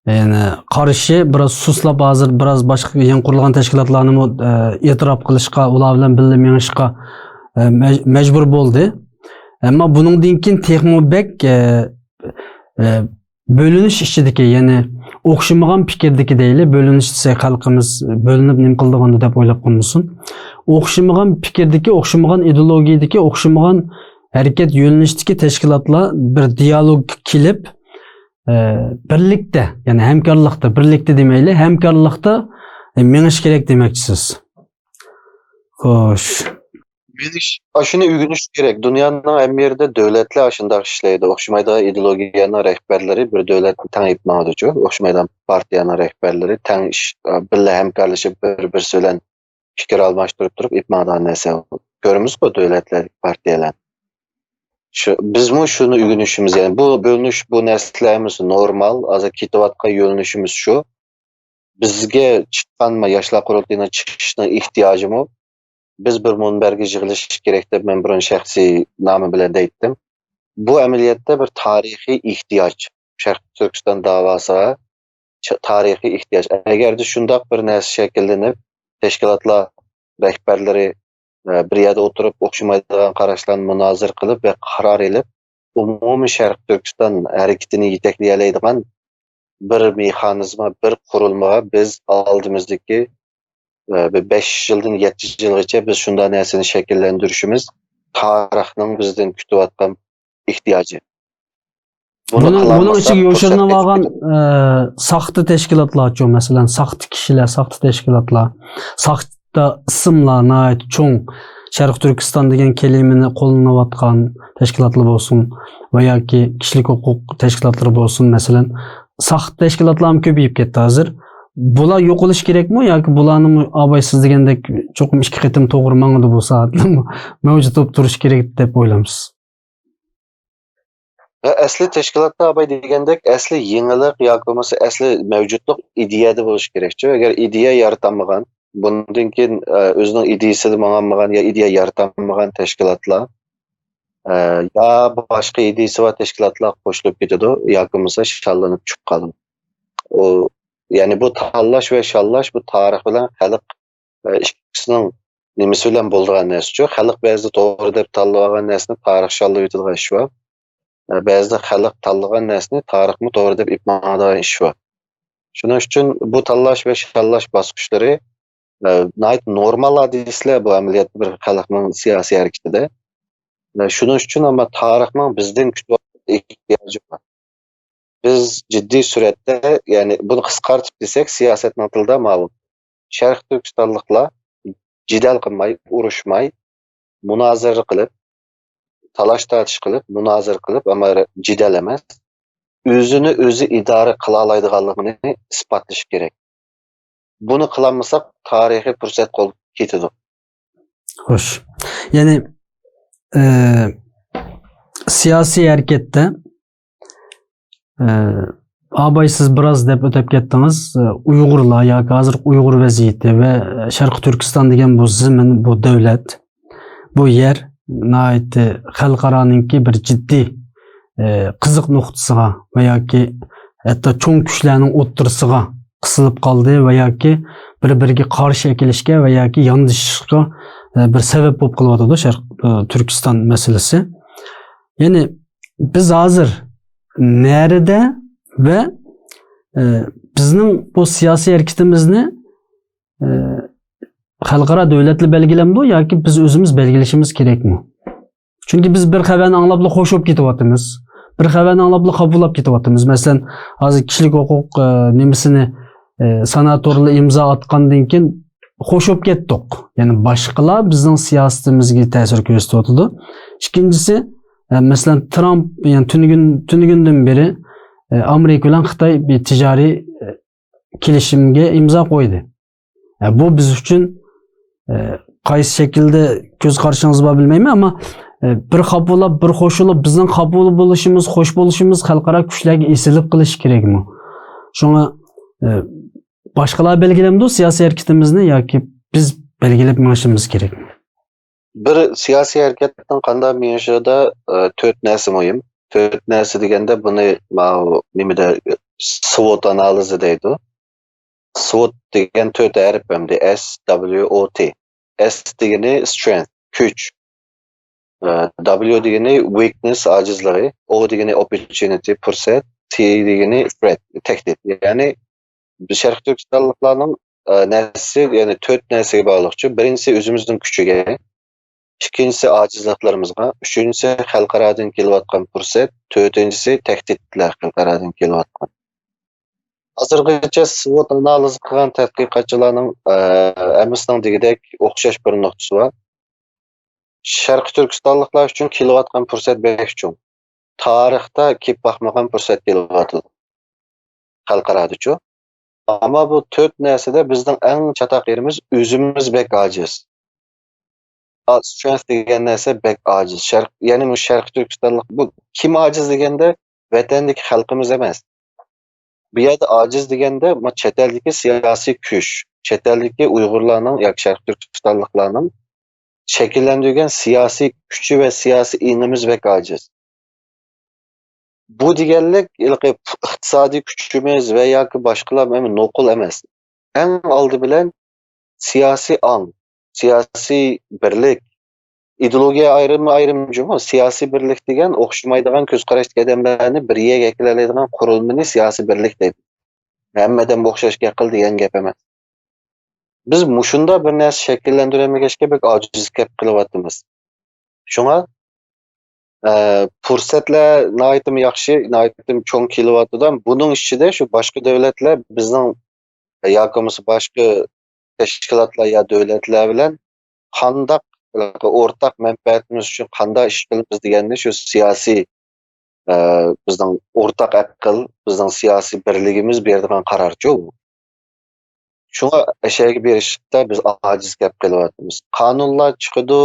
يەنى قارىشى بىراز سۇسلاپ، ھازىر بىراز باشقا يېڭى قۇرۇلغان تەشكىلاتلارنىمۇ، ئە، ئېتىراپ قىلىشقا، ئۇلار بىلەن بىللە مېڭىشقا، ئە، مەج-، مەجبۇر بولدى. ئەمما بۇنىڭدىن كېيىن تېخىمۇ بەك، ئە، ئە، بۆلۈنۈش ئىچىدىكى، يەنى ئوخشىمىغان پىكىردىكى دەيلى، بۆلۈنۈش دېسەك خەلقىمىز بۆلۈنۈپ نېمە قىلىدىغاندۇ دەپ ئويلاپ قالمىسۇن. ئوخشىمىغان پىكىردىكى، ئوخشىمىغان ئىدېئولوگىيەدىكى، ئوخشىمىغان ھەرىكەت يۆنىلىشىدىكى تەشكىلاتلار بىر دىيالوگقا كېلىپ، ئە، بىرلىكتە، يەنى ھەمكارلىقتا، بىرلىكتە دېمەيلى، ھەمكارلىقتا، ئە، مېڭىش كېرەك دېمەكچىسىز. خوش. مېنىش-، ئاشۇنى ئۆگىنىش كېرەك. دۇنيانىڭ ھەممە يېرىدە دۆلەتلەر ئاشۇنداق ئىشلەيدۇ. ئوخشىمايدىغان ئىدېئولوگىيەنىڭ رەھبەرلىرى بىر دۆلەتنى تەڭ ئېلىپ ماڭىدۇچۇ. ئوخشىمايدىغان پارتىيەنىڭ رەھبەرلىرى تەڭ ئىش، بىللە ھەمكارلىشىپ، بىر-بىرسى بىلەن پىكىر ئالماشتۇرۇپ تۇرۇپ ئېلىپ ماڭىدىغان نەرسە. كۆرىمىزغۇ دۆلەتلەر، پارتىيەلەر. شۇ، بىزمۇ شۇنى ئۆگىنىشىمىز، يەنى بۇ بۆلۈنۈش، بۇ نەرسىلەر ھەممىسى نورمال. ھازىر كېتىۋاتقان يۆنىلىشىمىز شۇ. بىزگە چىققان، ياشلار قۇرۇلتىيىنىڭ چىقىشىنىڭ ئېھتىياجىمۇ، بىز بىر مۇنبەرگە يىغىلىش كېرەك دەپ مەن بۇرۇن شەخسىي نامى بىلەن دەيتتىم. بۇ ئەمەلىيەتتە بىر تارىخىي ئېھتىياج. شەرقىي تۈركىستان داۋاسىغا چا-، تارىخىي ئېھتىياج. ئەگەردە شۇنداق بىر نەرسە شەكىللىنىپ، تەشكىلاتلار رەھبەرلىرى، ئە، بىر يەردە ئولتۇرۇپ، ئوخشىمايدىغان قاراشلارنى مۇنازىرە قىلىپ ۋە قارار ئېلىپ، ئومۇمىي شەرقىي تۈركىستان ھەرىكىتىنى يېتەكلىيەلەيدىغان بىر مېخانىزما، بىر قۇرۇلمىغا بىز ئالدىمىزدىكى، ئە، بىر بەش يىلدىن يەتتە يىلغىچە بىز شۇنداق نەرسىنى شەكىللەندۈرۈشىمىز تارىخنىڭ بىزدىن كۈتۈۋاتقان ئېھتىياجى. بۇنى بۇنىڭ، بۇنىڭ قىلالمىساق، ئىچىگە يوشۇرۇنۇۋالغان، ئە، ساختا تەشكىلاتلارچۇ، مەسىلەن، ساختا كىشىلەر، ساختا تەشكىلاتلار، ساختا ئىسىملار ناھايىتى چوڭ، شەرقىي تۈركىستان دېگەن كەلىمىنى قوللىنىۋاتقان تەشكىلاتلار بولسۇن ۋە ياكى كىشىلىك ھوقۇق تەشكىلاتلىرى بولسۇن، مەسىلەن، ساختا تەشكىلاتلارمۇ كۆپىيىپ كەتتى ھازىر. بۇلار يوقىلىشى كېرەكمۇ ياكى بۇلارنىمۇ ئاباي سىز دېگەندەك چوقۇم ئىككى قېتىم توغرا ماڭىدۇ بولسا، مەۋجۇت بولۇپ تۇرۇشى كېرەك دەپ ئويلامسىز؟ ۋە ئەسلى تەشكىلاتتا ئاباي دېگەندەك ئەسلى يېڭىلىق ياكى بولمىسا ئەسلى مەۋجۇتلۇق ئىدىيەدە بولۇشى كېرەكچۇ. ئەگەر ئىدىيە يارىتالمىغان، بۇندىن كېيىن، ئە، ئۆزىنىڭ ئىدىيىسىدە ماڭالمىغان يا ئىدىيە يارىتالمىغان تەشكىلاتلار، ئە، يا باشقا ئىدىيىسى بار تەشكىلاتلار قوشۇلۇپ كېتىدۇ ياكى بولمىسا شاللىنىپ چۈشۈپ قالىدۇ. ئۇ، يەنى بۇ تاللاش ۋە شاللاش بۇ تارىخ بىلەن خەلق، ئە، ئىككىسىنىڭ نېمىسى بىلەن بولىدىغان نەرسىچۇ. خەلق بەزىدە توغرا دەپ تاللىۋالغان نەرسىنى تارىخ شاللىۋېتىدىغان ئىش بار. ئە، بەزىدە خەلق تاللىغان نەرسىنى تارىخمۇ توغرا دەپ ئېلىپ ماڭىدىغان ئىش بار. شۇنىڭ ئۈچۈن بۇ تاللاش ۋە شاللاش باسقۇچلىرى، ئە، ناھايىتى نورمال ھادىسىلەر بۇ ئەمەلىيەتتە بىر خەلقنىڭ سىياسىي ھەرىكىتىدە. ئە، شۇنىڭ ئۈچۈن ئەمما تارىخنىڭ بىزدىن كۈتۈۋاتقان ئېھتىياجى بار. بىز جىددىي سۈرئەتتە، يەنى بۇنى قىسقارتىپ دېسەك، سىياسەتنىڭ تىلىدا ماۋۇ. شەرقىي تۈركىستانلىقلار جېدەل قىلماي، ئۇرۇشماي، مۇنازىرە قىلىپ، تالاش-تارتىش قىلىپ، مۇنازىرە قىلىپ، ئەمما جېدەل ئەمەس، ئۆزىنى ئۆزى ئىدارە قىلالايدىغانلىقىنى ئىسپاتلىشى كېرەك. بۇنى قىلالمىساق، تارىخىي پۇرسەت قولدىن كېتىدۇ. خوش. يەنى، ئە، سىياسىي ھەرىكەتتە، ئە، ئاباي، سىز بىراز دەپ ئۆتۈپ كەتتىڭىز. ئۇيغۇرلار ياكى ھازىرقى ئۇيغۇر ۋەزىيىتى ۋە شەرقىي تۈركىستان دېگەن بۇ زېمىن، بۇ دۆلەت، بۇ يەر ناھايىتى خەلقئارانىڭكى بىر جىددىي، ئە، قىزىق نۇقتىسىغا ۋە ياكى ھەتتا چوڭ كۈچلەرنىڭ ئوتتۇرىسىغا قىسىلىپ قالدى ۋە ياكى بىر-بىرىگە قارشى ئەكېلىشكە ۋە ياكى ياندىشىشقا، ئە، بىر سەۋەب بولۇپ قېلىۋاتىدۇ شەرق، ئە، تۈركىستان مەسىلىسى. يەنى بىز ھازىر نەرىدە ۋە، ئە، بىزنىڭ بۇ سىياسىي ھەرىكىتىمىزنى، ئە، خەلقئارا دۆلەتلەر بەلگىلەمدۇ ياكى بىز ئۆزىمىز بەلگىلىشىمىز كېرەكمۇ؟ چۈنكى بىز بىر خەۋەرنى ئاڭلاپلا خوش بولۇپ كېتىۋاتىمىز. بىر خەۋەرنى ئاڭلاپلا خاپا بولۇپ كېتىۋاتىمىز. مەسىلەن، ھازىر كىشىلىك ھوقۇق، ئە، نېمىسىنى، ئە، ساناتورلار ئىمزا ئاتقاندىن كېيىن خوش بولۇپ كەتتۇق. يەنى باشقىلار بىزنىڭ سىياسىتىمىزگە تەسىر كۆرسىتىۋاتىدۇ. ئىككىنچىسى، ئە، مەسىلەن، ترامپ، يەنى تۈنۈگۈن، تۈنۈگۈندىن بېرى، ئە، ئامېرىكا بىلەن خىتاي بىر تىجارىي، ئە، كېلىشىمگە ئىمزا قويدى. ئە، بۇ بىز ئۈچۈن، ئە، قايسى شەكىلدە كۆز قارىشىڭىز بار بىلمەيمەن، ئەمما، ئە، بىر خاپا بولۇپ، بىر خوش بولۇپ، بىزنىڭ خاپا بولۇشىمىز، خوش بولۇشىمىز خەلقئارا كۈچلەرگە ئېسىلىپ قېلىشى كېرەكمۇ؟ شۇڭا، ئە، باشقىلار بەلگىلەمدۇ سىياسىي ھەرىكىتىمىزنى ياكى بىز بەلگىلەپ مېڭىشىمىز كېرەكمۇ؟ بىر سىياسىي ھەرىكەتنىڭ قانداق مېڭىشىدا، ئە، تۆت نەرسە مۇھىم. تۆت نەرسە دېگەندە بۇنى ماۋۇ نېمىدە، سۋوت ئانالىزى دەيدۇ. سۋوت دېگەن تۆت ھەرپ ئەمدى، S W O T. S دېگىنى strength، كۈچ. ئە، W دېگىنى weakness، ئاجىزلىقى. O دېگىنى opportunity، پۇرسەت. T دېگىنى threat، تەھدىت. يەنى بىز شەرقىي تۈركىستانلىقلارنىڭ، ئە، نەرسىسى، يەنى تۆت نەرسىگە باغلىقچۇ. بىرىنچىسى ئۆزىمىزنىڭ كۈچىگە، ئىككىنچىسى ئاجىزلىقلىرىمىزغا، ئۈچىنچىسى خەلقئارادىن كېلىۋاتقان پۇرسەت، تۆتىنچىسى تەھدىتلەر خەلقئارادىن كېلىۋاتقان. ھازىرغىچە سۋوت ئانالىز قىلغان تەتقىقاتچىلارنىڭ، ئە، ھەممىسىنىڭ دېگۈدەك ئوخشاش بىر نۇقتىسى بار. شەرقىي تۈركىستانلىقلار ئۈچۈن كېلىۋاتقان پۇرسەت بەك چوڭ. تارىختا كېلىپ باقمىغان پۇرسەت كېلىۋاتىدۇ خەلقئارادىچۇ. ئەمما بۇ تۆت نەرسىدە بىزنىڭ ئەڭ چاتاق يېرىمىز، ئۆزىمىز بەك ئاجىز. ئا، strength دېگەن نەرسە بەك ئاجىز. شەرق، يەنى بۇ شەرقىي تۈركىستانلىق، بۇ كىم ئاجىز دېگەندە، ۋەتەندىكى خەلقىمىز ئەمەس. بۇ يەردە ئاجىز دېگەندە، ما، چەت ئەلدىكى سىياسىي كۈچ، چەت ئەلدىكى ئۇيغۇرلارنىڭ ياكى شەرقىي تۈركىستانلىقلارنىڭ شەكىللەندۈرگەن سىياسىي كۈچى ۋە سىياسىي ئېڭىمىز بەك ئاجىز. بۇ دېگەنلىك، ھېلىقى ئىقتىسادىي كۈچىمىز ۋە ياكى باشقىلار نوقۇل ئەمەس. ئەڭ ئالدى بىلەن سىياسىي ئاڭ، سىياسىي بىرلىك، ئىدېئولوگىيە ئايرىمى ئايرىم جۇمۇ، سىياسىي بىرلىك دېگەن ئوخشىمايدىغان كۆز قاراشتىكى ئادەملەرنى بىر يەرگە ئەكېلەلەيدىغان قۇرۇلمىنى سىياسىي بىرلىك دەيدۇ. ھەممە ئادەم ئوخشاش گەپ قىل دېگەن گەپ ئەمەس. بىز مۇشۇنداق بىر نەرسە شەكىللەندۈرەلمىگەچكە بەك ئاجىز كەپ قېلىۋاتىمىز. شۇڭا، ئە، پۇرسەتلەر ناھايىتىمۇ ياخشى، ناھايىتىمۇ چوڭ كېلىۋاتىدۇ. بۇنىڭ ئىچىدە شۇ باشقا دۆلەتلەر بىزنىڭ ياكى بولمىسا باشقا تەشكىلاتلار يا دۆلەتلەر بىلەن قانداق ئورتاق مەنپەئەتىمىز ئۈچۈن قانداق ئىش قىلىمىز دېگەننى شۇ سىياسىي، ئە، بىزنىڭ ئورتاق ئەقىل، بىزنىڭ سىياسىي بىرلىكىمىز بېرىدىغان قارارچۇ بۇ. شۇڭا ئەشەگە بېرىشتا بىز ئاجىز كەپ قېلىۋاتىمىز. قانۇنلار چىقىدۇ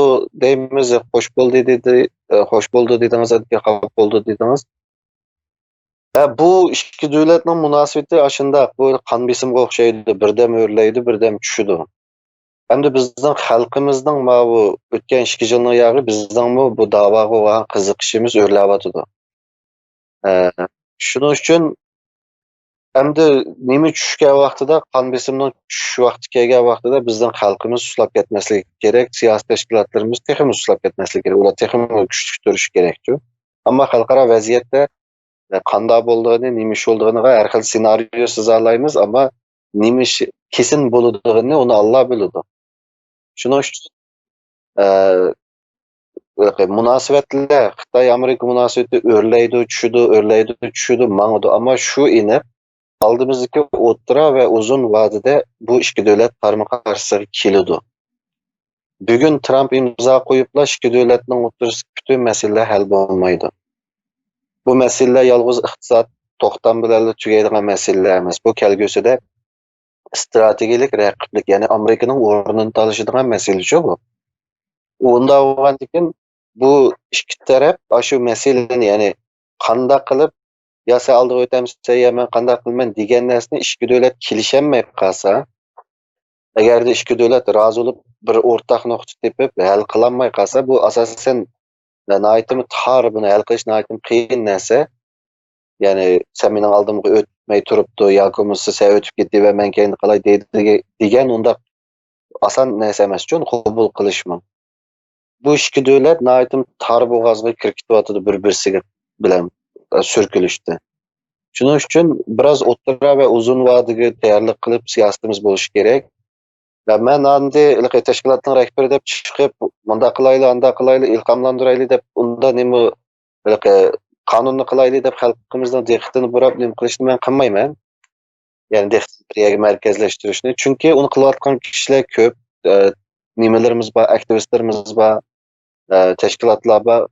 دەيمىز، خوش بولدى دېدى، ئە، خوش بولدى دېدىڭىز، خاپا بولدى دېدىڭىز. ھە، بۇ ئىككى دۆلەتنىڭ مۇناسىۋىتى ئاشۇنداق، بۇ قان بېسىمغا ئوخشايدۇ، بىردەم ئۆرلەيدۇ، بىردەم چۈشىدۇ. ئەمدى بىزنىڭ خەلقىمىزنىڭ ماۋۇ ئۆتكەن ئىككى يىلنىڭ ياغى بىزنىڭمۇ بۇ داۋاغا بولغان قىزىقىشىمىز ئۆرلەۋاتىدۇ. ئە، شۇنىڭ ئۈچۈن ئەمدى نېمە چۈشۈش كەلگەن ۋاقتىدا، قان بېسىمنىڭ چۈشۈش ۋاقتى كەلگەن ۋاقتىدا بىزنىڭ خەلقىمىز سۇسلاپ كەتمەسلىكى كېرەك، سىياسىي تەشكىلاتلىرىمىز تېخىمۇ سۇسلاپ كەتمەسلىكى كېرەك، ئۇلار تېخىمۇ كۈچلۈك تۇرۇشى كېرەكچۇ. ئەمما خەلقئارا ۋەزىيەتتە، ئە، قانداق بولىدىغىنى، نېمە ئىش بولىدىغىنىغا ھەر خىل سېنارىيو سىزالايمىز، ئەمما نېمە ئىش كېسىن بولىدىغىنىنى ئۇنى ئاللا بىلىدۇ. شۇنىڭ ئۈچۈن، ئە، مۇناسىۋەتلەر، خىتاي-ئامېرىكا مۇناسىۋىتى ئۆرلەيدۇ، چۈشىدۇ، ئۆرلەيدۇ، چۈشىدۇ، ماڭىدۇ. ئەمما شۇ ئېنىق، ئالدىمىزدىكى ئوتتۇرا ۋە ئۇزۇن ۋادىدە بۇ ئىككى دۆلەت قارىمۇ قارشىسىغا كېلىدۇ. بۈگۈن ترامپ ئىمزا قويۇپلا ئىككى دۆلەتنىڭ ئوتتۇرىسىدىكى پۈتۈن مەسىلىلەر ھەل بولمايدۇ. بۇ مەسىلىلەر يالغۇز ئىقتىساد توختام بىلەنلا تۈگەيدىغان مەسىلىلەر ئەمەس. بۇ كەلگۈسىدە ئىستراتېگىيەلىك رەقىبلىك، يەنى ئامېرىكىنىڭ ئورنىنى تالىشىدىغان مەسىلىچۇ بۇ. ئۇنداق بولغاندىكىن بۇ ئىككى تەرەپ ئاشۇ مەسىلىنى، يەنى قانداق قىلىپ يا سەن ئالدىغا ئۆتەمسەن، يا مەن قانداق قىلىمەن دېگەن نەرسىنى ئىككى دۆلەت كېلىشەلمەي قالسا، ئەگەردە ئىككى دۆلەت رازى بولۇپ بىر ئورتاق نۇقتا تېپىپ ھەل قىلالماي قالسا، بۇ ئاساسەن ناھايىتىمۇ تار، بۇنى ھەل قىلىش ناھايىتىمۇ قىيىن نەرسە. يەنى سەن مېنىڭ ئالدىمغا ئۆتمەي تۇرۇپ تۇر ياكى بولمىسا سەن ئۆتۈپ كېتىۋەر، مەن كەينىدە قالاي دەيدىغى-، دېگەن ئۇنداق ئاسان نەرسە ئەمەس، چۈنكى قوبۇل قىلىشمۇ. بۇ ئىككى دۆلەت ناھايىتى تار بوغازغا كىرىپ كېتىۋاتىدۇ بىر-بىرسىگە بىلەن، ئە، سۈركىلىشتە. شۇنىڭ ئۈچۈن بىراز ئوتتۇرا ۋە ئۇزۇن ۋادىگە تەييارلىق قىلىپ سىياسىتىمىز بولۇشى كېرەك. ۋە مەن ئاندى ھېلىقى تەشكىلاتنىڭ رەھبىرى دەپ چىقىپ، مۇنداق قىلايلى، ئانداق قىلايلى، ئىلھاملاندۇرايلى دەپ، ئۇنداق نېمە، ھېلىقى قانۇننى قىلايلى دەپ خەلقىمىزنىڭ دىققىتىنى بۇراپ نېمە قىلىشنى مەن قىلمايمەن. يەنى دىققەتنى بىر يەرگە مەركەزلەشتۈرۈشنى. چۈنكى ئۇنى قىلىۋاتقان كىشىلەر كۆپ، ئە، نېمىلىرىمىز بار، ئاكتىۋىستلىرىمىز بار، ئە، تەشكىلاتلار بار.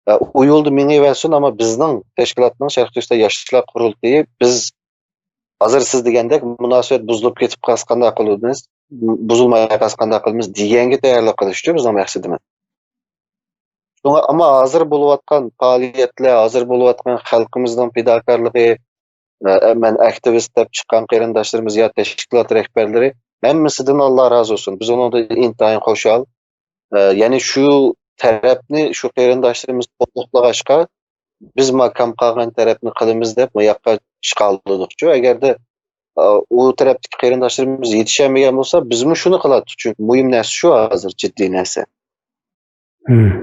ئە، ئۇ يولدا مېڭىۋەرسۇن، ئەمما بىزنىڭ تەشكىلاتنىڭ، شەرقىي تۈركىستان ياشلار قۇرۇلتىيى، بىز ھازىر سىز دېگەندەك مۇناسىۋەت بۇزۇلۇپ كېتىپ قالسا قانداق قىلىمىز، بۇزۇلماي قالسا قانداق قىلىمىز دېگەنگە تەييارلىق قىلىشچۇ بىزنىڭ مەقسىتىمىز. شۇڭا، ئەمما ھازىر بولۇۋاتقان پائالىيەتلەر، ھازىر بولۇۋاتقان خەلقىمىزنىڭ پىداكارلىقى، ئە، مەن ئاكتىۋىست دەپ چىققان قېرىنداشلىرىمىز يا تەشكىلات رەھبەرلىرى ھەممىسىدىن ئاللا رازى بولسۇن. بىز ئۇنىڭدىن ئىنتايىن خۇشال. ئە، يەنى شۇ تەرەپنى شۇ قېرىنداشلىرىمىز تولۇقلىغاچقا، بىز ما كەم قالغان تەرەپنى قىلىمىز دەپ، مۇ ياققا ئىشقا ئالدۇقچۇ. ئەگەردە، ئە، ئۇ تەرەپتىكى قېرىنداشلىرىمىز يېتىشەلمىگەن بولسا، بىزمۇ شۇنى قىلاتتۇق. چۈنكى مۇھىم نەرسە شۇ ھازىر، جىددىي نەرسە. مم.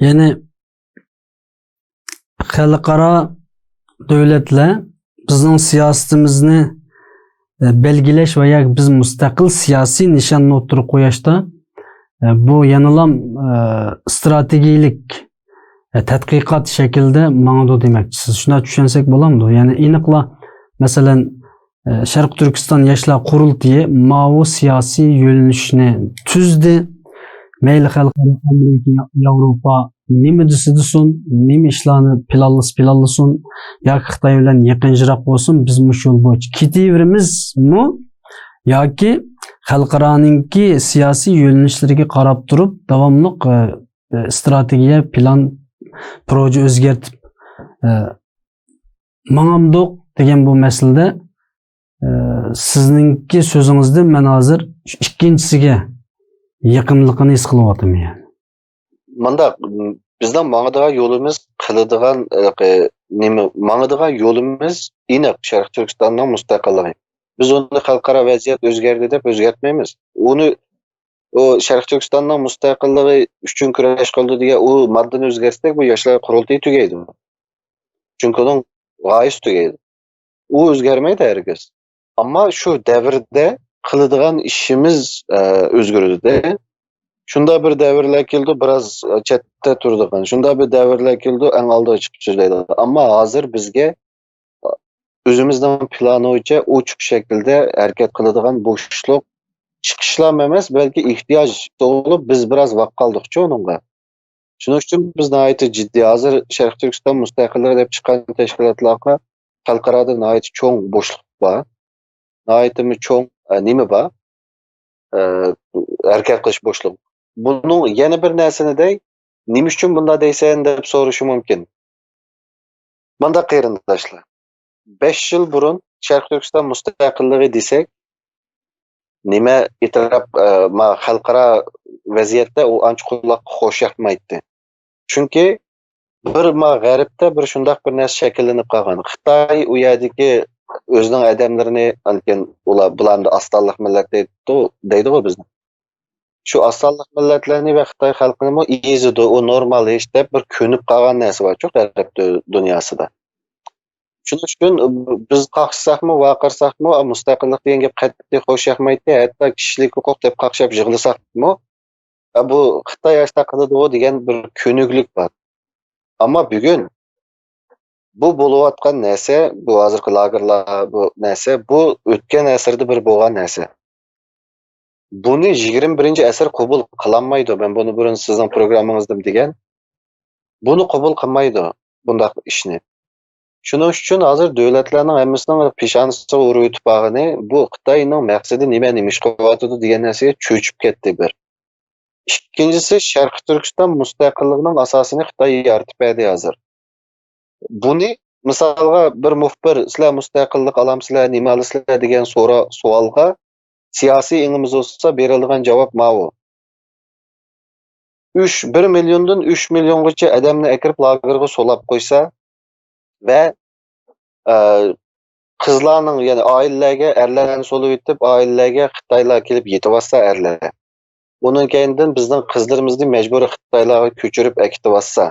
يەنى خەلقئارا دۆلەتلەر بىزنىڭ سىياسىتىمىزنى، ئە، بەلگىلەش ۋە ياكى بىز مۇستەقىل سىياسىي نىشاننى ئوتتۇرىغا قويۇشتا، ئە، بۇ يەنىلام، ئە، ئىستراتېگىيەلىك، ئە، تەتقىقات شەكلىدە ماڭىدۇ دېمەكچىسىز. شۇنداق چۈشەنسەك بولامدۇ؟ يەنى ئېنىقلا، مەسىلەن، ئە، شەرقىي تۈركىستان ياشلار قۇرۇلتىيى ماۋۇ سىياسىي يۆنىلىشنى تۈزدى. مەيلى خەلقئارا، ئامېرىكا، ياۋروپا نېمە دېسە دېسۇن، نېمە ئىشلارنى پىلانلىسا پىلانلىسۇن، ياكى خىتاي بىلەن يېقىن يىراق بولسۇن، بىز مۇشۇ يول بويىچە كېتىۋېرىمىزمۇ ياكى خەلقئارانىڭكى سىياسىي يۆنىلىشلىرىگە قاراپ تۇرۇپ داۋاملىق، ئە، ئە، ئىستراتېگىيە، پىلان، پروژە ئۆزگەرتىپ، ئە، ماڭامدۇق دېگەن بۇ مەسىلىدە، ئە، سىزنىڭكى سۆزىڭىزدىن مەن ھازىر شۇ ئىككىنچىسىگە يېقىنلىقىنى ھېس قىلىۋاتىمەن. يەنى. مۇنداق، بىزنىڭ ماڭىدىغان يولىمىز، قىلىدىغان، ئە، نېمە، ماڭىدىغان يولىمىز ئېنىق، شەرقىي تۈركىستاننىڭ مۇستەقىللىقى. بىز ئۇنى خەلقئارا ۋەزىيەت ئۆزگەردى دەپ ئۆزگەرتمەيمىز. ئۇنى، ئۇ شەرقىي تۈركىستاننىڭ مۇستەقىللىقى ئۈچۈن كۈرەش قىلىدۇ دېگەن ئۇ ماددىنى ئۆزگەرتسەك، بۇ ياشلار قۇرۇلتىيى تۈگەيدۇ. چۈنكى ئۇنىڭ غايىسى تۈگەيدۇ. ئۇ ئۆزگەرمەيدۇ ھەرگىز. ئەمما شۇ دەۋردە قىلىدىغان ئىشىمىز، ئە، ئۆزگىرىدۇ. شۇنداق بىر دەۋرلەر كېلىدۇ، بىراز چەتتە تۇرىدىغان. شۇنداق بىر دەۋرلەر كېلىدۇ، ئەڭ ئالدىغا چىقىپ سۆزلەيدىغان. ئەمما ھازىر بىزگە ئۆزىمىزنىڭ پىلانى بويىچە ئوچۇق شەكىلدە ھەرىكەت قىلىدىغان بوشلۇق، چىقىشلام ئەمەس، بەلكى ئېھتىياج تۇغۇلۇپ، بىز بىراز ۋاق قالدۇقچۇ ئۇنىڭغا. شۇنىڭ ئۈچۈن بىز ناھايىتى جىددىي. ھازىر شەرقىي تۈركىستان مۇستەقىللىقى دەپ چىققان تەشكىلاتلارغا خەلقئارادا ناھايىتى چوڭ بوشلۇق بار. ناھايىتىمۇ چوڭ، ئە، نېمە بار؟ ئە، ھەرىكەت قىلىش بوشلۇقى. بۇنىڭ يەنە بىر نەرسىنى دەي، نېمە ئۈچۈن بۇنداق دەيسەن دەپ سورىشى مۇمكىن. مانداق قېرىنداشلار، بەش يىل بۇرۇن شەرقىي تۈركىستان مۇستەقىللىقى دېسەك، نېمە ئېتىراپ، ئە، ما خەلقئارا ۋەزىيەتتە ئۇ ئانچە قۇلاققا خوش ياقمايتتى. چۈنكى بىر ما غەربتە بىر شۇنداق بىر نەرسە شەكىللىنىپ قالغان. خىتاي ئۇ يەردىكى ئۆزىنىڭ ئادەملىرىنى، لېكىن ئۇلار، بۇلارنى ئاز سانلىق مىللەت دەيدۇ، دەيدىغۇ بىزنى. شۇ ئاز سانلىق مىللەتلەرنى ۋە خىتاي خەلقىنىمۇ ئېزىدۇ، ئۇ نورمال ئىش دەپ بىر كۆنۈپ قالغان نەرسە بارچۇ غەرب دۇ-، دۇنياسىدا. شۇنىڭ ئۈچۈن بىز قاقشىساقمۇ، ۋارقىرىساقمۇ، مۇستەقىللىق دېگەن گەپ قەتئىي خوش ياقمايتتى. ھەتتا كىشىلىك ھوقۇق دەپ قاقشاپ يىغلىساقمۇ، ئە، بۇ خىتاي ئاشۇنداق قىلىدىغۇ دېگەن بىر كۆنۈكلۈك بار. ئەمما بۈگۈن بۇ بولۇۋاتقان نەرسە، بۇ ھازىرقى لاگېرلار، بۇ نەرسە، بۇ ئۆتكەن ئەسىردە بىر بولغان نەرسە. بۇنى يىگىرمە بىرىنچى ئەسىر قوبۇل قىلالمايدۇ. مەن بۇنى بۇرۇن سىزنىڭ پروگراممىڭىزدىمۇ دېگەن. بۇنى قوبۇل قىلمايدۇ، بۇنداق ئىشنى. شۇنىڭ ئۈچۈن ھازىر دۆلەتلەرنىڭ ھەممىسىنىڭ پېشانىسىغا ئۇرۇۋېتىپ بارغىنى، بۇ خىتاينىڭ مەقسىتى نېمە، نېمە ئىش قىلىۋاتىدۇ دېگەن نەرسىگە چۆچۈپ كەتتى بىر. ئىككىنچىسى، شەرقىي تۈركىستان مۇستەقىللىقىنىڭ ئاساسىنى خىتاي يارىتىپ بەردى ھازىر. بۇنى مىسالغا، بىر مۇخبىر، «سىلەر مۇستەقىللىق ئالامسىلەر، نېمە ئالىسىلەر؟» دېگەن سورا-، سوئالغا سىياسىي ئېڭىمىز بولسا بېرىلىدىغان جاۋاب ماۋۇ. ئۈچ، بىر مىليوندىن ئۈچ مىليونغىچە ئادەمنى ئەكىرىپ لاگېرغا سولاپ قويسا ۋە، ئە، قىزلارنىڭ، يەنى ئائىلىلەرگە ئەرلەرنى سولىۋېتىپ، ئائىلىلەرگە خىتايلار كېلىپ يېتىۋاتسا ئەرلەر، ئۇنىڭ كەينىدىن بىزنىڭ قىزلىرىمىزنى مەجبۇرىي خىتايلارغا كۆچۈرۈپ ئەكېتىۋاتسا،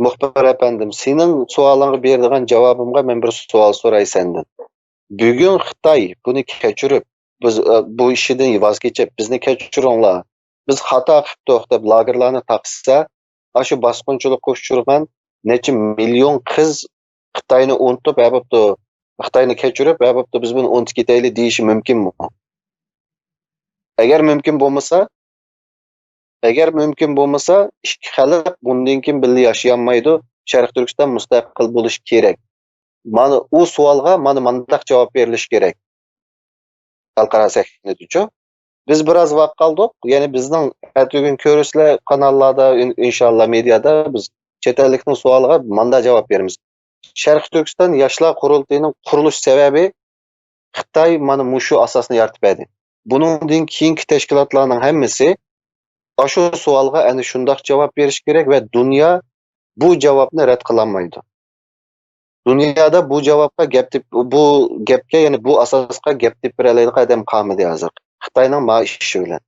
مۇخبىر ئەپەندىم، سېنىڭ سوئالىڭغا بېرىدىغان جاۋابىمغا مەن بىر سوئال سوراي سەندىن. بۈگۈن خىتاي بۇنى كەچۈرۈپ، بىز، ئە، بۇ ئىشىدىن ۋاز كېچىپ، بىزنى كەچۈرۈڭلار، بىز خاتا قىپتۇق دەپ لاگېرلارنى تاقىسا، ئاشۇ باسقۇنچىلىققا ئۇچرىغان نەچچە مىليون قىز خىتاينى ئۇنتۇپ، ھە بوپتۇ، خىتاينى كەچۈرۈپ، ھە بوپتۇ، بىز بۇنى ئۇنتۇپ كېتەيلى دېيىشى مۇمكىنمۇ؟ ئەگەر مۇمكىن بولمىسا، ئەگەر مۇمكىن بولمىسا، ئىككى خەلق بۇندىن كېيىن بىللە ياشىيالمايدۇ. شەرقىي تۈركىستان مۇستەقىل بولۇشى كېرەك. مانا ئۇ سوئالغا مانا مانداق جاۋاب بېرىلىشى كېرەك. خەلقئارا سەھنىدىچۇ. بىز بىراز ۋاق قالدۇق. يەنى بىزنىڭ ئەتىگۈن كۆرۈسىلەر قاناللاردا، ئىن-، ئىنشاللا مېدىيادا بىز چەت ئەللىكنىڭ سوئالىغا ماندا جاۋاب بېرىمىز. شەرقىي تۈركىستان ياشلار قۇرۇلتىيىنىڭ قۇرۇلۇش سەۋەبى خىتاي مانا مۇشۇ ئاساسنى يارىتىپ بەردى. بۇنىڭدىن كېيىنكى تەشكىلاتلارنىڭ ھەممىسى ئاشۇ سوئالغا ئەنە شۇنداق جاۋاب بېرىشى كېرەك ۋە دۇنيا بۇ جاۋابنى رەت قىلالمايدۇ. دۇنيادا بۇ جاۋابقا گەپ دېپ، بۇ گەپكە، يەنى بۇ ئاساسقا گەپ دېپ بېرەلەيدىغان ئادەم قالمىدى ھازىر. خىتاينىڭ ما ئىشى بىلەن.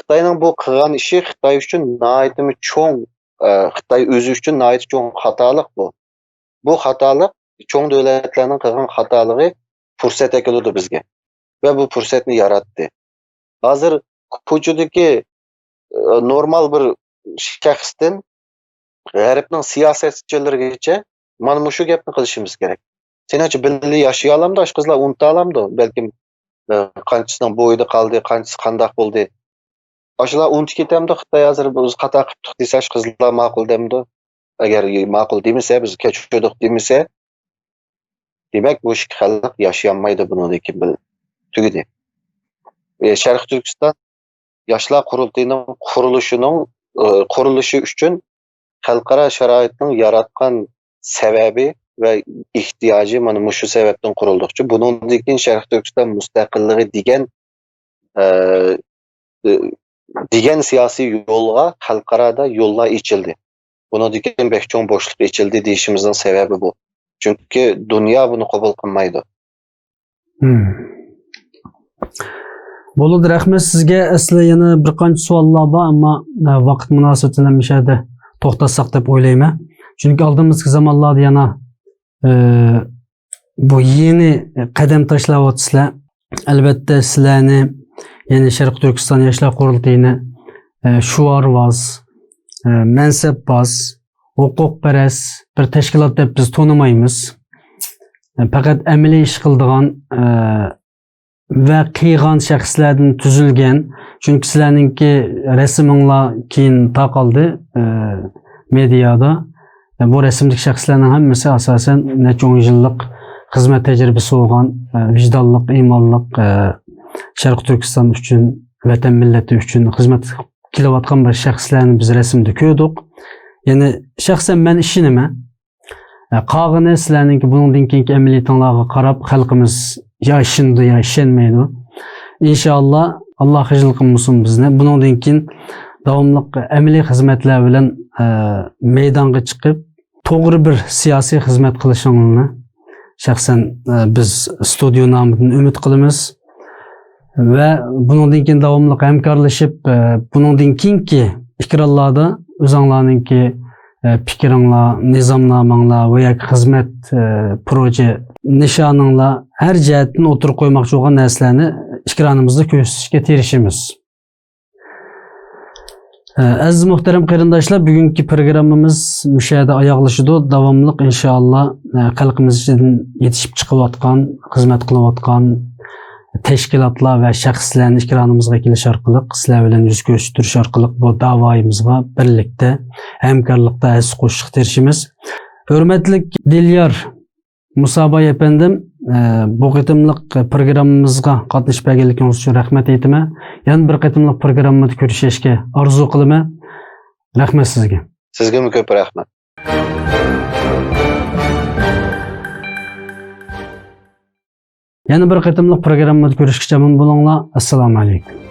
خىتاينىڭ بۇ قىلغان ئىشى خىتاي ئۈچۈن ناھايىتىمۇ چوڭ، ئە، خىتاي ئۆزى ئۈچۈن ناھايىتى چوڭ خاتالىق بۇ. بۇ خاتالىق، چوڭ دۆلەتلەرنىڭ قىلغان خاتالىقى پۇرسەت ئەكېلىدۇ بىزگە. ۋە بۇ پۇرسەتنى ياراتتى. ھازىر كوچىدىكى، ئە، نورمال بىر شەخستىن غەربنىڭ سىياسەتچىلىرىگىچە مانا مۇشۇ گەپنى قىلىشىمىز كېرەك. سېنىڭچە بىللە ياشىيالامدۇ؟ ئاشۇ قىزلار ئۇنتالامدۇ؟ بەلكىم، ئە، قانچىسىنىڭ بويىدا قالدى، قانچىسى قانداق بولدى؟ ئاشۇلار ئۇنتۇپ كېتەمدۇ؟ خىتاي ھازىر بىز خاتا قىپتۇق دېسە، ئاشۇ قىزلار ماقۇل دەمدۇ؟ ئەگەر ماقۇل دېمىسە، بىز كەچۈردۇق دېمىسە، دېمەك، بۇ ئىككى خەلق ياشىيالمايدۇ بۇنىڭدىن كېيىن بىللە. تۈگىدى. ئە، شەرقىي تۈركىستان ياشلار قۇرۇلتىيىنىڭ قۇرۇلۇشىنىڭ، ئە، قۇرۇلۇشى ئۈچۈن خەلقئارا شارائىتنىڭ ياراتقان سەۋەبى ۋە ئېھتىياجى مانا مۇشۇ سەۋەبتىن قۇرۇلدۇقچۇ. بۇنىڭدىن كېيىن شەرقىي تۈركىستان مۇستەقىللىقى دېگەن، ئە، ئە، دېگەن سىياسىي يولغا خەلقئارادا يوللار ئېچىلدى. بۇنىڭدىن كېيىن بەك چوڭ بوشلۇق ئېچىلدى دېيىشىمىزنىڭ سەۋەبى بۇ. چۈنكى دۇنيا بۇنى قوبۇل قىلمايدۇ. مم. بولىدۇ، رەھمەت سىزگە. ئەسلى يەنە بىر قانچە سوئاللار بار، ئەمما، ئە، ۋاقىت مۇناسىۋىتى بىلەن مۇشۇ يەردە توختاتساق دەپ ئويلايمەن. چۈنكى ئالدىمىزدىكى زامانلاردا يەنە، ئە، بۇ يېڭى قەدەم تاشلاۋاتىسىلەر. ئەلۋەتتە، سىلەرنى، يەنى شەرقىي تۈركىستان ياشلار قۇرۇلتىيىنى، ئە، شوئارۋاز، ئە، مەنسەپباز، ھوقۇقپەرەس بىر تەشكىلات دەپ بىز تونۇمايمىز. ئە، پەقەت ئەمەلىي ئىش قىلىدىغان، ئە، ۋە قىلغان شەخسلەردىن تۈزۈلگەن. چۈنكى سىلەرنىڭكى رەسىمىڭلار كېيىن تارقالدى، ئە، مېدىيادا. ئە، بۇ رەسىمدىكى شەخسلەرنىڭ ھەممىسى ئاساسەن نەچچە ئون يىللىق خىزمەت تەجرىبىسى بولغان، ئە، ۋىجدانلىق، ئىمانلىق، ئە، شەرقىي تۈركىستان ئۈچۈن، ۋەتەن مىللىتى ئۈچۈن خىزمەت كېلىۋاتقان بىر شەخسلەرنى بىز رەسىمدە كۆردۇق. يەنى شەخسەن مەن ئىشىنىمەن. ئە، قالغىنى سىلەرنىڭكى بۇنىڭدىن كېيىنكى ئەمەلىيىتىڭلارغا قاراپ خەلقىمىز يا ئىشىنىدۇ، يا ئىشەنمەيدۇ. ئىنشائاللا، ئاللا خىجىل قىلمىسۇن بىزنى. بۇنىڭدىن كېيىن داۋاملىق ئەمەلىي خىزمەتلەر بىلەن، ئە، مەيدانغا چىقىپ، توغرا بىر سىياسىي خىزمەت قىلىشىڭلارنى شەخسەن، ئە، بىز ستۇدىيو نامىدىن ئۈمىد قىلىمىز. ۋە بۇنىڭدىن كېيىن داۋاملىق ھەمكارلىشىپ، ئە، بۇنىڭدىن كېيىنكى ئېكرانلاردا ئۆزۈڭلارنىڭكى، ئە، پىكرىڭلار، نىزامنامىڭلار ۋە ياكى خىزمەت، ئە، پروژە نىشانىڭلار، ھەر جەھەتتىن ئوتتۇرىغا قويماقچى بولغان نەرسىلەرنى ئېكرانىمىزدا كۆرسىتىشكە تىرىشىمىز. ئەزىز مۇھتەرەم قېرىنداشلار، بۈگۈنكى پروگراممىمىز مۇشۇ يەردە ئاياغلىشىدۇ. داۋاملىق ئىنشائاللا، خەلقىمىز ئىچىدىن يېتىشىپ چىقىۋاتقان، خىزمەت قىلىۋاتقان تەشكىلاتلار ۋە شەخسلەرنى ئېكرانىمىزغا ئېكىلىش ئارقىلىق، سىلەر بىلەن يۈز كۆرۈشتۈرۈش ئارقىلىق بۇ داۋايىمىزغا بىرلىكتە، ھەمكارلىقتا ھەسسە قوشۇشقا تىرىشىمىز. ھۆرمەتلىك دىليار مۇساباي ئەپەندىم، ئە، بۇ قېتىملىق پروگراممىمىزغا قاتنىشىپ بەرگەنلىكىڭىز ئۈچۈن رەھمەت ئېيتىمەن. يەنە بىر قېتىملىق پروگراممىدا كۆرۈشۈشكە ئارزۇ قىلىمەن. رەھمەت سىزگە. سىزگىمۇ كۆپ رەھمەت. يەنە بىر قېتىملىق پروگراممىدا كۆرۈشكىچە ئامان بولۇڭلار. ئەسسالامۇ ئەلەيكۇم.